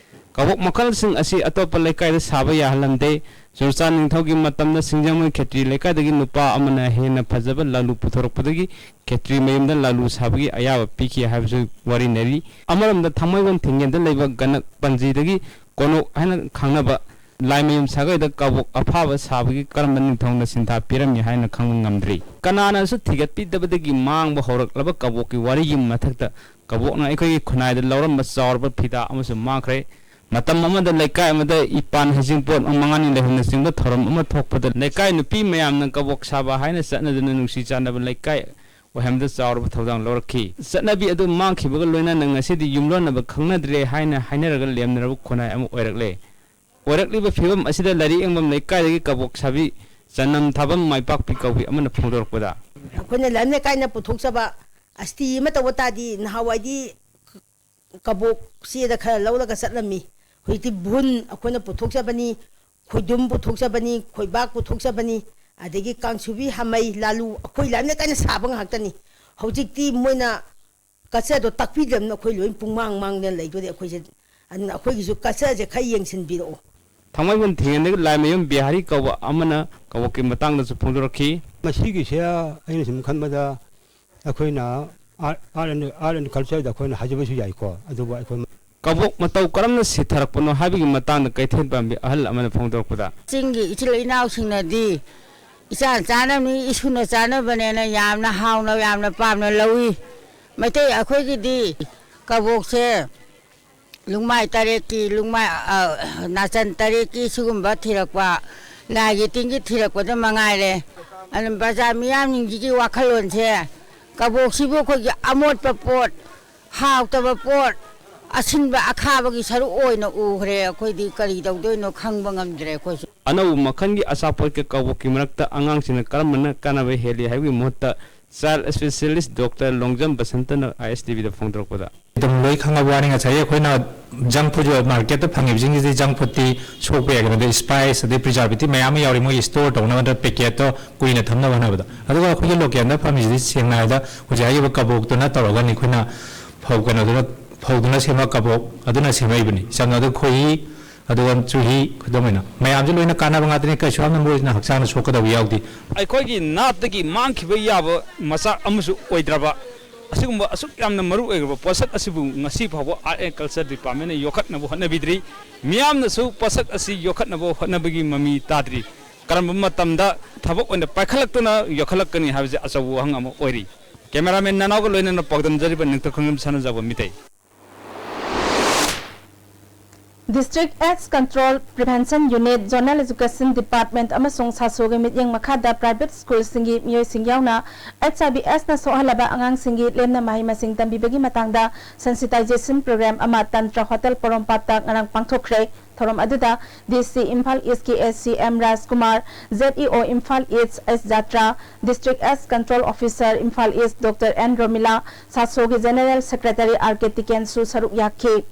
ꯀꯕꯣꯛ ꯃꯈꯜꯁꯤꯡ ꯑꯁꯤ ꯑꯇꯣꯞꯄ ꯂꯩꯀꯥꯏꯗ ꯁꯥꯕ ꯌꯥꯍꯜꯂꯝꯗꯦ꯫ ꯆꯨꯔꯆꯥꯟ ꯅꯤꯡꯊꯧꯒꯤ ꯃꯇꯝꯗ ꯁꯤꯡꯖꯃꯩ ꯈꯦꯇ꯭ꯔꯤ ꯂꯩꯀꯥꯏꯗꯒꯤ ꯅꯨꯄꯥ ꯑꯃꯅ ꯍꯦꯟꯅ ꯐꯖꯕ ꯂꯥꯂꯨ ꯄꯨꯊꯣꯔꯛꯄꯗꯒꯤ ꯈꯦꯇ꯭ꯔꯤ ꯃꯌꯨꯝꯗ ꯂꯥꯂꯨ ꯁꯥꯕꯒꯤ ꯑꯌꯥꯕ ꯄꯤꯈꯤ ꯍꯥꯏꯕꯁꯨ ꯋꯥꯔꯤꯅꯔꯤ꯫ ꯑꯃꯔꯣꯝꯗ ꯊꯥꯡꯃꯩꯕꯟ ꯊꯤꯡꯒꯦꯟꯗ ꯂꯩꯕ ꯒꯅꯛ ꯄꯟꯖꯤꯗꯒꯤ ꯀꯣꯅꯣꯛ ꯍꯥꯏꯅ ꯈꯪꯅꯕ ꯂꯥꯏꯃꯌꯨꯝ ꯁꯥꯒꯩꯗ ꯀꯕꯣꯛ ꯑꯐꯥꯕ ꯁꯥꯕꯒꯤ ꯀꯔꯝꯕ ꯅꯤꯡꯊꯧꯅ ꯁꯤꯟꯊꯥ ꯄꯤꯔꯝꯃꯤ ꯍꯥꯏꯅ ꯈꯪꯕ ꯉꯝꯗ꯭ꯔꯤ꯫ ꯀꯅꯥꯅꯁꯨ ꯊꯤꯒꯠꯄꯤꯗꯕꯗꯒꯤ ꯃꯥꯡꯕ ꯍꯧꯔꯛꯂꯕ ꯀꯕꯣꯛꯀꯤ ꯋꯥꯔꯤꯒꯤ ꯃꯊꯛꯇ ꯀꯕꯣꯛꯅ ꯑꯩꯈꯣꯏꯒꯤ ꯈꯨꯟꯅꯥꯏꯗ ꯂꯧꯔꯝꯕ ꯆꯥꯎꯔꯕ ꯐꯤꯗꯥ ꯑꯃꯁꯨ ꯃꯥꯡꯈ꯭ꯔꯦ꯫ ꯃꯇꯝ ꯑꯃꯗ ꯂꯩꯀꯥꯏ ꯑꯃꯗ ꯏꯄꯥꯟ ꯍꯩꯖꯤꯡꯄꯣꯠ ꯃꯉꯥꯅꯤ ꯂꯩꯐꯝꯅꯆꯤꯡꯕ ꯊꯧꯔꯝ ꯑꯃ ꯊꯣꯛꯄꯗ ꯂꯩꯀꯥꯏ ꯅꯨꯄꯤ ꯃꯌꯥꯝꯅ ꯀꯕꯣꯛ ꯁꯥꯕ ꯍꯥꯏꯅ ꯆꯠꯅꯗꯨꯅ ꯅꯨꯡꯁꯤ ꯆꯥꯟꯅꯕ ꯂꯩꯀꯥꯏ ꯑꯣꯏꯍꯟꯕꯗ ꯆꯥꯎꯔꯕ ꯊꯧꯗꯥꯡ ꯂꯧꯔꯛꯈꯤ꯫ ꯆꯠꯅꯕꯤ ꯑꯗꯨ ꯃꯥꯡꯈꯤꯕꯒ ꯂꯣꯏꯅꯅ ꯉꯁꯤꯗꯤ ꯌꯨꯝꯂꯣꯟꯅꯕ ꯈꯪꯅꯗ꯭ꯔꯦ ꯍꯥꯏꯅ ꯍꯥꯏꯅꯔꯒ ꯂꯦꯝꯅꯔꯕ ꯈꯨꯟꯅꯥꯏ ꯑꯃ ꯑꯣꯏꯔꯛꯂꯦ꯫ ꯑꯣꯏꯔꯛꯂꯤꯕ ꯐꯤꯕꯝ ꯑꯁꯤꯗ ꯂꯥꯏꯔꯤꯛ ꯌꯦꯡꯐꯝ ꯂꯩꯀꯥꯏꯗꯒꯤ ꯀꯕꯣꯛ ꯁꯥꯕꯤ ꯆꯅꯝ ꯊꯥꯕꯝ ꯃꯥꯏꯄꯥꯛꯄꯤ ꯀꯧꯕꯤ ꯑꯃꯅ ꯐꯣꯡꯗꯣꯔꯛꯄꯗ, ꯑꯩꯈꯣꯏꯅ ꯂꯥꯏꯝ ꯂꯩꯀꯥꯏꯅ ꯄꯨꯊꯣꯛꯆꯕ ꯑꯁꯇꯤ ꯑꯃ ꯇꯧꯕ ꯇꯥꯔꯗꯤ ꯅꯍꯥꯟꯋꯥꯏꯗꯤ ꯀꯕꯣꯛ ꯆꯦꯗ ꯈꯔ ꯂꯧꯔꯒ ꯆꯠꯂꯝꯃꯤ꯫ ꯍꯧꯖꯤꯛꯇꯤ ꯚꯨꯟ ꯑꯩꯈꯣꯏꯅ ꯄꯨꯊꯣꯛꯆꯕꯅꯤ, ꯈꯣꯏꯗꯨꯝ ꯄꯨꯊꯣꯛꯆꯕꯅꯤ, ꯈꯣꯏꯕꯥꯛ ꯄꯨꯊꯣꯛꯆꯕꯅꯤ, ꯑꯗꯒꯤ ꯀꯥꯡꯁꯨꯕꯤ, ꯍꯥꯃꯩ, ꯂꯥꯂꯨ ꯑꯩꯈꯣꯏ ꯂꯥꯏꯝ ꯂꯩꯀꯥꯏꯅ ꯁꯥꯕ ꯉꯥꯛꯇꯅꯤ꯫ ꯍꯧꯖꯤꯛꯇꯤ ꯃꯣꯏꯅ ꯀꯜꯆꯔꯗꯣ ꯇꯥꯛꯄꯤꯗꯕꯅꯤꯅ ꯑꯩꯈꯣꯏ ꯂꯣꯏ ꯄꯨꯡꯃꯥꯡ ꯃꯥꯡꯗꯅ ꯂꯩꯗꯣꯔꯦ꯫ ꯑꯩꯈꯣꯏꯁꯦ, ꯑꯗꯨꯅ ꯑꯩꯈꯣꯏꯒꯤꯁꯨ ꯀꯜꯆꯔꯁꯦ ꯈꯔ ꯌꯦꯡꯁꯤꯟꯕꯤꯔꯛꯑꯣ꯫ ꯊꯥꯡꯃꯩꯕꯟ ꯊꯤꯡꯉꯦꯟꯗꯒꯤ ꯂꯥꯏꯃꯌꯨꯝ ꯕꯤꯍꯥꯔꯤ ꯀꯧꯕ ꯑꯃꯅ ꯀꯕꯣꯛꯀꯤ ꯃꯇꯥꯡꯗꯁꯨ ꯐꯣꯡꯗꯣꯔꯛꯈꯤ꯫ ꯃꯁꯤꯒꯤꯁꯦ ꯑꯩꯅ ꯁꯨꯝ ꯈꯟꯕꯗ ꯑꯩꯈꯣꯏꯅ art, art and, art and cultureꯗ ꯑꯩꯈꯣꯏꯅ ꯍꯥꯏꯖꯕꯁꯨ ꯌꯥꯏꯀꯣ, ꯑꯗꯨꯕꯨ ꯑꯩꯈꯣꯏ ꯀꯕꯣꯛ ꯃꯇꯧ ꯀꯔꯝꯅ ꯁꯤꯊꯔꯛꯄꯅꯣ ꯍꯥꯏꯕꯒꯤ ꯃꯇꯥꯡꯗ ꯀꯩꯊꯦꯜ ꯄꯥꯝꯕꯤ ꯑꯍꯜ ꯑꯃꯅ ꯐꯣꯡꯗꯣꯔꯛꯄꯗ, ꯆꯤꯡꯒꯤ ꯏꯆꯤꯜ ꯏꯅꯥꯎꯁꯤꯡꯅꯗꯤ ꯏꯆꯥꯟ ꯆꯥꯟꯅꯕꯅꯤ, ꯏꯁꯨꯅ ꯆꯥꯟꯅꯕꯅꯦꯅ ꯌꯥꯝꯅ ꯍꯥꯎꯅ, ꯌꯥꯝꯅ ꯄꯥꯝꯅ ꯂꯧꯏ꯫ ꯃꯩꯇꯩ ꯑꯩꯈꯣꯏꯒꯤꯗꯤ ꯀꯕꯣꯛꯁꯦ ꯂꯨꯡꯃꯥꯏ ꯇꯔꯦꯠꯀꯤ, ꯂꯨꯡꯃꯥꯏ, ꯑ, ꯅꯥꯆꯟ ꯇꯔꯦꯠꯀꯤ ꯁꯤꯒꯨꯝꯕ ꯊꯤꯔꯛꯄ, ꯂꯥꯏꯒꯤ ꯇꯤꯟꯒꯤ ꯊꯤꯔꯛꯄꯗ ꯃꯉꯥꯏꯔꯦ꯫ ꯑꯗꯨꯅ ꯕꯖꯥꯔ ꯃꯤꯌꯥꯝꯁꯤꯡꯁꯤꯒꯤ ꯋꯥꯈꯜꯂꯣꯟꯁꯦ, ꯀꯕꯣꯛꯁꯤꯕꯨ ꯑꯩꯈꯣꯏꯒꯤ ꯑꯃꯣꯠꯄ ꯄꯣꯠ, ꯍꯥꯎꯇꯕ ꯄꯣꯠ, ꯑꯁꯤꯟꯕ ꯑꯈꯥꯕꯒꯤ ꯁꯔꯨꯛ ꯑꯣꯏꯅ ꯎꯈ꯭ꯔꯦ꯫ ꯑꯩꯈꯣꯏꯗꯤ ꯀꯔꯤ ꯇꯧꯗꯣꯏꯅꯣ ꯈꯪꯕ ꯉꯝꯗ꯭ꯔꯦ ꯑꯩꯈꯣꯏꯁꯨ꯫ ꯑꯅꯧꯕ ꯃꯈꯜꯒꯤ ꯑꯆꯥꯄꯣꯠꯀ ꯀꯕꯣꯛꯀꯤ ꯃꯔꯛꯇ ꯑꯉꯥꯡꯁꯤꯡꯅ ꯀꯔꯝꯕꯅ ꯀꯥꯟꯅꯕ ꯍꯦꯜꯂꯤ ꯍꯥꯏꯕꯒꯤ ꯃꯍꯨꯠꯇ, child specialist doctor ꯂꯣꯡꯖꯝ ꯕꯁꯟꯇꯅ ISTVꯗ ꯐꯣꯡꯗꯣꯔꯛꯄꯗ, ꯑꯗꯨꯝ ꯂꯣꯏ ꯈꯪꯉꯕ ꯋꯥꯅꯤ꯫ ꯉꯁꯥꯏꯒꯤ ꯑꯩꯈꯣꯏꯅ junk food marketꯇ ꯐꯪꯉꯤꯕꯁꯤꯡꯁꯤꯗꯤ junk foodꯇꯤ ꯁꯣꯛꯄ ꯌꯥꯏ, ꯀꯩꯅꯣꯗ spice ꯑꯗꯩ preservative ꯃꯌꯥꯝ ꯑꯃ ꯌꯥꯎꯔꯤ, ꯃꯣꯏ store ꯇꯧꯅꯕ ꯅꯠꯇ꯭ꯔꯒ packetꯇꯣ ꯀꯨꯏꯅ ꯊꯝꯅꯕ ꯍꯣꯠꯅꯕꯗ꯫ ꯑꯗꯨꯒ ꯑꯩꯈꯣꯏꯒꯤ localꯗ ꯐꯪꯉꯤꯁꯤꯗꯤ ꯁꯦꯡꯅ ꯍꯥꯏꯔꯕꯗ ꯍꯧꯖꯤꯛ ꯍꯥꯏꯔꯤꯕ ꯀꯕꯣꯛꯇꯨꯅ ꯇꯧꯔꯒꯅꯤ, ꯑꯩꯈꯣꯏꯅ ꯐꯧ ꯀꯩꯅꯣꯗꯨꯅ, ꯐꯧꯗꯨꯅ ꯁꯦꯝꯕ ꯀꯕꯣꯛ ꯑꯗꯨꯅ ꯁꯦꯝꯃꯛꯏꯕꯅꯤ꯫ ꯁꯝꯅ ꯍꯥꯏꯔꯕꯗ ꯈꯣꯏꯍꯤ, ꯑꯗꯨꯒ ꯆꯨꯍꯤ, ꯈꯨꯗꯝ ꯑꯣꯏꯅ ꯃꯌꯥꯝꯁꯦ ꯂꯣꯏꯅ ꯀꯥꯟꯅꯕ ꯉꯥꯛꯇꯅꯤ, ꯀꯩꯁꯨ ꯌꯥꯝꯅ ꯃꯣꯏꯁꯤꯅ ꯍꯛꯆꯥꯡꯗ ꯁꯣꯛꯀꯗꯕ ꯌꯥꯎꯗꯦ꯫ ꯑꯩꯈꯣꯏꯒꯤ ꯅꯥꯠꯇꯒꯤ ꯃꯥꯡꯈꯤꯕ ꯌꯥꯕ ꯃꯆꯥꯛ ꯑꯃꯁꯨ ꯑꯣꯏꯗ꯭ꯔꯕ ꯑꯁꯤꯒꯨꯝꯕ ꯑꯁꯨꯛ ꯌꯥꯝꯅ ꯃꯔꯨ ꯑꯣꯏꯈ꯭ꯔꯕ ꯄꯣꯠꯁꯛ ꯑꯁꯤꯕꯨ ꯉꯁꯤ ꯐꯥꯎꯕ Art and Culture Departmentꯅ ꯌꯣꯛꯈꯠꯅꯕ ꯍꯣꯠꯅꯕꯤꯗ꯭ꯔꯤ꯫ ꯃꯤꯌꯥꯝꯅꯁꯨ ꯄꯣꯠꯁꯛ ꯑꯁꯤ ꯌꯣꯛꯈꯠꯅꯕ ꯍꯣꯠꯅꯕꯒꯤ ꯃꯃꯤ ꯇꯥꯗ꯭ꯔꯤ꯫ ꯀꯔꯝꯕ ꯃꯇꯝꯗ ꯊꯕꯛ ꯑꯣꯏꯅ ꯄꯥꯏꯈꯠꯂꯛꯇꯨꯅ ꯌꯣꯛꯈꯠꯂꯛꯀꯅꯤ ꯍꯥꯏꯕꯁꯤ ꯑꯆꯧꯕ ꯋꯥꯍꯪ ꯑꯃ ꯑꯣꯏꯔꯤ꯫ Cameraman ꯅꯅꯥꯎꯒ ꯂꯣꯏꯅꯅ ꯄꯥꯎꯗꯝꯖꯔꯤꯕ ꯅꯤꯡꯊꯧꯈꯣꯡꯖꯝ ꯁꯅꯥꯖꯥꯎꯕ Meitei. District AIDS Control Prevention Unit, Zonal Education Department ꯑꯃꯁꯨꯡ ꯁꯥꯁꯣꯒꯤ ꯃꯤꯠꯌꯦꯡ ꯃꯈꯥꯗ private schoolꯁꯤꯡꯒꯤ ꯃꯤꯑꯣꯏꯁꯤꯡ ꯌꯥꯎꯅ HIV AIDS ꯅ ꯁꯣꯛꯍꯜꯂꯕ ꯑꯉꯥꯡꯁꯤꯡꯒꯤ ꯂꯦꯝꯅ ꯃꯍꯩ ꯃꯁꯤꯡ ꯇꯝꯕꯤꯕꯒꯤ ꯃꯇꯥꯡꯗ sensitization program ꯑꯃ ꯇꯟꯇ꯭ꯔ ꯍꯣꯇꯦꯜ ꯄꯣꯔꯣꯝꯄꯥꯠꯇ ꯉꯔꯥꯡ ꯄꯥꯡꯊꯣꯛꯈ꯭ꯔꯦ꯫ ꯊꯧꯔꯝ ꯑꯗꯨꯗ DC ꯏꯝꯐꯥꯜ ꯏꯁꯀꯤ AC M ꯔꯥꯖꯀꯨꯃꯥꯔ, ZEO ꯏꯝꯐꯥꯜ ꯏꯁ S ꯖꯥꯇ꯭ꯔꯥ, District AIDS Control Officer Imphal ꯏꯁ Doctor N Romila, ꯁꯥꯁꯣꯒꯤ General Secretary R K ꯇꯤꯀꯦꯟꯁꯨ ꯁꯔꯨꯛ ꯌꯥꯈꯤ꯫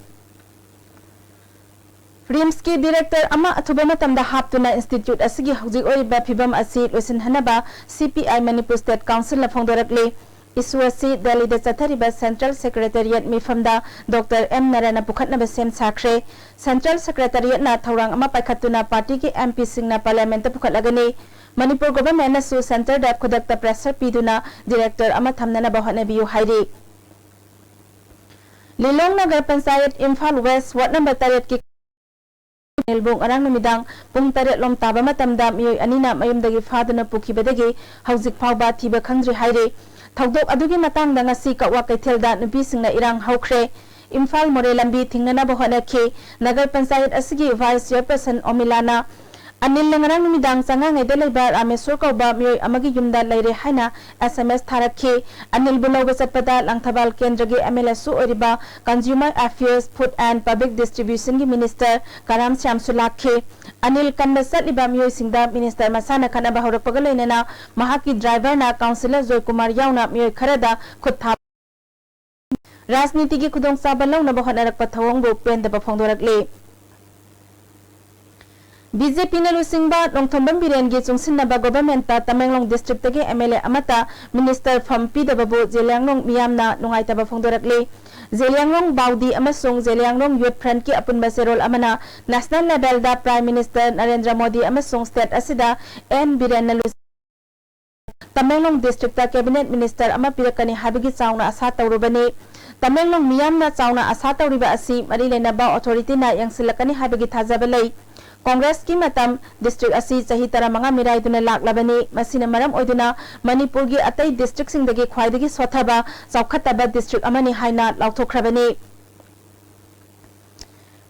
ꯔꯤꯝꯁꯀꯤ director ꯑꯃ ꯑꯊꯨꯕ ꯃꯇꯝꯗ ꯍꯥꯞꯇꯨꯅ institute ꯑꯁꯤꯒꯤ ꯍꯧꯖꯤꯛ ꯑꯣꯏꯔꯤꯕ ꯐꯤꯚꯝ ꯑꯁꯤ ꯂꯣꯏꯁꯤꯟꯍꯟꯅꯕ CPI Manipur State Council ꯅ ꯐꯣꯡꯗꯣꯔꯛꯂꯤ꯫ Issue ꯑꯁꯤ ꯗꯦꯜꯂꯤꯗ ꯆꯠꯊꯔꯤꯕ Central Secretariat ꯃꯤꯐꯝꯗ Doctor M ꯅꯔꯥꯅ ꯄꯨꯈꯠꯅꯕ ꯁꯦꯝ ꯁꯥꯈ꯭ꯔꯦ꯫ Central Secretariat ꯅ ꯊꯧꯔꯥꯡ ꯑꯃ ꯄꯥꯏꯈꯠꯇꯨꯅ party ꯒꯤ MPꯁꯤꯡꯅ Parliament ꯇ ꯄꯨꯈꯠꯂꯒꯅꯤ꯫ ꯃꯅꯤꯄꯨꯔ government ꯅꯁꯨ centre ꯗ ꯈꯨꯗꯛꯇ pressure ꯄꯤꯗꯨꯅ director ꯑꯃ ꯊꯝꯅꯅꯕ ꯍꯣꯠꯅꯕꯤꯌꯨ ꯍꯥꯏꯔꯤ꯫ ꯂꯤꯂꯣꯡ Nagar panchayat, Imphal West ward number ꯇꯔꯦꯠꯀꯤ ꯅꯤꯜꯕꯨ ꯉꯔꯥꯡ ꯅꯨꯃꯤꯗꯥꯡ ꯄꯨꯡ ꯇꯔꯦꯠ ꯂꯣꯝ ꯇꯥꯕ ꯃꯇꯝꯗ ꯃꯤꯑꯣꯏ ꯑꯅꯤꯅ ꯃꯌꯨꯝꯗꯒꯤ ꯐꯥꯗꯨꯅ ꯄꯨꯈꯤꯕꯗꯒꯤ ꯍꯧꯖꯤꯛ ꯐꯥꯎꯕ ꯊꯤꯕ ꯈꯪꯗ꯭ꯔꯤ ꯍꯥꯏꯔꯤ꯫ ꯊꯧꯗꯣꯛ ꯑꯗꯨꯒꯤ ꯃꯇꯥꯡꯗ ꯉꯁꯤ ꯀꯛꯋꯥ ꯀꯩꯊꯦꯜꯗ ꯅꯨꯄꯤꯁꯤꯡꯅ ꯏꯔꯥꯡ ꯍꯧꯈ꯭ꯔꯦ꯫ ꯏꯝꯐꯥꯜ ꯃꯣꯔꯦ ꯂꯝꯕꯤ ꯊꯤꯡꯅꯅꯕ ꯍꯣꯠꯅꯈꯤ꯫ ꯅꯒꯔ ꯄꯟꯆꯥꯌꯠ ꯑꯁꯤꯒꯤ vice chairperson ꯑꯣꯃꯤꯂꯥꯅ ꯑꯅꯤꯜꯅ ꯉꯔꯥꯡ ꯅꯨꯃꯤꯗꯥꯡ ꯆꯉꯥꯉꯩꯗ ꯂꯩꯕ ꯔꯥꯃꯦꯁꯣꯔ ꯀꯧꯕ ꯃꯤꯑꯣꯏ ꯑꯃꯒꯤ ꯌꯨꯝꯗ ꯂꯩꯔꯦ ꯍꯥꯏꯅ SMS ꯊꯥꯔꯛꯈꯤ꯫ ꯑꯅꯤꯜꯕꯨ ꯂꯧꯕ ꯆꯠꯄꯗ ꯂꯥꯡꯊꯕꯥꯜ ꯀꯦꯟꯗ꯭ꯔꯒꯤ MLAꯁꯨ ꯑꯣꯏꯔꯤꯕ Consumer Affairs, Food and Public Distributionꯒꯤ minister ꯀꯔꯥꯝ ꯁ꯭ꯌꯥꯝꯁꯨ ꯂꯥꯛꯈꯤ꯫ ꯑꯅꯤꯜ ꯀꯟꯕ ꯆꯠꯂꯤꯕ ꯃꯤꯑꯣꯏꯁꯤꯡꯗ minister ꯃꯁꯥꯅ ꯈꯠꯅꯕ ꯍꯧꯔꯛꯄꯒ ꯂꯣꯏꯅꯅ ꯃꯍꯥꯛꯀꯤ driverꯅ councillor ꯖꯣꯏꯀꯨꯃꯥꯔ ꯌꯥꯎꯅ ꯃꯤꯑꯣꯏ ꯈꯔꯗ ꯈꯨꯠ ꯊꯥꯕ ꯔꯥꯖꯅꯤꯇꯤꯒꯤ ꯈꯨꯗꯣꯡꯆꯥꯕ ꯂꯧꯅꯕ ꯍꯣꯠꯅꯔꯛꯄ ꯊꯧꯑꯣꯡꯕꯨ ꯄꯦꯟꯗꯕ ꯐꯣꯡꯗꯣꯔꯛꯂꯤ꯫ BJPꯅ ꯂꯨꯆꯤꯡꯕ ꯅꯣꯡꯊꯣꯝꯕꯝ ꯕꯤꯔꯦꯟꯒꯤ ꯆꯨꯡꯁꯤꯟꯅꯕ governmentꯇ ꯇꯃꯦꯡꯂꯣꯡ districtꯇꯒꯤ MLA ꯑꯃꯠꯇ minister ꯐꯝ ꯄꯤꯗꯕꯕꯨ ꯖꯦꯂꯤꯌꯥꯡꯂꯣꯡ ꯃꯤꯌꯥꯝꯅ ꯅꯨꯡꯉꯥꯏꯇꯕ ꯐꯣꯡꯗꯣꯔꯛꯂꯤ꯫ ꯖꯦꯂꯤꯌꯥꯡꯂꯣꯡ ꯕꯥꯎꯗꯤ ꯑꯃꯁꯨꯡ ꯖꯦꯂꯤꯌꯥꯡꯂꯣꯡ Youth Frontꯀꯤ ꯑꯄꯨꯟꯕ ꯆꯦꯔꯣꯜ ꯑꯃꯅ national levelꯗ Prime Minister Narendra Modi ꯑꯃꯁꯨꯡ state ꯑꯁꯤꯗ ꯑꯦꯟ ꯕꯤꯔꯦꯟꯅ ꯂꯨꯆꯤꯡꯕ ꯇꯃꯦꯡꯂꯣꯡ districtꯇ cabinet minister ꯑꯃ ꯄꯤꯔꯛꯀꯅꯤ ꯍꯥꯏꯕꯒꯤ ꯆꯥꯎꯅ ꯑꯁꯥ ꯇꯧꯔꯨꯕꯅꯤ꯫ ꯇꯃꯦꯡꯂꯣꯡ ꯃꯤꯌꯥꯝꯅ ꯆꯥꯎꯅ ꯑꯁꯥ ꯇꯧꯔꯤꯕ ꯑꯁꯤ ꯃꯔꯤ ꯂꯩꯅꯕ authorityꯅ ꯌꯦꯡꯁꯤꯜꯂꯛꯀꯅꯤ ꯍꯥꯏꯕꯒꯤ ꯊꯥꯖꯕ ꯂꯩ꯫ Congressꯀꯤ ꯃꯇꯝ district ꯑꯁꯤ ꯆꯍꯤ ꯇꯔꯥꯃꯉꯥ ꯃꯤꯔꯥꯏꯗꯨꯅ ꯂꯥꯛꯂꯕꯅꯤ꯫ ꯃꯁꯤꯅ ꯃꯔꯝ ꯑꯣꯏꯗꯨꯅ ꯃꯅꯤꯄꯨꯔꯒꯤ ꯑꯇꯩ districtꯁꯤꯡꯗꯒꯤ ꯈ꯭ꯋꯥꯏꯗꯒꯤ ꯁꯣꯠꯊꯕ, ꯆꯥꯎꯈꯠꯇꯕ district ꯑꯃꯅꯤ ꯍꯥꯏꯅ ꯂꯥꯎꯊꯣꯛꯈ꯭ꯔꯕꯅꯤ꯫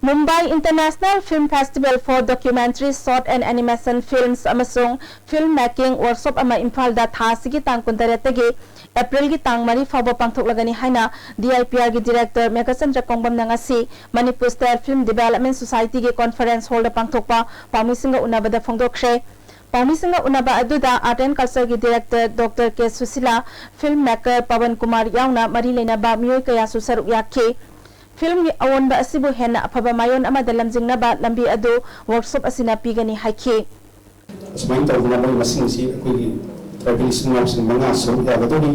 Mumbai International Film Festival for Documentary Short and Animation Films ꯑꯃꯁꯨꯡ Film Making Workshop ꯑꯃ ꯏꯝꯐꯥꯜꯗ ꯊꯥ ꯑꯁꯤꯒꯤ ꯇꯥꯡ ꯀꯨꯟꯇꯔꯦꯠꯇꯒꯤ ꯑꯦꯄ꯭ꯔꯤꯜꯒꯤ ꯇꯥꯡ ꯃꯔꯤ ꯐꯥꯎꯕ ꯄꯥꯡꯊꯣꯛꯂꯒꯅꯤ ꯍꯥꯏꯅ D I P Rꯒꯤ Director Meghachandra ꯀꯣꯡꯕꯝꯅ ꯉꯁꯤ Manipur Style Film Development Societyꯒꯤ conference hallꯗ ꯄꯥꯡꯊꯣꯛꯄ ꯄꯥꯎꯃꯤꯁꯤꯡꯒ ꯎꯅꯕꯗ ꯐꯣꯡꯗꯣꯛꯈ꯭ꯔꯦ꯫ ꯄꯥꯎꯃꯤꯁꯤꯡꯒ ꯎꯅꯕ ꯑꯗꯨꯗ Art and Cultureꯒꯤ Director Doctor K Sushila, film maker Pawan Kumar ꯌꯥꯎꯅ ꯃꯔꯤ ꯂꯩꯅꯕ ꯃꯤꯑꯣꯏ ꯀꯌꯥꯁꯨ ꯁꯔꯨꯛ ꯌꯥꯈꯤ꯫ Filmꯒꯤ ꯑꯑꯣꯟꯕ ꯑꯁꯤꯕꯨ ꯍꯦꯟꯅ ꯑꯐꯕ ꯃꯥꯏꯑꯣꯟ ꯑꯃꯗ ꯂꯝꯖꯤꯡꯅꯕ ꯂꯝꯕꯤ ꯑꯗꯨ workshop ꯑꯁꯤꯅ ꯄꯤꯒꯅꯤ ꯍꯥꯏꯈꯤ꯫ ꯑꯁꯨꯃꯥꯏꯅ ꯇꯧꯗꯅ ꯃꯣꯏ ꯃꯁꯤꯡꯁꯤ ꯑꯩꯈꯣꯏꯒꯤ tribal ꯏꯆꯤꯟ ꯏꯅꯥꯎꯁꯤꯡ ꯃꯉꯥ ꯁꯔꯨꯛ ꯌꯥꯒꯗꯧꯔꯤ꯫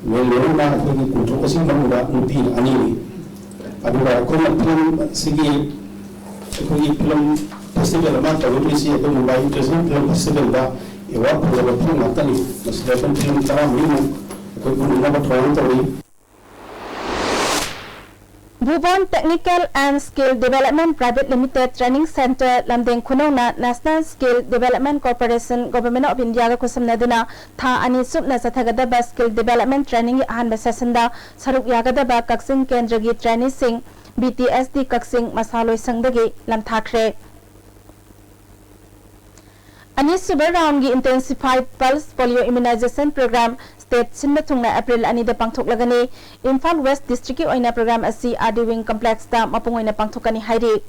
ꯃꯦꯟ ꯑꯣꯏꯅ ꯑꯩꯈꯣꯏꯒꯤ ꯀꯨꯟꯇꯔꯨꯛ ꯑꯁꯤꯒꯤ ꯃꯅꯨꯡꯗ ꯅꯨꯄꯤꯅ ꯑꯅꯤꯅꯤ꯫ ꯑꯗꯨꯒ ꯑꯩꯈꯣꯏꯅ film ꯑꯁꯤꯒꯤ ꯑꯩꯈꯣꯏꯒꯤ film festival ꯑꯃ ꯇꯧꯒꯗꯣꯏꯁꯤ ꯑꯩꯈꯣꯏ ꯃꯨꯝꯕꯥꯏ International Film Festivalꯗ award ꯐꯪꯂꯕ film ꯉꯥꯛꯇꯅꯤ꯫ ꯃꯁꯤꯗ ꯑꯩꯈꯣꯏ film ꯇꯔꯥꯃꯔꯤꯃꯨꯛ ꯑꯩꯈꯣꯏ ꯄꯨꯟꯅꯅꯕ ꯊꯧꯔꯥꯡ ꯇꯧꯔꯤ꯫ Bhuvan Technical and Skill Development Private Limited Training Center ꯂꯝꯗꯦꯡ ꯈꯨꯅꯧꯅ National Skill Development Corporation, Government of Indiaꯒ ꯈꯨꯠꯁꯝꯅꯗꯨꯅ ꯊꯥ ꯑꯅꯤ ꯆꯨꯞꯅ ꯆꯠꯊꯒꯗꯕ Skill Development Trainingꯒꯤ ꯑꯍꯥꯟꯕ sessionꯗ ꯁꯔꯨꯛ ꯌꯥꯒꯗꯕ ꯀꯛꯆꯤꯡ ꯀꯦꯟꯗ꯭ꯔꯒꯤ traineeꯁꯤꯡ B T S D ꯀꯛꯆꯤꯡ ꯃꯁꯥ ꯂꯣꯏꯁꯪꯗꯒꯤ ꯂꯝꯊꯥꯈ꯭ꯔꯦ꯫ ꯑꯅꯤꯁꯨꯕ roundꯒꯤ Intensified Pulse Polio Immunization Program state ꯁꯤꯟꯕ ꯊꯨꯡꯅ ꯑꯦꯄ꯭ꯔꯤꯜ ꯑꯅꯤꯗ ꯄꯥꯡꯊꯣꯛꯂꯒꯅꯤ꯫ ꯏꯝꯐꯥꯜ West Districtꯀꯤ ꯑꯣꯏꯅ program ꯑꯁꯤ R D Wing Complexꯇ ꯃꯄꯨꯡ ꯑꯣꯏꯅ ꯄꯥꯡꯊꯣꯛꯀꯅꯤ ꯍꯥꯏꯔꯤ꯫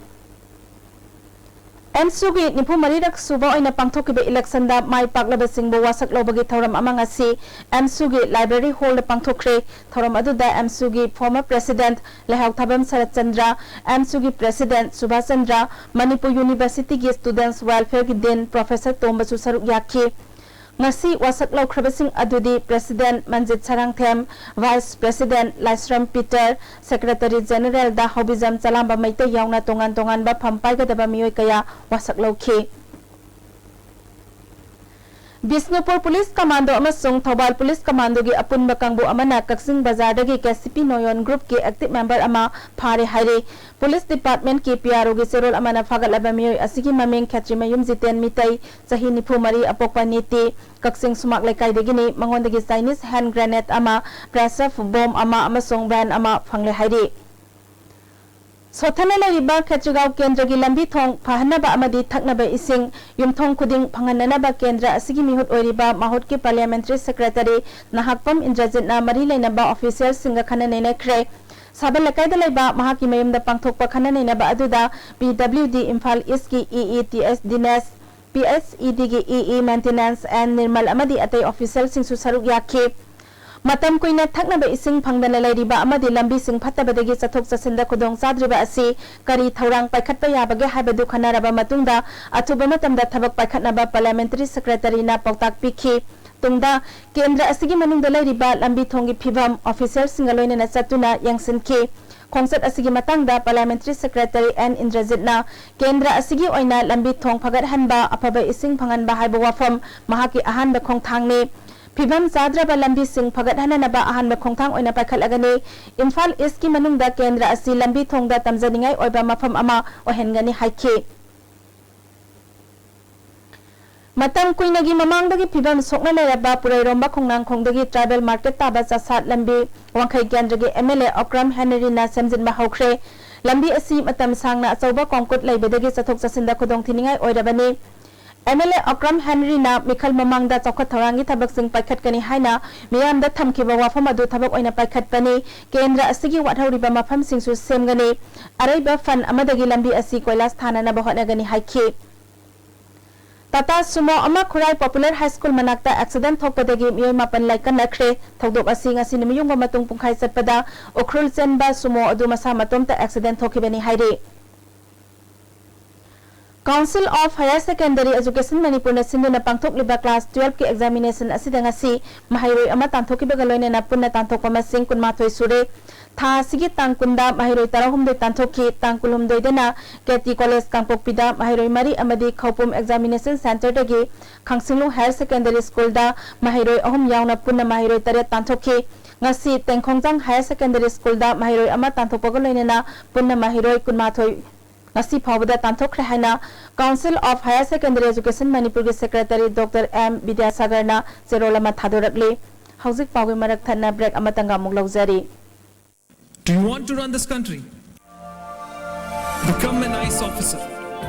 ꯑꯦꯝꯁꯨꯒꯤ ꯅꯤꯐꯨ ꯃꯔꯤꯔꯛ ꯁꯨꯕ ꯑꯣꯏꯅ ꯄꯥꯡꯊꯣꯛꯈꯤꯕ electionꯗ ꯃꯥꯏ ꯄꯥꯛꯂꯕꯁꯤꯡꯕꯨ ꯋꯥꯁꯛ ꯂꯧꯕꯒꯤ ꯊꯧꯔꯝ ꯑꯃ ꯉꯁꯤ ꯑꯦꯝꯁꯨꯒꯤ library hallꯗ ꯄꯥꯡꯊꯣꯛꯈ꯭ꯔꯦ꯫ ꯊꯧꯔꯝ ꯑꯗꯨꯗ ꯑꯦꯝꯁꯨꯒꯤ former president ꯂꯩꯍꯥꯎꯊꯥꯕꯝ ꯁꯔꯠ Chandra, ꯑꯦꯝꯁꯨꯒꯤ president Subhash Chandra, Manipur Universityꯒꯤ Students Welfareꯒꯤ Dean Professor ꯇꯣꯝꯕꯁꯨ ꯁꯔꯨꯛ ꯌꯥꯈꯤ꯫ ꯉꯁꯤ ꯋꯥꯁꯛ ꯂꯧꯈ꯭ꯔꯕꯁꯤꯡ ꯑꯗꯨꯗꯤ president ꯃꯟꯖꯤꯠ ꯁꯔꯥꯡꯊꯦꯝ, vice president ꯂꯥꯏꯁ꯭ꯔꯝ ꯄꯤꯇꯔ, secretary generalꯗ ꯍꯧꯕꯤꯖꯝ ꯆꯂꯥꯝꯕ ꯃꯩꯇꯩ ꯌꯥꯎꯅ ꯇꯣꯉꯥꯟ ꯇꯣꯉꯥꯟꯕ ꯐꯝ ꯄꯥꯏꯒꯗꯕ ꯃꯤꯑꯣꯏ ꯀꯌꯥ ꯋꯥꯁꯛ ꯂꯧꯈꯤ꯫ ꯕꯤꯁꯅꯨꯄꯨꯔ ꯄꯨꯂꯤꯁ ꯀꯃꯥꯟꯗꯣ ꯑꯃꯁꯨꯡ ꯊꯧꯕꯥꯜ ꯄꯨꯂꯤꯁ ꯀꯃꯥꯟꯗꯣꯒꯤ ꯑꯄꯨꯟꯕ ꯀꯥꯡꯕꯨ ꯑꯃꯅ ꯀꯛꯆꯤꯡ ꯕꯖꯥꯔꯗꯒꯤ K C P ꯅꯣꯌꯣꯟ groupꯀꯤ active member ꯑꯃ ꯐꯥꯔꯦ ꯍꯥꯏꯔꯤ꯫ ꯄꯨꯂꯤꯁ departmentꯀꯤ P R Oꯒꯤ ꯆꯦꯔꯣꯜ ꯑꯃꯅ ꯐꯥꯒꯠꯂꯕ ꯃꯤꯑꯣꯏ ꯑꯁꯤꯒꯤ ꯃꯃꯤꯡ ꯈꯦꯇ꯭ꯔꯤꯃꯌꯨꯝ ꯖꯤꯇꯦꯟ ꯃꯤꯇꯩ, ꯆꯍꯤ ꯅꯤꯐꯨ ꯃꯔꯤ, ꯑꯄꯣꯛꯄ ꯅꯤꯇꯤ, ꯀꯛꯆꯤꯡ ꯁꯨꯃꯥꯛ ꯂꯩꯀꯥꯏꯗꯒꯤꯅꯤ꯫ ꯃꯉꯣꯟꯗꯒꯤ Chinese hand grenade ꯑꯃ, pressure bomb ꯑꯃ ꯑꯃꯁꯨꯡ van ꯑꯃ ꯐꯪꯂꯦ ꯍꯥꯏꯔꯤ꯫ ꯁꯣꯠꯊꯅ ꯂꯩꯔꯤꯕ ꯈꯦꯇ꯭ꯔꯤꯒꯥꯎ ꯀꯦꯟꯗ꯭ꯔꯒꯤ ꯂꯝꯕꯤ ꯊꯣꯡ ꯐꯍꯟꯅꯕ ꯑꯃꯗꯤ ꯊꯛꯅꯕ ꯏꯁꯤꯡ ꯌꯨꯝꯊꯣꯡ ꯈꯨꯗꯤꯡ ꯐꯪꯍꯟꯅꯅꯕ ꯀꯦꯟꯗ꯭ꯔ ꯑꯁꯤꯒꯤ ꯃꯤꯍꯨꯠ ꯑꯣꯏꯔꯤꯕ ꯃꯍꯨꯠꯀꯤ Parliamentary Secretary ꯅꯍꯥꯛꯄꯝ ꯏꯟꯗ꯭ꯔꯖꯤꯠꯅ ꯃꯔꯤ ꯂꯩꯅꯕ officialꯁꯤꯡꯒ ꯈꯟꯅ ꯅꯩꯅꯈ꯭ꯔꯦ꯫ ꯁꯥꯕꯜ ꯂꯩꯀꯥꯏꯗ ꯂꯩꯕ ꯃꯍꯥꯛꯀꯤ ꯃꯌꯨꯝꯗ ꯄꯥꯡꯊꯣꯛꯄ ꯈꯟꯅ ꯅꯩꯅꯕ ꯑꯗꯨꯗ P W D Imphal Eastꯀꯤ E E T S ꯗꯤꯅꯦꯁ, P S E Dꯒꯤ E E Maintenance N Nirmal ꯑꯃꯗꯤ ꯑꯇꯩ officialꯁꯤꯡꯁꯨ ꯁꯔꯨꯛ ꯌꯥꯈꯤ꯫ ꯃꯇꯝ ꯀꯨꯏꯅ ꯊꯛꯅꯕ ꯏꯁꯤꯡ ꯐꯪꯗꯅ ꯂꯩꯔꯤꯕ ꯑꯃꯗꯤ ꯂꯝꯕꯤꯁꯤꯡ ꯐꯠꯇꯕꯗꯒꯤ ꯆꯠꯊꯣꯛ ꯆꯠꯁꯤꯟꯗ ꯈꯨꯗꯣꯡ ꯆꯥꯗ꯭ꯔꯤꯕ ꯑꯁꯤ ꯀꯔꯤ ꯊꯧꯔꯥꯡ ꯄꯥꯏꯈꯠꯄ ꯌꯥꯕꯒꯦ ꯍꯥꯏꯕꯗꯨ ꯈꯟꯅꯔꯕ ꯃꯇꯨꯡꯗ ꯑꯊꯨꯕ ꯃꯇꯝꯗ ꯊꯕꯛ ꯄꯥꯏꯈꯠꯅꯕ Parliamentary Secretaryꯅ ꯄꯥꯎꯇꯥꯛ ꯄꯤꯈꯤ꯫ ꯇꯨꯡꯗ ꯀꯦꯟꯗ꯭ꯔ ꯑꯁꯤꯒꯤ ꯃꯅꯨꯡꯗ ꯂꯩꯔꯤꯕ ꯂꯝꯕꯤ ꯊꯣꯡꯒꯤ ꯐꯤꯚꯝ officialꯁꯤꯡꯒ ꯂꯣꯏꯅꯅ ꯆꯠꯇꯨꯅ ꯌꯦꯡꯁꯤꯟꯈꯤ꯫ ꯈꯣꯡꯆꯠ ꯑꯁꯤꯒꯤ ꯃꯇꯥꯡꯗ Parliamentary Secretary N ꯏꯟꯗ꯭ꯔꯖꯤꯠꯅ ꯀꯦꯟꯗ꯭ꯔ ꯑꯁꯤꯒꯤ ꯑꯣꯏꯅ ꯂꯝꯕꯤ ꯊꯣꯡ ꯐꯒꯠꯍꯟꯕ, ꯑꯐꯕ ꯏꯁꯤꯡ ꯐꯪꯍꯟꯕ ꯍꯥꯏꯕ ꯋꯥꯐꯝ ꯃꯍꯥꯛꯀꯤ ꯑꯍꯥꯟꯕ ꯈꯣꯡꯊꯥꯡꯅꯤ꯫ ꯐꯤꯚꯝ ꯆꯥꯗ꯭ꯔꯕ ꯂꯝꯕꯤꯁꯤꯡ ꯐꯒꯠꯍꯟꯅꯅꯕ ꯑꯍꯥꯟꯕ ꯈꯣꯡꯊꯥꯡ ꯑꯣꯏꯅ ꯄꯥꯏꯈꯠꯂꯒꯅꯤ꯫ ꯏꯝꯐꯥꯜ Eastꯀꯤ ꯃꯅꯨꯡꯗ ꯀꯦꯟꯗ꯭ꯔ ꯑꯁꯤ ꯂꯝꯕꯤ ꯊꯣꯡꯗ ꯇꯝꯖꯅꯤꯡꯉꯥꯏ ꯑꯣꯏꯕ ꯃꯐꯝ ꯑꯃ ꯑꯣꯏꯍꯟꯒꯅꯤ ꯍꯥꯏꯈꯤ꯫ ꯃꯇꯝ ꯀꯨꯏꯅꯒꯤ ꯃꯃꯥꯡꯗꯒꯤ ꯐꯤꯕꯝ ꯁꯣꯛꯅ ꯂꯩꯔꯕ ꯄꯨꯔꯩꯔꯣꯝꯕ ꯈꯣꯡꯅꯥꯡꯈꯣꯡꯗꯒꯤ tribal market ꯇꯥꯕ ꯆꯥꯁꯥꯠ ꯂꯝꯕꯤ ꯋꯥꯡꯈꯩ ꯀꯦꯟꯗ꯭ꯔꯒꯤ M L A ꯑꯣꯀ꯭ꯔꯝ ꯍꯦꯅꯔꯤꯅ ꯁꯦꯝꯖꯤꯟꯕ ꯍꯧꯈ꯭ꯔꯦ꯫ ꯂꯝꯕꯤ ꯑꯁꯤ ꯃꯇꯝ ꯁꯥꯡꯅ ꯑꯆꯧꯕ concrete ꯂꯩꯕꯗꯒꯤ ꯆꯠꯊꯣꯛ ꯆꯠꯁꯤꯟꯗ ꯈꯨꯗꯣꯡꯊꯤꯅꯤꯡꯉꯥꯏ ꯑꯣꯏꯔꯕꯅꯤ꯫ M L A ꯑꯣꯀ꯭ꯔꯝ ꯍꯦꯅꯔꯤꯅ ꯃꯤꯈꯜ ꯃꯃꯥꯡꯗ ꯆꯥꯎꯈꯠ ꯊꯧꯔꯥꯡꯒꯤ ꯊꯕꯛꯁꯤꯡ ꯄꯥꯏꯈꯠꯀꯅꯤ ꯍꯥꯏꯅ ꯃꯤꯌꯥꯝꯗ ꯊꯝꯈꯤꯕ ꯋꯥꯐꯝ ꯑꯗꯨ ꯊꯕꯛ ꯑꯣꯏꯅ ꯄꯥꯏꯈꯠꯄꯅꯤ꯫ ꯀꯦꯟꯗ꯭ꯔ ꯑꯁꯤꯒꯤ ꯋꯥꯠꯍꯧꯔꯤꯕ ꯃꯐꯝꯁꯤꯡꯁꯨ ꯁꯦꯝꯒꯅꯤ꯫ ꯑꯔꯩꯕ fund ꯑꯃꯗꯒꯤ ꯂꯝꯕꯤ ꯑꯁꯤ ꯀꯣꯏꯂꯥꯁ ꯊꯥꯅꯅꯕ ꯍꯣꯠꯅꯒꯅꯤ ꯍꯥꯏꯈꯤ꯫ ꯇꯥꯇꯥ ꯁꯨꯃꯣ ꯑꯃ ꯈꯨꯔꯥꯏ Popular High School ꯃꯅꯥꯛꯇ accident ꯊꯣꯛꯄꯗꯒꯤ ꯃꯤꯑꯣꯏ ꯃꯥꯄꯟ ꯂꯥꯏꯀꯠꯅꯈ꯭ꯔꯦ꯫ ꯊꯧꯗꯣꯛ ꯑꯁꯤ ꯉꯁꯤ ꯅꯨꯃꯤꯠꯌꯨꯡꯕ ꯃꯇꯨꯡ ꯄꯨꯡꯈꯥꯏ ꯆꯠꯄꯗ ꯎꯈ꯭ꯔꯨꯜ ꯆꯦꯟꯕ ꯁꯨꯃꯣ ꯑꯗꯨ ꯃꯁꯥ ꯃꯇꯣꯝꯇ accident ꯊꯣꯛꯈꯤꯕꯅꯤ ꯍꯥꯏꯔꯤ꯫ Council of Higher Secondary Education ꯃꯅꯤꯄꯨꯔꯅ ꯁꯤꯟꯗꯨꯅ ꯄꯥꯡꯊꯣꯛꯂꯤꯕ class twelveꯀꯤ examination ꯑꯁꯤꯗ ꯉꯁꯤ ꯃꯍꯩꯔꯣꯏ ꯑꯃ ꯇꯥꯟꯊꯣꯛꯈꯤꯕꯒ ꯂꯣꯏꯅꯅ ꯄꯨꯟꯅ ꯇꯥꯟꯊꯣꯛꯄ ꯃꯁꯤꯡ ꯀꯨꯟꯃꯥꯊꯣꯏ ꯁꯨꯔꯦ꯫ ꯊꯥ ꯑꯁꯤꯒꯤ ꯇꯥꯡ ꯀꯨꯟꯗ ꯃꯍꯩꯔꯣꯏ ꯇꯔꯥꯍꯨꯝꯗꯣꯏ ꯇꯥꯟꯊꯣꯛꯈꯤ꯫ ꯇꯥꯡ ꯀꯨꯟꯍꯨꯝꯗꯣꯏꯗꯅ K T College ꯀꯥꯡꯄꯣꯛꯄꯤꯗ ꯃꯍꯩꯔꯣꯏ ꯃꯔꯤ ꯑꯃꯗꯤ ꯈꯧꯄꯨꯝ Examination Centreꯗꯒꯤ ꯈꯥꯡꯁꯤꯡꯂꯨ Higher Secondary Schoolꯗ ꯃꯍꯩꯔꯣꯏ ꯑꯍꯨꯝ ꯌꯥꯎꯅ ꯄꯨꯟꯅ ꯃꯍꯩꯔꯣꯏ ꯇꯔꯦꯠ ꯇꯥꯟꯊꯣꯛꯈꯤ꯫ ꯉꯁꯤ ꯇꯦꯡꯈꯣꯡꯖꯥꯡ Higher Secondary Schoolꯗ ꯃꯍꯩꯔꯣꯏ ꯑꯃ ꯇꯥꯟꯊꯣꯛꯄꯒ ꯂꯣꯏꯅꯅ ꯄꯨꯟꯅ ꯃꯍꯩꯔꯣꯏ ꯀꯨꯟꯃꯥꯊꯣꯏ ꯉꯁꯤ ꯐꯥꯎꯕꯗ ꯇꯥꯟꯊꯣꯛꯈ꯭ꯔꯦ ꯍꯥꯏꯅ Council of Higher Secondary Education ꯃꯅꯤꯄꯨꯔꯒꯤ Secretary Doctor M ꯕꯤꯗ꯭ꯌꯥꯁꯥꯒꯔꯅ ꯆꯦꯔꯣꯜ ꯑꯃ ꯊꯥꯗꯣꯔꯛꯂꯤ꯫ ꯍꯧꯖꯤꯛ ꯄꯥꯎꯒꯤ ꯃꯔꯛ ꯊꯠꯅ break ꯑꯃꯇꯪꯒ ꯑꯃꯨꯛ ꯂꯧꯖꯔꯤ꯫ Do you want to run this country? Become an IAS officer.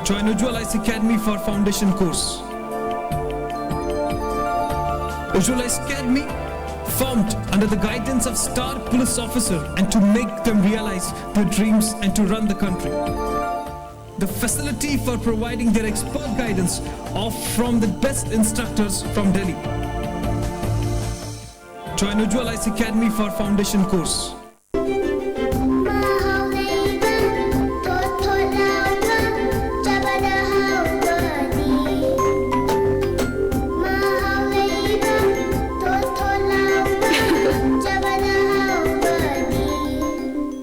Join Ujjwal IAS Academy for foundation course. Ujjwal IAS Academy, formed under the guidance of star police officer, and to make them realize their dreams and to run the country. The facility for providing their expert guidance are from the best instructors from Delhi. Join Ujjwal IAS Academy for foundation course.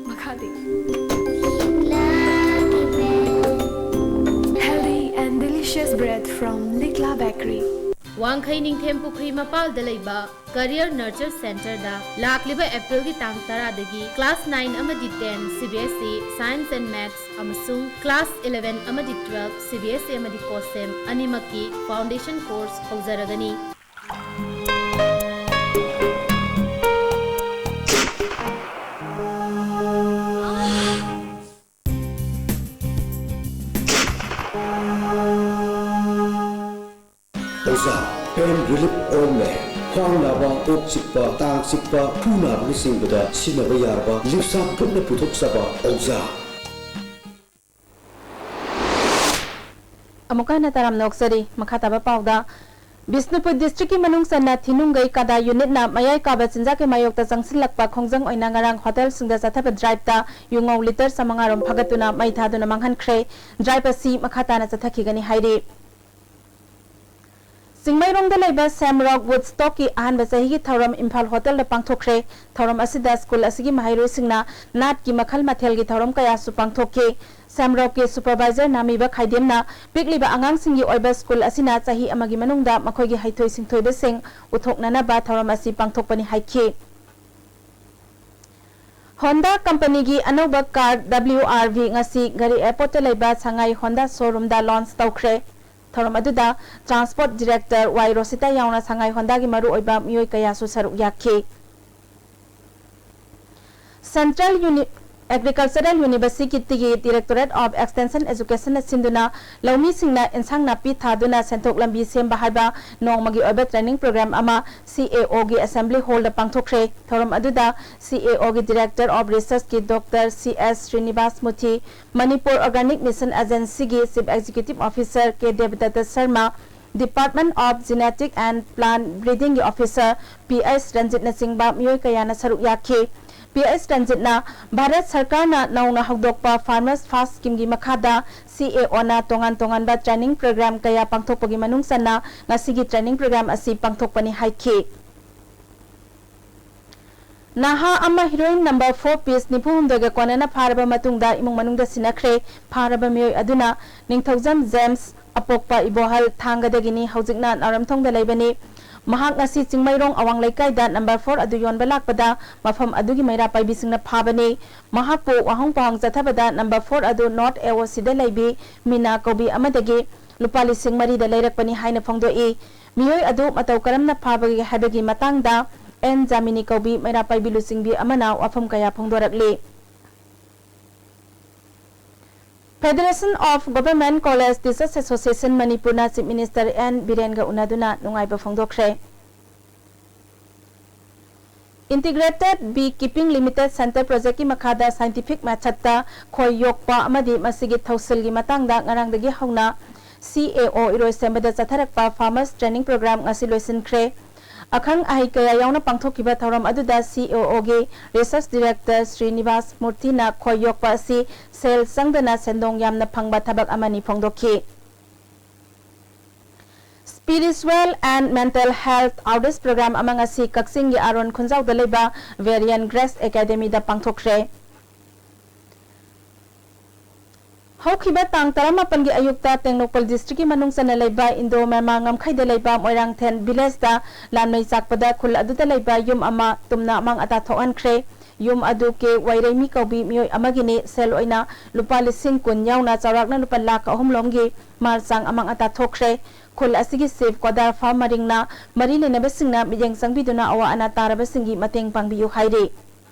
ꯃꯈꯥꯗꯤ꯫ Healthy and delicious bread from Likla Bakery. ꯋꯥꯡꯈꯩ ꯅꯤꯡꯊꯦꯝ ꯄꯨꯈ꯭ꯔꯤ ꯃꯄꯥꯜꯗ ꯂꯩꯕ Career Nurture Centreꯗ ꯂꯥꯛꯂꯤꯕ ꯑꯦꯄ꯭ꯔꯤꯜꯒꯤ ꯇꯥꯡ ꯇꯔꯥꯗꯒꯤ class nine ꯑꯃꯗꯤ ten CBSE Science and Maths ꯑꯃꯁꯨꯡ class eleven ꯑꯃꯗꯤ twelve CBSE ꯑꯃꯗꯤ COSEM ꯑꯅꯤꯃꯛꯀꯤ foundation course ꯍꯧꯖꯔꯒꯅꯤ꯫ ꯑꯣꯖꯥ, pain relief ointment, ꯈ꯭ꯋꯥꯡ ꯅꯥꯕ, ꯀꯣꯛ ꯆꯤꯛꯄ, ꯇꯥꯡ ꯆꯤꯛꯄ, ꯈꯨ ꯅꯥꯕꯅꯆꯤꯡꯕꯗ ꯁꯤꯖꯤꯟꯅꯕ ꯌꯥꯔꯕ ꯂꯤꯞꯁꯥ ꯒ꯭ꯔꯨꯞꯅ ꯄꯨꯊꯣꯛꯆꯕ ꯑꯣꯖꯥ꯫ ꯑꯃꯨꯛꯀ ꯍꯟꯅ ꯇꯔꯥꯝꯅ ꯑꯣꯛꯆꯔꯤ꯫ ꯃꯈꯥ ꯇꯥꯕ ꯄꯥꯎꯗ, ꯕꯤꯁꯅꯨꯄꯨꯔ districtꯀꯤ ꯃꯅꯨꯡ ꯆꯟꯅ ꯊꯤꯅꯨꯡꯒꯩ ꯀꯥꯗꯥ unitꯅ ꯃꯌꯥꯏ ꯀꯥꯕ ꯆꯤꯟꯖꯥꯛꯀꯤ ꯃꯥꯌꯣꯛꯇ ꯆꯪꯁꯤꯜꯂꯛꯄ ꯈꯣꯡꯖꯪ ꯑꯣꯏꯅ ꯉꯔꯥꯡ ꯍꯣꯇꯦꯜꯁꯤꯡꯗ ꯆꯠꯊꯕ driveꯇ ꯌꯨꯉꯧ litre ꯆꯥꯃꯉꯥ ꯔꯣꯝ ꯐꯥꯒꯠꯇꯨꯅ ꯃꯩ ꯊꯥꯗꯨꯅ ꯃꯥꯡꯍꯟꯈ꯭ꯔꯦ꯫ Drive ꯑꯁꯤ ꯃꯈꯥ ꯇꯥꯅ ꯆꯠꯊꯈꯤꯒꯅꯤ ꯍꯥꯏꯔꯤ꯫ ꯆꯤꯡꯃꯩꯔꯣꯡꯗ ꯂꯩꯕ ꯁꯦꯝꯔꯣꯛ Woodstockꯀꯤ ꯑꯍꯥꯟꯕ ꯆꯍꯤꯒꯤ ꯊꯧꯔꯝ ꯏꯝꯐꯥꯜ ꯍꯣꯇꯦꯜꯗ ꯄꯥꯡꯊꯣꯛꯈ꯭ꯔꯦ꯫ ꯊꯧꯔꯝ ꯑꯁꯤꯗ ꯁ꯭ꯀꯨꯜ ꯑꯁꯤꯒꯤ ꯃꯍꯩꯔꯣꯏꯁꯤꯡꯅ ꯅꯥꯠꯀꯤ ꯃꯈꯜ ꯃꯊꯦꯜꯒꯤ ꯊꯧꯔꯝ ꯀꯌꯥꯁꯨ ꯄꯥꯡꯊꯣꯛꯈꯤ꯫ ꯁꯦꯝꯔꯣꯛꯀꯤ supervisor ꯅꯥꯃꯤꯕ ꯈꯥꯏꯗꯦꯝꯅ ꯄꯤꯛꯂꯤꯕ ꯑꯉꯥꯡꯁꯤꯡꯒꯤ ꯑꯣꯏꯕ ꯁ꯭ꯀꯨꯜ ꯑꯁꯤꯅ ꯆꯍꯤ ꯑꯃꯒꯤ ꯃꯅꯨꯡꯗ ꯃꯈꯣꯏꯒꯤ ꯍꯩꯊꯣꯏ ꯁꯤꯡꯊꯣꯏꯕꯁꯤꯡ ꯎꯠꯊꯣꯛꯅꯅꯕ ꯊꯧꯔꯝ ꯑꯁꯤ ꯄꯥꯡꯊꯣꯛꯄꯅꯤ ꯍꯥꯏꯈꯤ꯫ Honda ꯀꯝꯄꯅꯤꯒꯤ ꯑꯅꯧꯕ car W R V ꯉꯁꯤ ꯘꯔꯤ airportꯇ ꯂꯩꯕ ꯁꯉꯥꯏ Honda showroomꯗ launch ꯇꯧꯈ꯭ꯔꯦ꯫ ꯊꯧꯔꯝ ꯑꯗꯨꯗ transport director ꯋꯥꯏ ꯔꯣꯁꯤꯇꯥ ꯌꯥꯎꯅ ꯁꯉꯥꯏ Hondaꯒꯤ ꯃꯔꯨꯑꯣꯏꯕ ꯃꯤꯑꯣꯏ ꯀꯌꯥꯁꯨ ꯁꯔꯨꯛ ꯌꯥꯈꯤ꯫ Central Uni-, Agricultural University-ꯒꯤ Directorate of Extension Education-ꯅ ꯁꯤꯟꯗꯨꯅ ꯂꯧꯃꯤꯁꯤꯡꯅ ꯏꯟꯁꯥꯡ ꯅꯥꯄꯤ ꯊꯥꯗꯨꯅ ꯁꯦꯟꯊꯣꯛ ꯂꯝꯕꯤ ꯁꯦꯝꯕ ꯍꯥꯏꯕ ꯅꯣꯡꯃꯒꯤ ꯑꯣꯏꯕ training program ꯑꯃ C A O-ꯒꯤ Assembly Hall-ꯗ ꯄꯥꯡꯊꯣꯛꯈ꯭ꯔꯦ꯫ ꯊꯧꯔꯝ ꯑꯗꯨꯗ C A O-ꯒꯤ Director of Research-ꯀꯤ Doctor C S Srinivas Murthy, Manipur Organic Mission Agency-ꯒꯤ Chief Executive Officer K Devadatta Sharma, Department of Genetic and Plant Breeding-ꯒꯤ Officer P H ꯔꯟꯖꯤꯠꯅꯆꯤꯡꯕ ꯃꯤꯑꯣꯏ ꯀꯌꯥꯅ ꯁꯔꯨꯛ ꯌꯥꯈꯤ꯫ P H ꯔꯟꯖꯤꯠꯅ Bharat ꯁꯔꯀꯥꯔꯅ ꯅꯧꯅ ꯍꯧꯗꯣꯛꯄ Farmers First Scheme-ꯒꯤ ꯃꯈꯥꯗ C A O-ꯅ ꯇꯣꯉꯥꯟ ꯇꯣꯉꯥꯟꯕ training program ꯀꯌꯥ ꯄꯥꯡꯊꯣꯛꯄꯒꯤ ꯃꯅꯨꯡ ꯆꯟꯅ ꯉꯁꯤꯒꯤ training program ꯑꯁꯤ ꯄꯥꯡꯊꯣꯛꯄꯅꯤ ꯍꯥꯏꯈꯤ꯫ ꯅꯍꯥ ꯑꯃ heroin number four piece ꯅꯤꯐꯨ ꯍꯨꯝꯗꯣꯏꯒ ꯀꯣꯟꯅꯅ ꯐꯥꯔꯕ ꯃꯇꯨꯡꯗ ꯏꯃꯨꯡ ꯃꯅꯨꯡꯗ ꯁꯤꯟꯅꯈ꯭ꯔꯦ꯫ ꯐꯥꯔꯕ ꯃꯤꯑꯣꯏ ꯑꯗꯨꯅ ꯅꯤꯡꯊꯧꯖꯝ ꯖꯦꯝꯁ, ꯑꯄꯣꯛꯄ ꯏꯕꯣꯍꯜ, ꯊꯥꯡꯒꯗꯒꯤꯅꯤ, ꯍꯧꯖꯤꯛꯅ ꯅꯥꯎꯔꯦꯝꯊꯣꯡꯗ ꯂꯩꯕꯅꯤ꯫ ꯃꯍꯥꯛ ꯉꯁꯤ ꯆꯤꯡꯃꯩꯔꯣꯡ ꯑꯋꯥꯡ ꯂꯩꯀꯥꯏꯗ number four ꯑꯗꯨ ꯌꯣꯟꯕ ꯂꯥꯛꯄꯗ ꯃꯐꯝ ꯑꯗꯨꯒꯤ ꯃꯩꯔꯥ ꯄꯥꯏꯕꯤꯁꯤꯡꯅ ꯐꯥꯕꯅꯤ꯫ ꯃꯍꯥꯛꯄꯨ ꯋꯥꯍꯪ ꯄꯥꯎꯍꯪ ꯆꯠꯊꯕꯗ number four ꯑꯗꯨ North A O C-ꯗ ꯂꯩꯕꯤ ꯃꯤꯅꯥ ꯀꯧꯕꯤ ꯑꯃꯗꯒꯤ ꯂꯨꯄꯥ ꯂꯤꯁꯤꯡ ꯃꯔꯤꯗ ꯂꯩꯔꯛꯄꯅꯤ ꯍꯥꯏꯅ ꯐꯣꯡꯗꯣꯛꯏ꯫ ꯃꯤꯑꯣꯏ ꯑꯗꯨ ꯃꯇꯧ ꯀꯔꯝꯅ ꯐꯥꯕꯒꯦ ꯍꯥꯏꯕꯒꯤ ꯃꯇꯥꯡꯗ ꯑꯦꯟ ꯖꯥꯃꯤꯅꯤ ꯀꯧꯕꯤ ꯃꯩꯔꯥ ꯄꯥꯏꯕꯤ ꯂꯨꯆꯤꯡꯕꯤ ꯑꯃꯅ ꯋꯥꯐꯝ ꯀꯌꯥ ꯐꯣꯡꯗꯣꯔꯛꯂꯤ꯫ Federation of Government College Teachers Association ꯃꯅꯤꯄꯨꯔꯅ Chief Minister ꯑꯦꯟ ꯕꯤꯔꯦꯟꯒ ꯎꯅꯗꯨꯅ ꯅꯨꯡꯉꯥꯏꯕ ꯐꯣꯡꯗꯣꯛꯈ꯭ꯔꯦ꯫ Integrated Bee Keeping Limited Center Project-ꯀꯤ ꯃꯈꯥꯗ scientific method-ꯇ ꯈꯣꯏ ꯌꯣꯛꯄ ꯑꯃꯗꯤ ꯃꯁꯤꯒꯤ ꯊꯧꯁꯤꯜꯒꯤ ꯃꯇꯥꯡꯗ ꯉꯔꯥꯡꯗꯒꯤ ꯍꯧꯅ C A O ꯏꯔꯣꯏꯁꯦꯝꯕꯗ ꯆꯠꯊꯔꯛꯄ Farmers Training Program ꯉꯁꯤ ꯂꯣꯏꯁꯤꯟꯈ꯭ꯔꯦ꯫ ꯑꯈꯪ ꯑꯍꯩ ꯀꯌꯥ ꯌꯥꯎꯅ ꯄꯥꯡꯊꯣꯛꯈꯤꯕ ꯊꯧꯔꯝ ꯑꯗꯨꯗ C A O-ꯒꯤ Research Director Srinivas ꯃꯨꯔꯇꯤꯅ ꯈꯣꯏ ꯌꯣꯛꯄ ꯑꯁꯤ ꯁꯦꯜ ꯆꯪꯗꯅ ꯁꯦꯟꯗꯣꯡ ꯌꯥꯝꯅ ꯐꯪꯕ ꯊꯕꯛ ꯑꯃꯅꯤ ꯐꯣꯡꯗꯣꯛꯈꯤ꯫ Spiritual and Mental Health Outreach Program ꯑꯃ ꯉꯁꯤ ꯀꯛꯆꯤꯡꯒꯤ ꯑꯥꯔꯣꯟ ꯈꯨꯟꯖꯥꯎꯗ ꯂꯩꯕ Variant Grace Academy-ꯗ ꯄꯥꯡꯊꯣꯛꯈ꯭ꯔꯦ꯫ ꯍꯧꯈꯤꯕ ꯇꯥꯡ ꯇꯔꯥꯃꯥꯄꯟꯒꯤ ꯑꯌꯨꯛꯇ ꯇꯦꯡꯅꯧꯄꯜ district-ꯀꯤ ꯃꯅꯨꯡ ꯆꯟꯅ ꯂꯩꯕ ꯏꯟꯗꯣ ꯃ꯭ꯌꯥꯟꯃꯥꯔ ꯉꯝꯈꯩꯗ ꯂꯩꯕ ꯃꯣꯏꯔꯥꯡꯊꯦꯟ village-ꯇ ꯂꯥꯟꯃꯩ ꯆꯥꯛꯄꯗ ꯈꯨꯜ ꯑꯗꯨꯗ ꯂꯩꯕ ꯌꯨꯝ ꯑꯃ ꯇꯨꯝꯅ ꯑꯃꯥꯡ ꯑꯇꯥ ꯊꯣꯛꯍꯟꯈ꯭ꯔꯦ꯫ ꯌꯨꯝ ꯑꯗꯨ ꯀꯦ ꯋꯥꯏꯔꯩꯃꯤ ꯀꯧꯕꯤ ꯃꯤꯑꯣꯏ ꯑꯃꯒꯤꯅꯤ꯫ ꯁꯦꯜ ꯑꯣꯏꯅ ꯂꯨꯄꯥ ꯂꯤꯁꯤꯡ ꯀꯨꯟ ꯌꯥꯎꯅ ꯆꯥꯎꯔꯥꯛꯅ ꯂꯨꯄꯥ ꯂꯥꯈ ꯑꯍꯨꯝ ꯂꯣꯝꯒꯤ ꯃꯥꯜ ꯆꯥꯡ ꯑꯃꯥꯡ ꯑꯇꯥ ꯊꯣꯛꯈ꯭ꯔꯦ꯫ ꯈꯨꯜ ꯑꯁꯤꯒꯤ chief ꯀꯣꯗꯥꯔ ꯐꯥꯝ ꯃꯔꯤꯡꯅ ꯃꯔꯤ ꯂꯩꯅꯕꯁꯤꯡꯅ ꯃꯤꯠꯌꯦꯡ ꯆꯪꯕꯤꯗꯨꯅ ꯑꯋꯥ ꯑꯅꯥ ꯇꯥꯔꯕꯁꯤꯡꯒꯤ ꯃꯇꯦꯡ ꯄꯥꯡꯕꯤꯌꯨ ꯍꯥꯏꯔꯤ꯫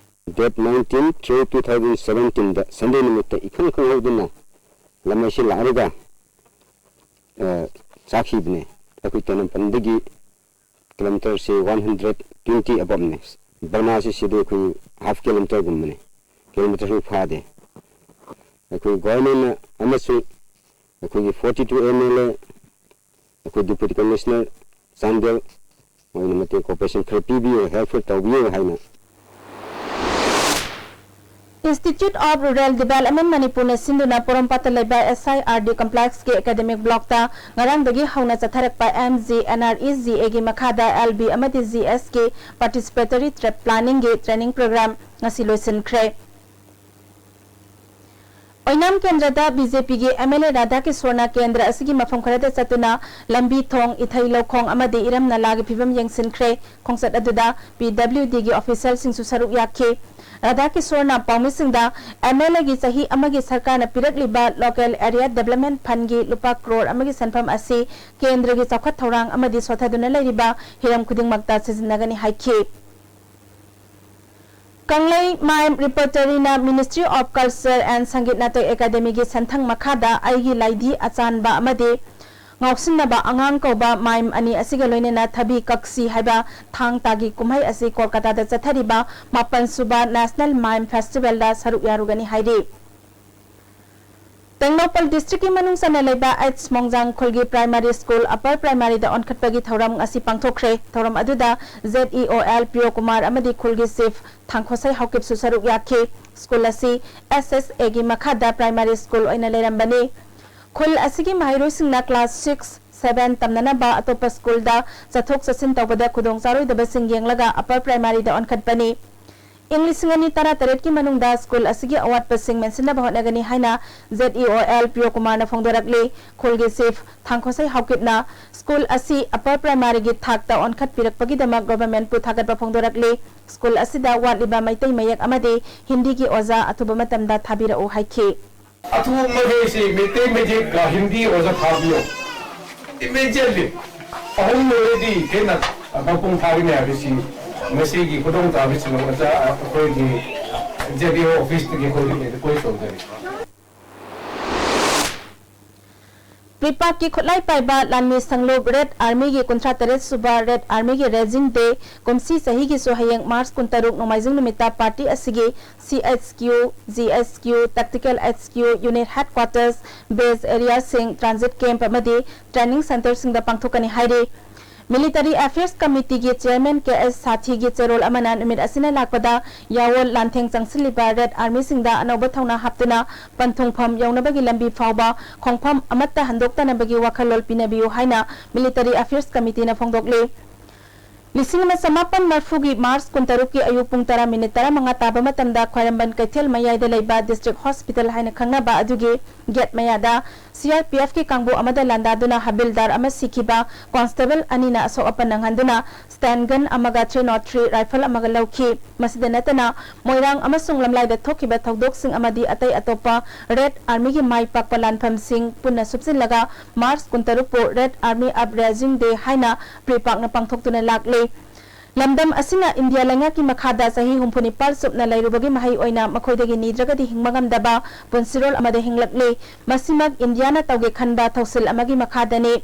Date nineteen three two thousand seventeen ꯗ Sunday ꯅꯨꯃꯤꯠꯇ ꯏꯈꯪ ꯈꯪꯍꯧꯗꯅ ꯂꯝꯃꯩꯁꯤ ꯂꯥꯛꯂꯒ, ꯑ, ꯆꯥꯈꯤꯕꯅꯦ꯫ ꯑꯩꯈꯣꯏ ꯇꯦꯡꯅꯧꯄꯜꯗꯒꯤ ꯀꯤꯂꯣꯃꯤꯇꯔꯁꯤ one hundred twenty above ꯅꯦ꯫ ꯕꯔꯅꯥꯁꯤ ꯁꯤꯗꯤ ꯑꯩꯈꯣꯏ half kilometre ꯒꯨꯝꯕꯅꯦ, ꯀꯤꯂꯣꯃꯤꯇꯔꯁꯨ ꯐꯥꯗꯦ꯫ ꯑꯩꯈꯣꯏ ꯒꯣꯔꯃꯦꯟꯅ ꯑꯃꯁꯨꯡ ꯑꯩꯈꯣꯏꯒꯤ forty two MLA, ꯑꯩꯈꯣꯏ Deputy Commissioner ꯆꯥꯟꯗꯦꯜ, ꯃꯣꯏꯅ ꯃꯇꯦꯡ cooperation ꯈꯔ ꯄꯤꯕꯤꯌꯨ, help ꯇꯧꯕꯤꯌꯨ ꯍꯥꯏꯅ꯫ Institute of Rural Development ꯃꯅꯤꯄꯨꯔꯅ ꯁꯤꯟꯗꯨꯅ ꯄꯣꯔꯣꯝꯄꯥꯠꯇ ꯂꯩꯕ SIRD complexꯀꯤ academic blockꯇ ꯉꯔꯥꯡꯗꯒꯤ ꯍꯧꯅ ꯆꯠꯊꯔꯛꯄ MGNREGAꯒꯤ ꯃꯈꯥꯗ LB ꯑꯃꯗꯤ GSꯀꯤ participatory trade planningꯒꯤ training program ꯉꯁꯤ ꯂꯣꯏꯁꯤꯟꯈ꯭ꯔꯦ꯫ ꯑꯣꯏꯅꯥꯝ ꯀꯦꯟꯗ꯭ꯔꯗ BJPꯒꯤ MLA ꯔꯥꯙꯥ ꯀꯤꯁꯣꯔꯅ ꯀꯦꯟꯗ꯭ꯔ ꯑꯁꯤꯒꯤ ꯃꯐꯝ ꯈꯔꯗ ꯆꯠꯇꯨꯅ ꯂꯝꯕꯤ ꯊꯣꯡ, ꯏꯊꯩ ꯂꯧꯈꯣꯡ ꯑꯃꯗꯤ ꯏꯔꯝ ꯅꯂꯥꯒꯤ ꯐꯤꯕꯝ ꯌꯦꯡꯁꯤꯟꯈ꯭ꯔꯦ꯫ ꯈꯣꯡꯆꯠ ꯑꯗꯨꯗ PWDꯒꯤ officialꯁꯤꯡꯁꯨ ꯁꯔꯨꯛ ꯌꯥꯈꯤ꯫ ꯔꯥꯙꯥ ꯀꯤꯁꯣꯔꯅ ꯄꯥꯎꯃꯤꯁꯤꯡꯗ MLAꯒꯤ ꯆꯍꯤ ꯑꯃꯒꯤ ꯁꯔꯀꯥꯔꯅ ꯄꯤꯔꯛꯂꯤꯕ Local Area Development Fundꯒꯤ ꯂꯨꯄꯥ ꯀ꯭ꯔꯣꯔ ꯑꯃꯒꯤ ꯁꯦꯟꯐꯝ ꯑꯁꯤ ꯀꯦꯟꯗ꯭ꯔꯒꯤ ꯆꯥꯎꯈꯠ ꯊꯧꯔꯥꯡ ꯑꯃꯗꯤ ꯁꯣꯊꯗꯨꯅ ꯂꯩꯔꯤꯕ ꯍꯤꯔꯝ ꯈꯨꯗꯤꯡꯃꯛꯇ ꯁꯤꯖꯤꯟꯅꯒꯅꯤ ꯍꯥꯏꯈꯤ꯫ ꯀꯪꯂꯩ ꯃꯥꯏꯝ ꯔꯤꯄꯔꯇꯔꯤꯅ Ministry of Culture and Sangeet Natak ꯑꯦꯀꯥꯗꯦꯃꯤꯒꯤ ꯁꯦꯟꯊꯪ ꯃꯈꯥꯗ ꯑꯩꯒꯤ ꯂꯥꯏꯙꯤ ꯑꯆꯥꯟꯕ ꯑꯃꯗꯤ ꯉꯥꯎꯁꯤꯟꯅꯕ ꯑꯉꯥꯡ ꯀꯧꯕ ꯃꯥꯏꯝ ꯑꯅꯤ ꯑꯁꯤꯒ ꯂꯣꯏꯅꯅ ꯊꯕꯤ ꯀꯛꯁꯤ ꯍꯥꯏꯕ ꯊꯥꯡ ꯇꯥꯒꯤ ꯀꯨꯝꯍꯩ ꯑꯁꯤ ꯀꯣꯜꯀꯥꯇꯥꯗ ꯆꯠꯊꯔꯤꯕ ꯃꯥꯄꯟ ꯁꯨꯕ National Mime Festivalꯗ ꯁꯔꯨꯛ ꯌꯥꯔꯨꯒꯅꯤ ꯍꯥꯏꯔꯤ꯫ ꯇꯦꯡꯅꯧꯄꯜ districtꯀꯤ ꯃꯅꯨꯡ ꯆꯟꯅ ꯂꯩꯕ ꯑꯩꯆ ꯃꯣꯡꯖꯥꯡ ꯈꯨꯜꯒꯤ primary school upper primaryꯗ ꯑꯣꯟꯈꯠꯄꯒꯤ ꯊꯧꯔꯝ ꯉꯁꯤ ꯄꯥꯡꯊꯣꯛꯈ꯭ꯔꯦ꯫ ꯊꯧꯔꯝ ꯑꯗꯨꯗ ZEOL ꯄ꯭ꯔꯤꯌꯣ ꯀꯨꯃꯥꯔ ꯑꯃꯗꯤ ꯈꯨꯜꯒꯤ chief ꯊꯥꯡꯈꯣꯁꯩ ꯍꯥꯎꯀꯤꯞꯁꯨ ꯁꯔꯨꯛ ꯌꯥꯈꯤ꯫ School ꯑꯁꯤ SSAꯒꯤ ꯃꯈꯥꯗ primary school ꯑꯣꯏꯅ ꯂꯩꯔꯝꯕꯅꯤ꯫ ꯈꯨꯜ ꯑꯁꯤꯒꯤ ꯃꯍꯩꯔꯣꯏꯁꯤꯡꯅ class six, seven ꯇꯝꯅꯅꯕ ꯑꯇꯣꯞꯄ schoolꯗ ꯆꯠꯊꯣꯛ ꯆꯠꯁꯤꯟ ꯇꯧꯕꯗ ꯈꯨꯗꯣꯡ ꯆꯥꯔꯣꯏꯗꯕꯁꯤꯡ ꯌꯦꯡꯂꯒ upper primaryꯗ ꯑꯣꯟꯈꯠꯄꯅꯤ꯫ ꯏꯪ ꯂꯤꯁꯤꯡ ꯑꯅꯤ ꯇꯔꯥꯇꯔꯦꯠꯀꯤ ꯃꯅꯨꯡꯗ school ꯑꯁꯤꯒꯤ ꯑꯋꯥꯠꯄꯁꯤꯡ ꯃꯦꯟꯁꯤꯟꯅꯕ ꯍꯣꯠꯅꯒꯅꯤ ꯍꯥꯏꯅ ZEOL ꯄ꯭ꯔꯤꯌꯣ ꯀꯨꯃꯥꯔꯅ ꯐꯣꯡꯗꯣꯔꯛꯂꯤ꯫ ꯈꯨꯜꯒꯤ chief ꯊꯥꯡꯈꯣꯁꯩ ꯍꯥꯎꯀꯤꯞꯅ school ꯑꯁꯤ upper primaryꯒꯤ ꯊꯥꯛꯇ ꯑꯣꯟꯈꯠꯄꯤꯔꯛꯄꯒꯤꯗꯃꯛ governmentꯄꯨ ꯊꯥꯒꯠꯄ ꯐꯣꯡꯗꯣꯔꯛꯂꯤ꯫ School ꯑꯁꯤꯗ ꯋꯥꯠꯂꯤꯕ ꯃꯩꯇꯩ ꯃꯌꯦꯛ ꯑꯃꯗꯤ ꯍꯤꯟꯗꯤꯒꯤ ꯑꯣꯖꯥ ꯑꯊꯨꯕ ꯃꯇꯝꯗ ꯊꯥꯕꯤꯔꯛꯎ ꯍꯥꯏꯈꯤ꯫ ꯑꯊꯨꯕ ꯃꯈꯩꯁꯤ ꯃꯩꯇꯩ ꯃꯌꯦꯛꯀ ꯍꯤꯟꯗꯤ ꯑꯣꯖꯥ ꯊꯥꯕꯤꯌꯨ꯫ Immediately꯫ ꯑꯍꯨꯝ ꯂꯣꯏꯔꯗꯤ ꯍꯦꯟꯅ ꯃꯄꯨꯡ ꯐꯥꯒꯅꯤ ꯍꯥꯏꯕꯁꯤ ꯃꯁꯤꯒꯤ ꯈꯨꯗꯣꯡꯆꯥꯕꯁꯤꯡ ꯑꯁꯤ ꯑꯩꯈꯣꯏꯒꯤ ꯖꯦ ꯗꯤ ꯑꯣ ꯑꯣꯐꯤꯁꯇꯒꯤ ꯑꯩꯈꯣꯏ ꯔꯤꯀ꯭ꯋꯦꯁ ꯇꯧꯖꯔꯤ꯫ ꯄ꯭ꯔꯤꯄꯥꯛꯀꯤ ꯈꯨꯠꯂꯥꯏ ꯄꯥꯏꯕ ꯂꯥꯟꯃꯤ ꯁꯪꯂꯨꯞ ꯔꯦꯗ ꯑꯥꯔꯃꯤꯒꯤ ꯀꯨꯟꯊ꯭ꯔꯥ ꯇꯔꯦꯠ ꯁꯨꯕ ꯔꯦꯗ ꯑꯥꯔꯃꯤꯒꯤ ꯔꯦꯖꯤꯡ ꯗꯦ ꯀꯨꯝꯁꯤ ꯆꯍꯤꯒꯤꯁꯨ ꯍꯌꯦꯡ ꯃꯥꯔꯆ ꯀꯨꯟꯇꯔꯨꯛ ꯅꯣꯡꯃꯥꯏꯖꯤꯡ ꯅꯨꯃꯤꯠꯇ ꯄꯥꯔꯇꯤ ꯑꯁꯤꯒꯤ C H Q, G H Q, tactical H Q, unit headquarters, base ꯑꯦꯔꯤꯌꯥꯁꯤꯡ, ꯇ꯭ꯔꯥꯟꯖꯤꯠ ꯀꯦꯝꯞ ꯑꯃꯗꯤ ꯇ꯭ꯔꯦꯅꯤꯡ ꯁꯦꯟꯇꯔꯁꯤꯡꯗ ꯄꯥꯡꯊꯣꯛꯀꯅꯤ ꯍꯥꯏꯔꯤ꯫ ꯃꯤꯂꯤꯇꯔꯤ ꯑꯦꯐꯤꯌꯔꯁ ꯀꯃꯤꯇꯤꯒꯤ ꯆꯤꯌꯔꯃꯦꯟ ꯀꯦ ꯑꯦꯁ ꯁꯥꯊꯤꯒꯤ ꯆꯦꯔꯣꯜ ꯑꯃꯅ ꯅꯨꯃꯤꯠ ꯑꯁꯤꯅ ꯂꯥꯛꯄꯗ ꯌꯥꯋꯣꯜ ꯂꯥꯟꯊꯦꯡ ꯆꯪꯁꯤꯜꯂꯤꯕ ꯔꯦꯗ ꯑꯥꯔꯃꯤꯁꯤꯡꯗ ꯑꯅꯧꯕ ꯊꯧꯅꯥ ꯍꯥꯞꯇꯨꯅ ꯄꯟꯊꯨꯡꯐꯝ ꯌꯧꯅꯕꯒꯤ ꯂꯝꯕꯤ ꯐꯥꯎꯕ ꯈꯣꯡꯐꯝ ꯑꯃꯠꯇ ꯍꯟꯗꯣꯛꯇꯅꯕꯒꯤ ꯋꯥꯈꯜꯂꯣꯟ ꯄꯤꯅꯕꯤꯌꯨ ꯍꯥꯏꯅ ꯃꯤꯂꯤꯇꯔꯤ ꯑꯦꯐꯤꯌꯔꯁ ꯀꯃꯤꯇꯤꯅ ꯐꯣꯡꯗꯣꯛꯂꯤ꯫ ꯂꯤꯁꯤꯡ ꯑꯃ ꯆꯃꯥꯄꯟ ꯃꯔꯐꯨꯒꯤ ꯃꯥꯔꯆ ꯀꯨꯟꯇꯔꯨꯛꯀꯤ ꯑꯌꯨꯛ ꯄꯨꯡ ꯇꯔꯥ ꯃꯤꯅꯤꯠ ꯇꯔꯥꯃꯉꯥ ꯇꯥꯕ ꯃꯇꯝꯗ ꯈ꯭ꯋꯥꯏꯔꯝꯕꯟ ꯀꯩꯊꯦꯜ ꯃꯌꯥꯏꯗ ꯂꯩꯕ ꯗꯤꯁꯇ꯭ꯔꯤꯛ ꯍꯣꯁꯄꯤꯇꯥꯜ ꯍꯥꯏꯅ ꯈꯪꯅꯕ ꯑꯗꯨꯒꯤ ꯒꯦꯠ ꯃꯌꯥꯗ ꯁꯤ ꯑꯥꯔ ꯄꯤ ꯑꯦꯐꯀꯤ ꯀꯥꯡꯕꯨ ꯑꯃꯗ ꯂꯥꯟꯗꯥꯗꯨꯅ ꯍꯕꯤꯜꯗꯥꯔ ꯑꯃ ꯁꯤꯈꯤꯕ, ꯀꯣꯟꯁꯇꯦꯕꯜ ꯑꯅꯤꯅ ꯑꯁꯣꯛ ꯑꯄꯟ ꯅꯪꯍꯟꯗꯨꯅ ꯁ꯭ꯇꯦꯟ ꯒꯟ ꯑꯃꯒ ꯊ꯭ꯔꯤ ꯅꯣꯠ ꯊ꯭ꯔꯤ ꯔꯥꯏꯐꯜ ꯑꯃꯒ ꯂꯧꯈꯤ꯫ ꯃꯁꯤꯗ ꯅꯠꯇꯅ ꯃꯣꯏꯔꯥꯡ ꯑꯃꯁꯨꯡ ꯂꯝꯂꯥꯏꯗ ꯊꯣꯛꯈꯤꯕ ꯊꯧꯗꯣꯛꯁꯤꯡ ꯑꯃꯗꯤ ꯑꯇꯩ ꯑꯇꯣꯞꯄ ꯔꯦꯗ ꯑꯥꯔꯃꯤꯒꯤ ꯃꯥꯏ ꯄꯥꯛꯄ ꯂꯥꯟꯐꯝꯁꯤꯡ ꯄꯨꯟꯅ ꯁꯨꯞꯆꯤꯜꯂꯒ March ꯀꯨꯟꯇꯔꯨꯛꯄꯨ red army up rising ꯗꯦ ꯍꯥꯏꯅ ꯄ꯭ꯔꯤꯄꯥꯛꯅ ꯄꯥꯡꯊꯣꯛꯇꯨꯅ ꯂꯥꯛꯂꯤ꯫ ꯂꯝꯗꯝ ꯑꯁꯤꯅ ꯏꯟꯗꯤꯌꯥ ꯂꯩꯉꯥꯛꯀꯤ ꯃꯈꯥꯗ ꯆꯍꯤ ꯍꯨꯝꯐꯨ ꯅꯤꯄꯥꯜ ꯆꯨꯞꯅ ꯂꯩꯔꯨꯕꯒꯤ ꯃꯍꯩ ꯑꯣꯏꯅ ꯃꯈꯣꯏꯗꯒꯤ ꯅꯤꯗ꯭ꯔꯒꯗꯤ ꯍꯤꯡꯕ ꯉꯝꯗꯕ ꯄꯨꯟꯁꯤꯔꯣꯜ ꯑꯃꯗ ꯍꯤꯡꯂꯛꯂꯤ꯫ ꯃꯁꯤꯃꯛ ꯏꯟꯗꯤꯌꯥꯅ ꯇꯧꯒꯦ ꯈꯟꯕ ꯊꯧꯁꯤꯜ ꯑꯃꯒꯤ ꯃꯈꯥꯗꯅꯤ꯫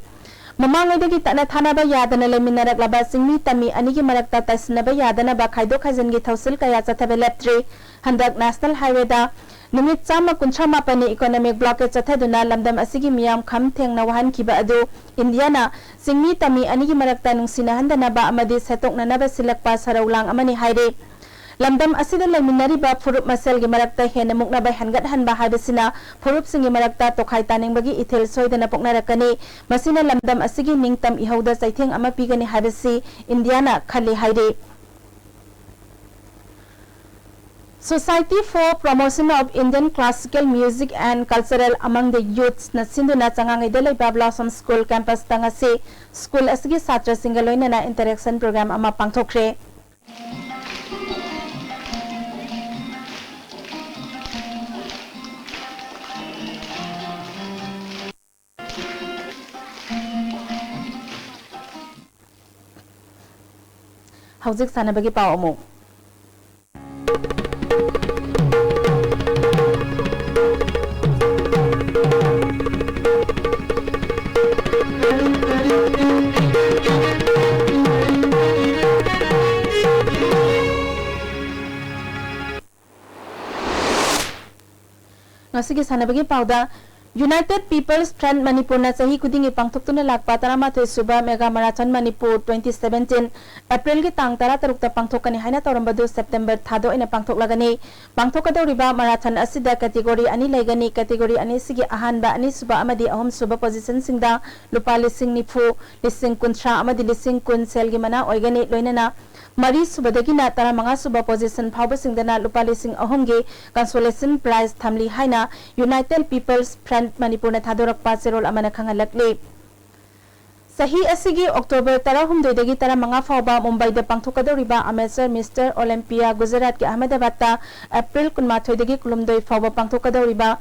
ꯃꯃꯥꯡꯉꯩꯗꯒꯤ ꯇꯠꯅ ꯊꯥꯅꯕ ꯌꯥꯗꯅ ꯂꯩꯃꯤꯟꯅꯔꯛꯂꯕ ꯆꯤꯡꯃꯤ ꯇꯝꯃꯤ ꯑꯅꯤꯒꯤ ꯃꯔꯛꯇ ꯇꯥꯏꯁꯤꯟꯅꯕ ꯌꯥꯗꯅꯕ ꯈꯥꯏꯗꯣꯛ ꯈꯥꯏꯖꯤꯟꯒꯤ ꯊꯧꯁꯤꯜ ꯀꯌꯥ ꯆꯠꯊꯕ ꯂꯦꯞꯇ꯭ꯔꯤ꯫ ꯍꯟꯗꯛ ꯅꯦꯁꯅꯦꯜ ꯍꯥꯏꯋꯦꯗ ꯅꯨꯃꯤꯠ ꯆꯥꯝꯃ ꯀꯨꯟꯊ꯭ꯔꯥ ꯃꯥꯄꯟꯅꯤ ꯏꯀꯣꯅꯣꯃꯤꯛ ꯕ꯭ꯂꯣꯀꯦꯗ ꯆꯠꯊꯗꯨꯅ ꯂꯝꯗꯝ ꯑꯁꯤꯒꯤ ꯃꯤꯌꯥꯝ ꯈꯝ ꯊꯦꯡꯅ ꯋꯥꯍꯟꯈꯤꯕ ꯑꯗꯨ ꯏꯟꯗꯤꯌꯥꯅ ꯆꯤꯡꯃꯤ ꯇꯝꯃꯤ ꯑꯅꯤꯒꯤ ꯃꯔꯛꯇ ꯅꯨꯡꯁꯤꯅꯍꯟꯗꯅꯕ ꯑꯃꯗꯤ ꯁꯦꯠꯇꯣꯛꯅꯅꯕ ꯁꯤꯜꯂꯛꯄ ꯁꯔꯧ ꯂꯥꯡ ꯑꯃꯅꯤ ꯍꯥꯏꯔꯤ꯫ ꯂꯝꯗꯝ ꯑꯁꯤꯗ ꯂꯩꯃꯤꯟꯅꯔꯤꯕ ꯐꯨꯔꯨꯞ ꯃꯁꯦꯜꯒꯤ ꯃꯔꯛꯇ ꯍꯦꯟꯅ ꯃꯨꯛꯅꯕ ꯍꯦꯟꯒꯠꯍꯟꯕ ꯍꯥꯏꯕꯁꯤꯅ ꯐꯨꯔꯨꯞꯁꯤꯡꯒꯤ ꯃꯔꯛꯇ ꯇꯣꯈꯥꯏ ꯇꯥꯅꯤꯡꯕꯒꯤ ꯏꯊꯤꯜ ꯁꯣꯏꯗꯅ ꯄꯣꯛꯅꯔꯛꯀꯅꯤ꯫ ꯃꯁꯤꯅ ꯂꯝꯗꯝ ꯑꯁꯤꯒꯤ ꯅꯤꯡꯇꯝ ꯏꯍꯧꯗ ꯆꯩꯊꯦꯡ ꯑꯃ ꯄꯤꯒꯅꯤ ꯍꯥꯏꯕꯁꯤ ꯏꯟꯗꯤꯌꯥꯅ ꯈꯜꯂꯤ ꯍꯥꯏꯔꯤ꯫ Society for Promotion of Indian Classical Music and Cultural Among the Youths ꯅ ꯁꯤꯟꯗꯨꯅ ꯆꯉꯥꯡꯉꯩꯗ ꯂꯩꯕ Blossom School campus ꯇ ꯉꯁꯤ ꯁ꯭ꯀꯨꯜ ꯑꯁꯤꯒꯤ ꯁꯥꯇ꯭ꯔꯁꯤꯡꯒ ꯂꯣꯏꯅꯅ interaction program ꯑꯃ ꯄꯥꯡꯊꯣꯛꯈ꯭ꯔꯦ꯫ ꯍꯧꯖꯤꯛ ꯁꯥꯟꯅꯕꯒꯤ ꯄꯥꯎ ꯑꯃꯨꯛ꯫ ꯉꯁꯤꯒꯤ ꯁꯥꯟꯅꯕꯒꯤ ꯄꯥꯎꯗ, United People's Front ꯃꯅꯤꯄꯨꯔꯅ ꯆꯍꯤ ꯈꯨꯗꯤꯡꯒꯤ ꯄꯥꯡꯊꯣꯛꯇꯨꯅ ꯂꯥꯛꯄ ꯇꯔꯥꯃꯥꯊꯣꯏ ꯁꯨꯕ Mega Marathon Manipur twenty seventeen ꯑꯦꯄ꯭ꯔꯤꯜꯒꯤ ꯇꯥꯡ ꯇꯔꯥꯇꯔꯨꯛꯇ ꯄꯥꯡꯊꯣꯛꯀꯅꯤ ꯍꯥꯏꯅ ꯇꯧꯔꯝꯕꯗꯨ ꯁꯦꯞꯇꯦꯝꯕꯔ ꯊꯥꯗ ꯑꯣꯏꯅ ꯄꯥꯡꯊꯣꯛꯂꯒꯅꯤ꯫ ꯄꯥꯡꯊꯣꯛꯀꯗꯧꯔꯤꯕ ꯃꯔꯥꯊꯟ ꯑꯁꯤꯗ ꯀꯦꯇꯦꯒꯣꯔꯤ ꯑꯅꯤ ꯂꯩꯒꯅꯤ꯫ ꯀꯦꯇꯦꯒꯣꯔꯤ ꯑꯅꯤꯁꯤꯒꯤ ꯑꯍꯥꯟꯕ, ꯑꯅꯤꯁꯨꯕ ꯑꯃꯗꯤ ꯑꯍꯨꯝꯁꯨꯕ ꯄꯣꯖꯤꯁꯟꯁꯤꯡꯗ ꯂꯨꯄꯥ ꯂꯤꯁꯤꯡ ꯅꯤꯐꯨ, ꯂꯤꯁꯤꯡ ꯀꯨꯟꯊ꯭ꯔꯥ ꯑꯃꯗꯤ ꯂꯤꯁꯤꯡ ꯀꯨꯟ ꯁꯦꯜꯒꯤ ꯃꯅꯥ ꯑꯣꯏꯒꯅꯤ꯫ ꯂꯣꯏꯅꯅ ꯃꯔꯤꯁꯨꯕꯗꯒꯤꯅ ꯇꯔꯥꯃꯉꯥꯁꯨꯕ ꯄꯣꯖꯤꯁꯟ ꯐꯥꯎꯕꯁꯤꯡꯗꯅ ꯂꯨꯄꯥ ꯂꯤꯁꯤꯡ ꯑꯍꯨꯝꯒꯤ consolation prize ꯊꯝꯂꯤ ꯍꯥꯏꯅ United People's Front ꯃꯅꯤꯄꯨꯔꯅ ꯊꯥꯗꯣꯔꯛꯄ ꯆꯦꯔꯣꯜ ꯑꯃꯅ ꯈꯪꯍꯜꯂꯛꯂꯤ꯫ ꯆꯍꯤ ꯑꯁꯤꯒꯤ ꯑꯣꯛꯇꯣꯕꯔ ꯇꯔꯥꯍꯨꯝꯗꯣꯏꯗꯒꯤ ꯇꯔꯥꯃꯉꯥ ꯐꯥꯎꯕ ꯃꯨꯝꯕꯥꯏꯗ ꯄꯥꯡꯊꯣꯛꯀꯗꯧꯔꯤꯕ Amateur Mister Olympia ꯒꯨꯖꯔꯥꯠꯀꯤ ꯑꯍꯃꯗꯥꯕꯥꯗꯇ ꯑꯦꯄ꯭ꯔꯤꯜ ꯀꯨꯟꯃꯥꯊꯣꯏꯗꯒꯤ ꯀꯨꯟꯍꯨꯝꯗꯣꯏ ꯐꯥꯎꯕ ꯄꯥꯡꯊꯣꯛꯀꯗꯧꯔꯤꯕ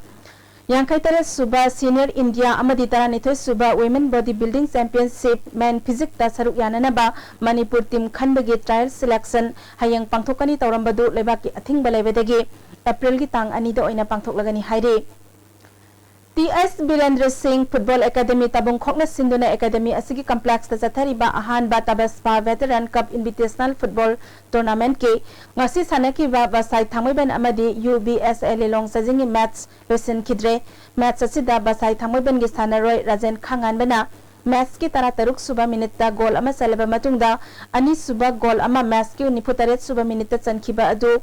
ꯌꯥꯡꯈꯩ ꯇꯔꯦꯠ ꯁꯨꯕ Senior India ꯑꯃꯗꯤ ꯇꯔꯥꯅꯤꯊꯣꯏ ꯁꯨꯕ Women Body Building Championship Men Physique ꯇ ꯁꯔꯨꯛ ꯌꯥꯅꯅꯕ ꯃꯅꯤꯄꯨꯔ ꯇꯤꯝ ꯈꯟꯕꯒꯤ trial selection ꯍꯌꯦꯡ ꯄꯥꯡꯊꯣꯛꯀꯅꯤ ꯇꯧꯔꯝꯕꯗꯨ ꯂꯩꯕꯥꯛꯀꯤ ꯑꯊꯤꯡꯕ ꯂꯩꯕꯗꯒꯤ ꯑꯦꯄ꯭ꯔꯤꯜꯒꯤ ꯇꯥꯡ ꯑꯅꯤꯗ ꯑꯣꯏꯅ ꯄꯥꯡꯊꯣꯛꯂꯒꯅꯤ ꯍꯥꯏꯔꯤ꯫ ꯇꯤ ꯑꯦꯁ ꯕꯤꯔꯦꯟꯗ꯭ꯔ ꯁꯤꯡ ꯐꯨꯠꯕꯣꯜ ꯑꯦꯀꯥꯗꯃꯤ ꯇꯥꯕꯨꯡ ꯈꯣꯛꯅ ꯁꯤꯟꯗꯨꯅ ꯑꯦꯀꯥꯗꯃꯤ ꯑꯁꯤꯒꯤ complex ꯇ ꯆꯠꯊꯔꯤꯕ ꯑꯍꯥꯟꯕ ꯇꯕꯁꯄꯥ Veteran Cup Invitational Football Tournament ꯀꯤ ꯉꯁꯤ ꯁꯥꯟꯅꯈꯤꯕ ꯕꯁꯥꯏ ꯊꯥꯡꯃꯩꯕꯟ ꯑꯃꯗꯤ ꯌꯨ ꯕꯤ ꯑꯦꯁ ꯑꯦ ꯂꯤꯂꯣꯡ ꯆꯥꯖꯤꯡꯒꯤ match ꯂꯣꯏꯁꯤꯟꯈꯤꯗ꯭ꯔꯦ꯫ Match ꯑꯁꯤꯗ ꯕꯁꯥꯏ ꯊꯥꯡꯃꯩꯕꯟꯒꯤ ꯁꯥꯟꯅꯔꯣꯏ ꯔꯥꯖꯦꯟ ꯈꯥꯉꯥꯟꯕꯅ match ꯀꯤ ꯇꯔꯥꯇꯔꯨꯛ ꯁꯨꯕ minute ꯇ goal ꯑꯃ ꯆꯜꯂꯕ ꯃꯇꯨꯡꯗ, ꯑꯅꯤꯁꯨꯕ goal ꯑꯃ match ꯀꯤ ꯅꯤꯐꯨꯇꯔꯦꯠ ꯁꯨꯕ minute ꯇ ꯆꯟꯈꯤꯕ ꯑꯗꯨ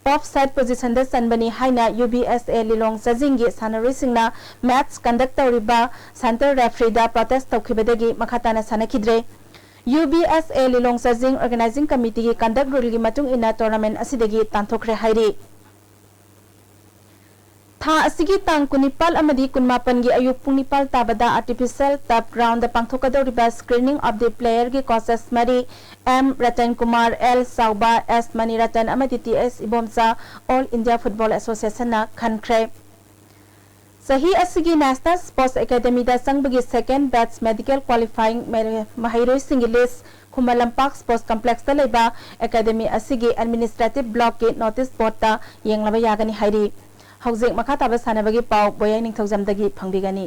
offside position ꯗ ꯆꯟꯕꯅꯤ ꯍꯥꯏꯅ ꯌꯨ ꯕꯤ ꯑꯦꯁ ꯑꯦ ꯂꯤꯂꯣꯡ ꯆꯥꯖꯤꯡꯒꯤ ꯁꯥꯟꯅꯔꯣꯏꯁꯤꯡꯅ match conduct ꯇꯧꯔꯤꯕ center referee ꯗ protest ꯇꯧꯈꯤꯕꯗꯒꯤ ꯃꯈꯥ ꯇꯥꯅ ꯁꯥꯟꯅꯈꯤꯗ꯭ꯔꯦ꯫ ꯌꯨ ꯕꯤ ꯑꯦꯁ ꯑꯦ ꯂꯤꯂꯣꯡ ꯆꯥꯖꯤꯡ organizing committee ꯒꯤ conduct rule ꯒꯤ ꯃꯇꯨꯡ ꯏꯟꯅ tournament ꯑꯁꯤꯗꯒꯤ ꯇꯥꯟꯊꯣꯛꯈ꯭ꯔꯦ ꯍꯥꯏꯔꯤ꯫ ꯊꯥ ꯑꯁꯤꯒꯤ ꯇꯥꯡ ꯀꯨꯟꯅꯤꯄꯥꯜ ꯑꯃꯗꯤ ꯀꯨꯟꯃꯥꯄꯟꯒꯤ ꯑꯌꯨꯛ ꯄꯨꯡ ꯅꯤꯄꯥꯜ ꯇꯥꯕꯗ artificial turf ground ꯗ ꯄꯥꯡꯊꯣꯛꯀꯗꯧꯔꯤꯕ screening of the player ꯒꯤ coaches ꯃꯔꯤ, M Ratan Kumar, L Chaoba, S Maniratan ꯑꯃꯗꯤ T S Ibomcha, All India Football Association ꯅ ꯈꯟꯈ꯭ꯔꯦ꯫ ꯆꯍꯤ ꯑꯁꯤꯒꯤ National Sports Academy ꯗ ꯆꯪꯕꯒꯤ second batch medical qualifying ꯃꯍꯩꯔꯣꯏꯁꯤꯡꯒꯤ list ꯈꯨꯃꯟ ꯂꯝꯄꯥꯛ ꯁ꯭ꯄꯣꯔꯠꯁ ꯀꯝꯄ꯭ꯂꯦꯛꯁꯇ ꯂꯩꯕ ꯑꯦꯀꯥꯗꯃꯤ ꯑꯁꯤꯒꯤ ꯑꯦꯗꯃꯤꯅꯤꯁꯇ꯭ꯔꯦꯇꯤꯚ ꯕ꯭ꯂꯣꯛꯀꯤ ꯅꯣꯇꯤꯁ ꯕꯣꯔꯗꯇ ꯌꯦꯡꯂꯕ ꯌꯥꯒꯅꯤ ꯍꯥꯏꯔꯤ꯫ ꯍꯧꯖꯤꯛ ꯃꯈꯥ ꯇꯥꯕ ꯁꯥꯟꯅꯕꯒꯤ ꯄꯥꯎ ꯕꯣꯌꯥꯏ ꯅꯤꯡꯊꯧꯖꯝꯗꯒꯤ ꯐꯪꯕꯤꯒꯅꯤ꯫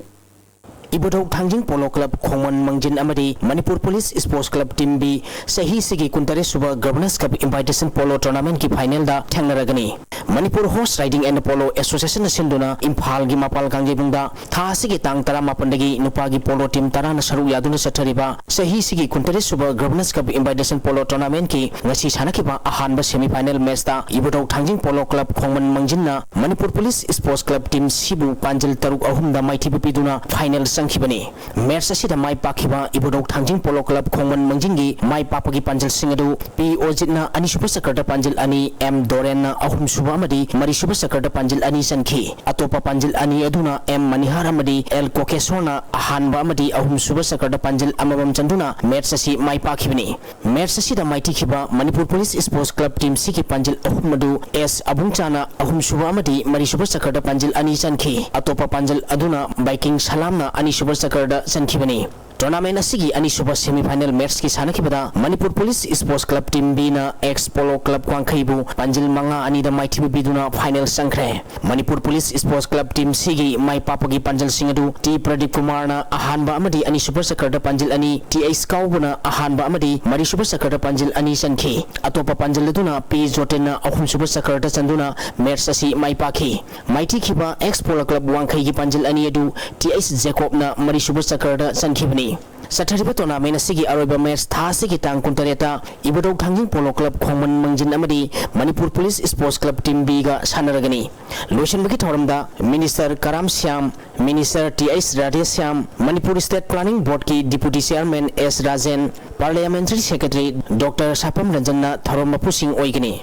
ꯏꯕꯨꯙꯧ ꯊꯥꯡꯖꯤꯡ ꯄꯣꯂꯣ ꯀ꯭ꯂꯕ ꯈꯣꯡꯃꯟ ꯃꯪꯖꯤꯟ ꯑꯃꯗꯤ Manipur police sports club team B ꯆꯍꯤꯁꯤꯒꯤ ꯀꯨꯟꯇꯔꯦꯠ ꯁꯨꯕ ꯒꯕꯔꯅꯔꯁ ꯀꯞ ꯏꯟꯚꯥꯏꯇꯦꯁꯟ ꯄꯣꯂꯣ ꯇꯣꯔꯅꯥꯃꯦꯟꯠꯀꯤ ꯐꯥꯏꯅꯦꯜꯗ ꯊꯦꯡꯅꯔꯒꯅꯤ꯫ Manipur horse riding and polo ꯑꯦꯁꯣꯁꯤꯌꯦꯁꯟꯅ ꯁꯤꯟꯗꯨꯅ ꯏꯝꯐꯥꯜꯒꯤ ꯃꯄꯥꯜ ꯀꯥꯡꯖꯩꯕꯨꯡꯗ ꯊꯥ ꯑꯁꯤꯒꯤ ꯇꯥꯡ ꯇꯔꯥꯃꯥꯄꯟꯗꯒꯤ ꯅꯨꯄꯥꯒꯤ ꯄꯣꯂꯣ ꯇꯤꯝ ꯇꯔꯥꯅ ꯁꯔꯨꯛ ꯌꯥꯗꯨꯅ ꯆꯠꯊꯔꯤꯕ ꯆꯍꯤꯁꯤꯒꯤ ꯀꯨꯟꯇꯔꯦꯠ ꯁꯨꯕ ꯒꯕꯔꯅꯔꯁ ꯀꯞ ꯏꯟꯚꯥꯏꯇꯦꯁꯟ ꯄꯣꯂꯣ ꯇꯣꯔꯅꯥꯃꯦꯟꯠꯀꯤ ꯉꯁꯤ ꯁꯥꯟꯅꯈꯤꯕ ꯑꯍꯥꯟꯕ ꯁꯦꯃꯤ ꯐꯥꯏꯅꯦꯜ ꯃꯦꯆꯇ ꯏꯕꯨꯙꯧ ꯊꯥꯡꯖꯤꯡ ꯄꯣꯂꯣ ꯀ꯭ꯂꯕ ꯈꯣꯡꯃꯟ ꯃꯪꯖꯤꯟꯅ Manipur police sports club team ꯁꯤꯕꯨ ꯄꯥꯟꯖꯤꯜ ꯇꯔꯨꯛ ꯑꯍꯨꯝꯗ ꯃꯥꯏꯊꯤꯕ ꯄꯤꯗꯨꯅ ꯐꯥꯏꯅꯦꯜ ꯆꯪꯈꯤꯕꯅꯤ꯫ ꯃꯦꯆ ꯑꯁꯤꯗ ꯃꯥꯏ ꯄꯥꯛꯈꯤꯕ ꯏꯕꯨꯙꯧ ꯊꯥꯡꯖꯤꯡ ꯄꯣꯂꯣ ꯀ꯭ꯂꯕ ꯈꯣꯡꯃꯟ ꯃꯪꯖꯤꯟꯒꯤ ꯃꯥꯏ ꯄꯥꯛꯄꯒꯤ ꯄꯥꯟꯖꯤꯜꯁꯤꯡ ꯑꯗꯨ ꯄꯤ ꯑꯣꯖꯤꯠꯅ ꯑꯅꯤꯁꯨꯕ ꯁꯦꯀꯔꯗ ꯄꯥꯟꯖꯤꯜ ꯑꯅꯤ, ꯑꯦꯝ ꯗꯣꯔꯦꯟꯅ ꯑꯍꯨꯝꯁꯨꯕ ꯑꯃꯗꯤ ꯃꯔꯤꯁꯨꯕ ꯁꯦꯀꯔꯗ ꯄꯥꯟꯖꯤꯜ ꯑꯅꯤ ꯆꯟꯈꯤ꯫ ꯑꯇꯣꯞꯄ ꯄꯥꯟꯖꯤꯜ ꯑꯅꯤ ꯑꯗꯨꯅ ꯑꯦꯝ ꯃꯅꯤꯍꯥꯔ ꯑꯃꯗꯤ ꯑꯦꯜ ꯀꯣꯀꯦꯁꯣꯔꯅ ꯑꯍꯥꯟꯕ ꯑꯃꯗꯤ ꯑꯍꯨꯝꯁꯨꯕ ꯁꯦꯀꯔꯗ ꯄꯥꯟꯖꯤꯜ ꯑꯃꯃꯝ ꯆꯟꯗꯨꯅ ꯃꯦꯆ ꯑꯁꯤ ꯃꯥꯏ ꯄꯥꯛꯈꯤꯕꯅꯤ꯫ ꯃꯦꯆ ꯑꯁꯤꯗ ꯃꯥꯏꯊꯤꯈꯤꯕ Manipur police sports club team ꯁꯤꯒꯤ ꯄꯥꯟꯖꯤꯜ ꯑꯍꯨꯝ ꯑꯗꯨ ꯑꯦꯁ ꯑꯕꯨꯡꯆꯥꯅ ꯑꯍꯨꯝꯁꯨꯕ ꯑꯃꯗꯤ ꯃꯔꯤꯁꯨꯕ ꯁꯦꯀꯔꯗ ꯄꯥꯟꯖꯤꯜ ꯑꯅꯤ ꯆꯟꯈꯤ꯫ ꯑꯇꯣꯞꯄ ꯄꯥꯟꯖꯤꯜ ꯑꯗꯨꯅ ꯕꯥꯏꯀꯤꯡ ꯁꯂꯥꯝꯅ ꯑꯅꯤꯁꯨꯕ ꯁꯦꯀꯔꯗ ꯆꯟꯈꯤꯕꯅꯤ꯫ ꯇꯣꯔꯅꯥꯃꯦꯟ ꯑꯁꯤꯒꯤ ꯑꯅꯤꯁꯨꯕ ꯁꯦꯃꯤ ꯐꯥꯏꯅꯦꯜ ꯃꯦꯆꯀꯤ ꯁꯥꯟꯅꯈꯤꯕꯗ Manipur police sports club team ꯕꯤꯅ ꯑꯦꯛꯁ ꯄꯣꯂꯣ ꯀ꯭ꯂꯕ ꯋꯥꯡꯈꯩꯕꯨ ꯄꯥꯟꯖꯤꯜ ꯃꯉꯥ ꯑꯅꯤꯗ ꯃꯥꯏꯊꯤꯕ ꯄꯤꯗꯨꯅ ꯐꯥꯏꯅꯦꯜ ꯆꯪꯈ꯭ꯔꯦ꯫ Manipur police sports club team ꯁꯤꯒꯤ ꯃꯥꯏ ꯄꯥꯛꯄꯒꯤ ꯄꯥꯟꯖꯜꯁꯤꯡ ꯑꯗꯨ ꯇꯤ ꯄ꯭ꯔꯗꯤꯞ ꯀꯨꯃꯥꯔꯅ ꯑꯍꯥꯟꯕ ꯑꯃꯗꯤ ꯑꯅꯤꯁꯨꯕ ꯁꯦꯀꯔꯗ ꯄꯥꯟꯖꯤꯜ ꯑꯅꯤ, ꯇꯤ ꯑꯩꯆ ꯀꯥꯎꯕꯅ ꯑꯍꯥꯟꯕ ꯑꯃꯗꯤ ꯃꯔꯤꯁꯨꯕ ꯁꯦꯀꯔꯗ ꯄꯥꯟꯖꯤꯜ ꯑꯅꯤ ꯆꯟꯈꯤ꯫ ꯑꯇꯣꯞꯄ ꯄꯥꯟꯖꯜ ꯑꯗꯨꯅ ꯄꯤ ꯖꯣꯇꯦꯟꯅ ꯑꯍꯨꯝꯁꯨꯕ ꯁꯦꯀꯔꯗ ꯆꯟꯗꯨꯅ ꯃꯦꯆ ꯑꯁꯤ ꯃꯥꯏ ꯄꯥꯛꯈꯤ꯫ ꯃꯥꯏꯊꯤꯈꯤꯕ ꯑꯦꯛꯁ ꯄꯣꯂꯣ ꯀ꯭ꯂꯕ ꯋꯥꯡꯈꯩꯒꯤ ꯄꯥꯟꯖꯤꯜ ꯑꯅꯤ ꯑꯗꯨ ꯇꯤ ꯑꯩꯆ ꯖꯦꯀꯣꯕꯅ ꯃꯔꯤꯁꯨꯕ ꯁꯦꯀꯔꯗ ꯆꯟꯈꯤꯕꯅꯤ꯫ ꯆꯠꯊꯔꯤꯕ ꯇꯣꯔꯅꯥꯃꯦꯟ ꯑꯁꯤꯒꯤ ꯑꯔꯣꯏꯕ ꯃꯦꯆ ꯊꯥ ꯑꯁꯤꯒꯤ ꯇꯥꯡ ꯀꯨꯟꯇꯔꯦꯠꯇ ꯏꯕꯨꯙꯧ ꯊꯥꯡꯖꯤꯡ ꯄꯣꯂꯣ ꯀ꯭ꯂꯕ ꯈꯣꯡꯃꯟ ꯃꯪꯖꯤꯟ ꯑꯃꯗꯤ Manipur police sports club team ꯕꯤꯒ ꯁꯥꯟꯅꯔꯒꯅꯤ꯫ ꯂꯣꯏꯁꯤꯟꯕꯒꯤ ꯊꯧꯔꯝꯗ minister Karam Shyam, minister T H Radheshyam, Manipur state planning ꯕꯣꯔꯗꯀꯤ deputy chairman S Rajen, parliamentary secretary doctor Sapam ꯔꯟꯖꯟꯅ ꯊꯧꯔꯝ ꯃꯄꯨꯁꯤꯡ ꯑꯣꯏꯒꯅꯤ꯫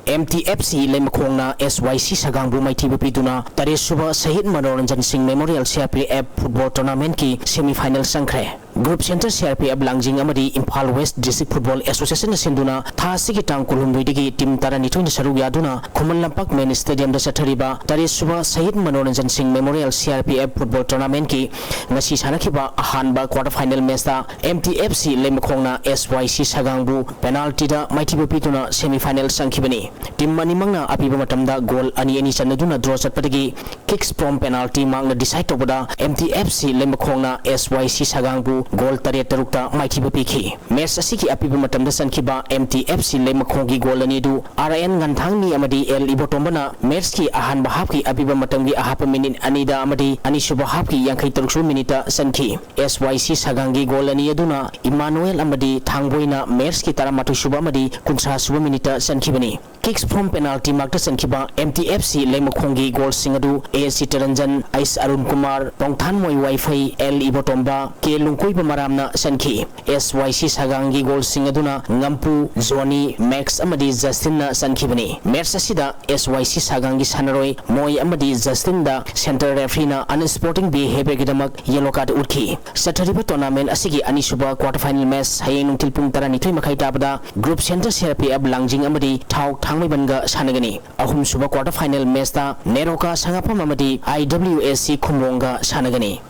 ꯑꯦꯝ ꯇꯤ ꯑꯦꯐ ꯁꯤ ꯂꯩꯃꯈꯣꯡꯅ ꯑꯦꯁ ꯋꯥꯏ ꯁꯤ ꯁꯒꯥꯡꯕꯨ ꯃꯥꯏꯊꯤꯕ ꯄꯤꯗꯨꯅ ꯇꯔꯦꯠ ꯁꯨꯕ ꯁꯍꯤꯗ ꯃꯅꯣꯔꯟꯖꯟ ꯁꯤꯡ memorial C R P F football ꯇꯣꯔꯅꯥꯃꯦꯟꯠꯀꯤ ꯁꯦꯃꯤ ꯐꯥꯏꯅꯦꯜ ꯆꯪꯈ꯭ꯔꯦ꯫ Group Center C R P F Langjing ꯑꯃꯗꯤ Imphal West District Football Association ꯅ ꯁꯤꯟꯗꯨꯅ ꯊꯥ ꯑꯁꯤꯒꯤ ꯇꯥꯡ ꯀꯨꯟꯍꯨꯝꯗꯣꯏꯗꯒꯤ team ꯇꯔꯥꯅꯤꯊꯣꯏꯅ ꯁꯔꯨꯛ ꯌꯥꯗꯨꯅ ꯈꯨꯃꯟ ꯂꯝꯄꯥꯛ main stadium ꯗ ꯆꯠꯊꯔꯤꯕ ꯇꯔꯦꯠ ꯁꯨꯕ ꯁꯍꯤꯗ ꯃꯅꯣꯔꯟꯖꯟ ꯁꯤꯡ Memorial C R P F Football Tournament ꯀꯤ ꯉꯁꯤ ꯁꯥꯟꯅꯈꯤꯕ ꯑꯍꯥꯟꯕ quarter final match ꯇ M T F C ꯂꯩꯃꯈꯣꯡꯅ S Y C ꯁꯒꯥꯡꯕꯨ penalty ꯗ ꯃꯥꯏꯊꯤꯕ ꯄꯤꯗꯨꯅ semi final ꯆꯪꯈꯤꯕꯅꯤ꯫ Team ꯑꯅꯤꯃꯛꯅ ꯑꯄꯤꯕ ꯃꯇꯝꯗ goal ꯑꯅꯤ ꯑꯅꯤ ꯆꯟꯅꯗꯨꯅ draw ꯆꯠꯄꯗꯒꯤ kicks from penalty ꯃꯥꯛꯅ decide ꯇꯧꯕꯗ M T F C ꯂꯩꯃꯈꯣꯡꯅ S Y C ꯁꯒꯥꯡꯕꯨ goal ꯇꯔꯦꯠ ꯇꯔꯨꯛꯇ ꯃꯥꯏꯊꯤꯕ ꯄꯤꯈꯤ꯫ Match ꯑꯁꯤꯒꯤ ꯑꯄꯤꯕ ꯃꯇꯝꯗ ꯆꯟꯈꯤꯕ M T F C ꯂꯩꯃꯈꯣꯡꯒꯤ goal ꯑꯅꯤꯗꯨ R N ꯉꯟꯊꯥꯡꯅꯤ ꯑꯃꯗꯤ L ꯏꯕꯣꯇꯣꯝꯕꯅ match ꯀꯤ ꯑꯍꯥꯟꯕ half ꯀꯤ ꯑꯄꯤꯕ ꯃꯇꯝꯒꯤ ꯑꯍꯥꯞꯄ minute ꯑꯅꯤꯗ ꯑꯃꯗꯤ ꯑꯅꯤꯁꯨꯕ half ꯀꯤ ꯌꯥꯡꯈꯩ ꯇꯔꯨꯛ ꯁꯨꯕ minute ꯇ ꯆꯟꯈꯤ꯫ S Y C ꯁꯒꯥꯡꯒꯤ goal ꯑꯅꯤ ꯑꯗꯨꯅ ꯏꯃꯥꯅꯨꯑꯦꯜ ꯑꯃꯗꯤ ꯊꯥꯡꯕꯣꯏꯅ match ꯀꯤ ꯇꯔꯥꯃꯥꯊꯣꯏ ꯁꯨꯕ ꯑꯃꯗꯤ ꯀꯨꯟꯊ꯭ꯔꯥ ꯁꯨꯕ minute ꯇ ꯆꯟꯈꯤꯕꯅꯤ꯫ Kicks from penalty ꯃꯥꯛꯇ ꯆꯟꯈꯤꯕ M T F C ꯂꯩꯃꯈꯣꯡꯒꯤ goal ꯁꯤꯡ ꯑꯗꯨ A ꯁꯤꯇꯔꯟꯖꯟ, H Arun Kumar, ꯇꯣꯡꯊꯥꯟꯃꯣꯏ ꯋꯥꯏꯐꯩ, L ꯏꯕꯣꯇꯣꯝꯕ, K ꯂꯨꯡꯀꯣꯏꯕ ꯃꯔꯥꯝꯅ ꯆꯟꯈꯤ꯫ S Y C ꯁꯒꯥꯡꯒꯤ goal ꯁꯤꯡ ꯑꯗꯨꯅ ꯉꯝꯄꯨ, ꯖꯣꯅꯤ, ꯃꯦꯛꯁ ꯑꯃꯗꯤ ꯖꯁꯇꯤꯟꯅ ꯆꯟꯈꯤꯕꯅꯤ꯫ Match ꯑꯁꯤꯗ S Y C ꯁꯒꯥꯡꯒꯤ ꯁꯥꯟꯅꯔꯣꯏ ꯃꯣꯏ ꯑꯃꯗꯤ ꯖꯁꯇꯤꯟꯗ centre referee ꯅ unsporting behaviour ꯒꯤꯗꯃꯛ yellow card ꯎꯠꯈꯤ꯫ ꯆꯠꯊꯔꯤꯕ tournament ꯑꯁꯤꯒꯤ ꯑꯅꯤꯁꯨꯕ quarter final match ꯍꯌꯦꯡ ꯅꯨꯡꯊꯤꯜ ꯄꯨꯡ ꯇꯔꯥꯅꯤꯊꯣꯏ ꯃꯈꯥꯏ ꯇꯥꯕꯗ Group Center C R P F Langjing ꯑꯃꯗꯤ ꯊꯥꯎ ꯊꯥꯡꯃꯩꯕꯟꯒ ꯁꯥꯟꯅꯒꯅꯤ꯫ ꯑꯍꯨꯝꯁꯨꯕ quarter final match ꯇ ꯅꯦꯔꯣꯀꯥ ꯁꯉꯥꯐꯝ ꯑꯃꯗꯤ I W S C ꯈꯨꯝꯕꯣꯡꯒ ꯁꯥꯟꯅꯒꯅꯤ꯫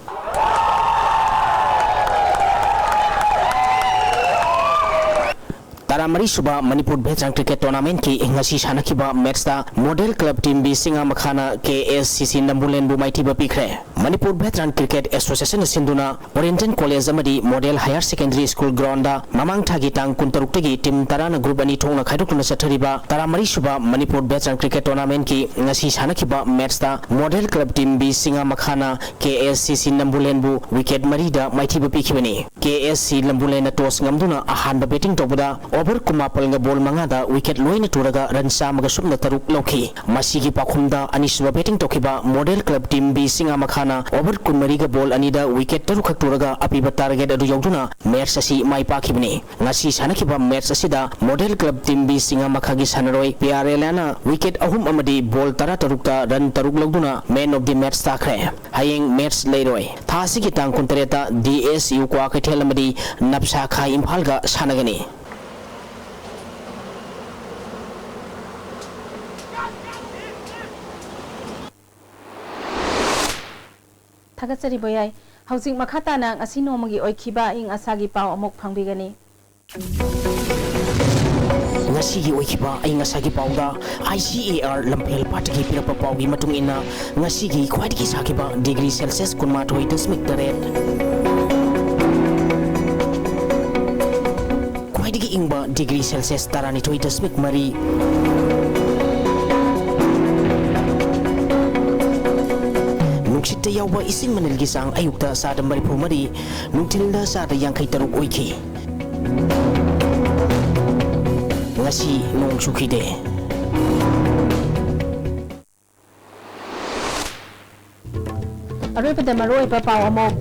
ꯇꯔꯥꯃꯔꯤ ꯁꯨꯕ ꯃꯅꯤꯄꯨꯔ Veteran Cricket Tournament ꯀꯤ ꯉꯁꯤ ꯁꯥꯟꯅꯈꯤꯕ match ꯇ Model Club Team B ꯁꯤꯡꯉꯥ ꯃꯈꯥꯅ K S C C ꯅꯝꯕꯨꯂꯦꯟꯕꯨ ꯃꯥꯏꯊꯤꯕ ꯄꯤꯈ꯭ꯔꯦ꯫ ꯃꯅꯤꯄꯨꯔ Veteran Cricket Association ꯅ ꯁꯤꯟꯗꯨꯅ Oriental College ꯑꯃꯗꯤ Model Higher Secondary School ground ꯗ ꯃꯃꯥꯡ ꯊꯥꯒꯤ ꯇꯥꯡ ꯀꯨꯟꯇꯔꯨꯛꯇꯒꯤ team ꯇꯔꯥꯅ group ꯑꯅꯤ ꯊꯣꯛꯅ ꯈꯥꯏꯗꯣꯛꯇꯨꯅ ꯆꯠꯊꯔꯤꯕ ꯇꯔꯥꯃꯔꯤ ꯁꯨꯕ ꯃꯅꯤꯄꯨꯔ Veteran Cricket Tournament ꯀꯤ ꯉꯁꯤ ꯁꯥꯟꯅꯈꯤꯕ match ꯇ Model Club Team B ꯁꯤꯡꯉꯥ ꯃꯈꯥꯅ K S C C ꯅꯝꯕꯨꯂꯦꯟꯕꯨ wicket ꯃꯔꯤꯗ ꯃꯥꯏꯊꯤꯕ ꯄꯤꯈꯤꯕꯅꯤ꯫ K S C ꯅꯝꯕꯨꯂꯦꯟꯅ toss ꯉꯝꯗꯨꯅ ꯑꯍꯥꯟꯕ batting ꯇꯧꯕꯗ over ꯑꯣꯚꯔ ꯀꯨꯟꯃꯥꯄꯜꯒ ꯕꯣꯜ ꯃꯉꯥꯗ ꯋꯤꯀꯦꯠ ꯂꯣꯏꯅ ꯇꯨꯔꯒ ꯔꯟ ꯆꯥꯝꯃꯒ ꯁꯨꯞꯅ ꯇꯔꯨꯛ ꯂꯧꯈꯤ꯫ ꯃꯁꯤꯒꯤ ꯄꯥꯎꯈꯨꯝꯗ ꯑꯅꯤꯁꯨꯕ ꯕꯦꯇꯤꯡ ꯇꯧꯈꯤꯕ ꯃꯣꯗꯦꯜ ꯀ꯭ꯂꯕ ꯇꯤꯝ ꯕꯤ ꯆꯤꯡꯉꯥꯃꯈꯥꯅ ꯑꯣꯚꯔ ꯀꯨꯟꯃꯔꯤꯒ ꯕꯣꯜ ꯑꯅꯤꯗ ꯋꯤꯀꯦꯠ ꯇꯔꯨꯛꯈꯛ ꯇꯨꯔꯒ ꯑꯄꯤꯕ ꯇꯥꯔꯒꯦꯠ ꯑꯗꯨ ꯌꯧꯗꯨꯅ ꯃꯦꯠꯆ ꯑꯁꯤ ꯃꯥꯏ ꯄꯥꯛꯈꯤꯕꯅꯤ꯫ ꯉꯁꯤ ꯁꯥꯟꯅꯈꯤꯕ ꯃꯦꯠꯆ ꯑꯁꯤꯗ ꯃꯣꯗꯦꯜ ꯀ꯭ꯂꯕ ꯇꯤꯝ ꯕꯤ ꯆꯤꯡꯉꯥꯃꯈꯥꯒꯤ ꯁꯥꯟꯅꯔꯣꯏ ꯄꯤꯌꯥꯔꯦꯂꯥꯅ ꯋꯤꯀꯦꯠ ꯑꯍꯨꯝ ꯑꯃꯗꯤ ꯕꯣꯜ ꯇꯔꯥꯇꯔꯨꯛꯇ ꯔꯟ ꯇꯔꯨꯛ ꯂꯧꯗꯨꯅ ꯃꯦꯟ ꯑꯣꯐ ꯗꯤ ꯃꯦꯠꯆ ꯇꯥꯈ꯭ꯔꯦ꯫ ꯍꯌꯦꯡ ꯃꯦꯠꯆ ꯂꯩꯔꯣꯏ꯫ ꯊꯥ ꯑꯁꯤꯒꯤ ꯇꯥꯡ ꯀꯨꯟꯇꯔꯦꯠꯇ ꯗꯤ ꯑꯦꯁ ꯌꯨ ꯀ꯭ꯋꯥꯀꯩꯊꯦꯜ ꯑꯃꯗꯤ ꯅꯞꯁꯥ ꯈꯥ ꯏꯝꯐꯥꯜꯒ ꯁꯥꯟꯅꯒꯅꯤ꯫ ꯊꯥꯒꯠꯆꯔꯤ ꯕꯣꯌꯥꯏ꯫ ꯍꯧꯖꯤꯛ ꯃꯈꯥ ꯇꯥꯅ ꯉꯁꯤ ꯅꯣꯡꯃꯒꯤ ꯑꯣꯏꯈꯤꯕ ꯑꯏꯪ ꯑꯁꯥꯒꯤ ꯄꯥꯎ ꯑꯃꯨꯛ ꯐꯪꯕꯤꯒꯅꯤ꯫ ꯉꯁꯤꯒꯤ ꯑꯣꯏꯈꯤꯕ ꯑꯏꯪ ꯑꯁꯥꯒꯤ ꯄꯥꯎꯗ, ꯑꯥꯏ ꯁꯤ ꯑꯦ ꯑꯥꯔ ꯂꯝꯐꯦꯜ ꯄꯥꯠꯇꯒꯤ ꯄꯤꯔꯛꯄ ꯄꯥꯎꯒꯤ ꯃꯇꯨꯡ ꯏꯟꯅ, ꯉꯁꯤꯒꯤ ꯈ꯭ꯋꯥꯏꯗꯒꯤ ꯁꯥꯈꯤꯕ ꯗꯤꯒ꯭ꯔꯤ ꯁꯦꯜꯁꯤꯌꯁ ꯀꯨꯟꯃꯥꯊꯣꯏ ꯗꯁꯃꯤꯛ ꯇꯔꯦꯠ, ꯈ꯭ꯋꯥꯏꯗꯒꯤ ꯏꯪꯕ ꯗꯤꯒ꯭ꯔꯤ ꯁꯦꯜꯁꯤꯌꯁ ꯇꯔꯥꯅꯤꯊꯣꯏ ꯗꯁꯃꯤꯛ ꯃꯔꯤ, ꯅꯨꯡꯁꯤꯠꯇ ꯌꯥꯎꯕ ꯏꯁꯤꯡ ꯃꯅꯤꯜꯒꯤ ꯆꯥꯡ ꯑꯌꯨꯛꯇ ꯆꯥꯗ ꯃꯔꯤꯐꯨ ꯃꯔꯤ, ꯅꯨꯡꯊꯤꯜꯗ ꯆꯥꯗ ꯌꯥꯡꯈꯩ ꯇꯔꯨꯛ ꯑꯣꯏꯈꯤ꯫ ꯉꯁꯤ ꯅꯣꯡ ꯆꯨꯈꯤꯗꯦ꯫ ꯑꯔꯣꯏꯕꯗ ꯃꯔꯨꯑꯣꯏꯕ ꯄꯥꯎ ꯑꯃꯨꯛ꯫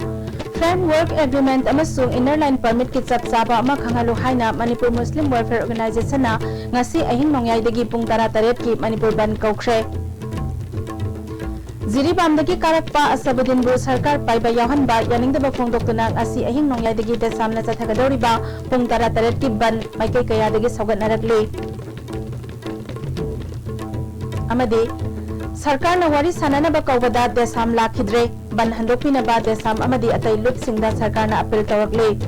Framework Agreement ꯑꯃꯁꯨꯡ Inner Line Permitꯀꯤ ꯆꯞ ꯆꯥꯕ ꯑꯃ ꯈꯪꯍꯜꯂꯨ ꯍꯥꯏꯅ ꯃꯅꯤꯄꯨꯔ Muslim Welfare Organizationꯅ ꯉꯁꯤ ꯑꯍꯤꯡ ꯅꯣꯡꯌꯥꯏꯗꯒꯤ ꯄꯨꯡ ꯇꯔꯥꯇꯔꯦꯠꯀꯤ ꯃꯅꯤꯄꯨꯔ ꯕꯟꯗ ꯀꯧꯈ꯭ꯔꯦ꯫ ꯖꯤꯔꯤꯕꯥꯝꯗꯒꯤ ꯀꯥꯔꯛꯄ ꯑꯁꯕꯨꯗꯤꯟꯕꯨ ꯁꯔꯀꯥꯔ ꯄꯥꯏꯕ ꯌꯥꯎꯍꯟꯕ ꯌꯥꯅꯤꯡꯗꯕ ꯐꯣꯡꯗꯣꯛꯇꯨꯅ ꯉꯁꯤ ꯑꯍꯤꯡ ꯅꯣꯡꯌꯥꯏꯗꯒꯤ ꯗꯦꯁꯥꯝꯅ ꯆꯠꯊꯒꯗꯧꯔꯤꯕ ꯄꯨꯡ ꯇꯔꯥꯇꯔꯦꯠꯀꯤ ꯕꯟꯗ ꯃꯥꯏꯀꯩ ꯀꯌꯥꯗꯒꯤ ꯁꯧꯒꯠꯅꯔꯛꯂꯤ꯫ ꯑꯃꯗꯤ ꯁꯔꯀꯥꯔꯅ ꯋꯥꯔꯤ ꯁꯥꯟꯅꯅꯕ ꯀꯧꯕꯗ ꯗꯦꯁꯥꯝ ꯂꯥꯛꯈꯤꯗ꯭ꯔꯦ꯫ ꯕꯟꯗ ꯍꯟꯗꯣꯛꯄꯤꯅꯕ ꯗꯦꯁꯥꯝ ꯑꯃꯗꯤ ꯑꯇꯩ ꯂꯨꯞꯁꯤꯡꯗ ꯁꯔꯀꯥꯔꯅ ꯑꯄꯤꯜ ꯇꯧꯔꯛꯂꯤ꯫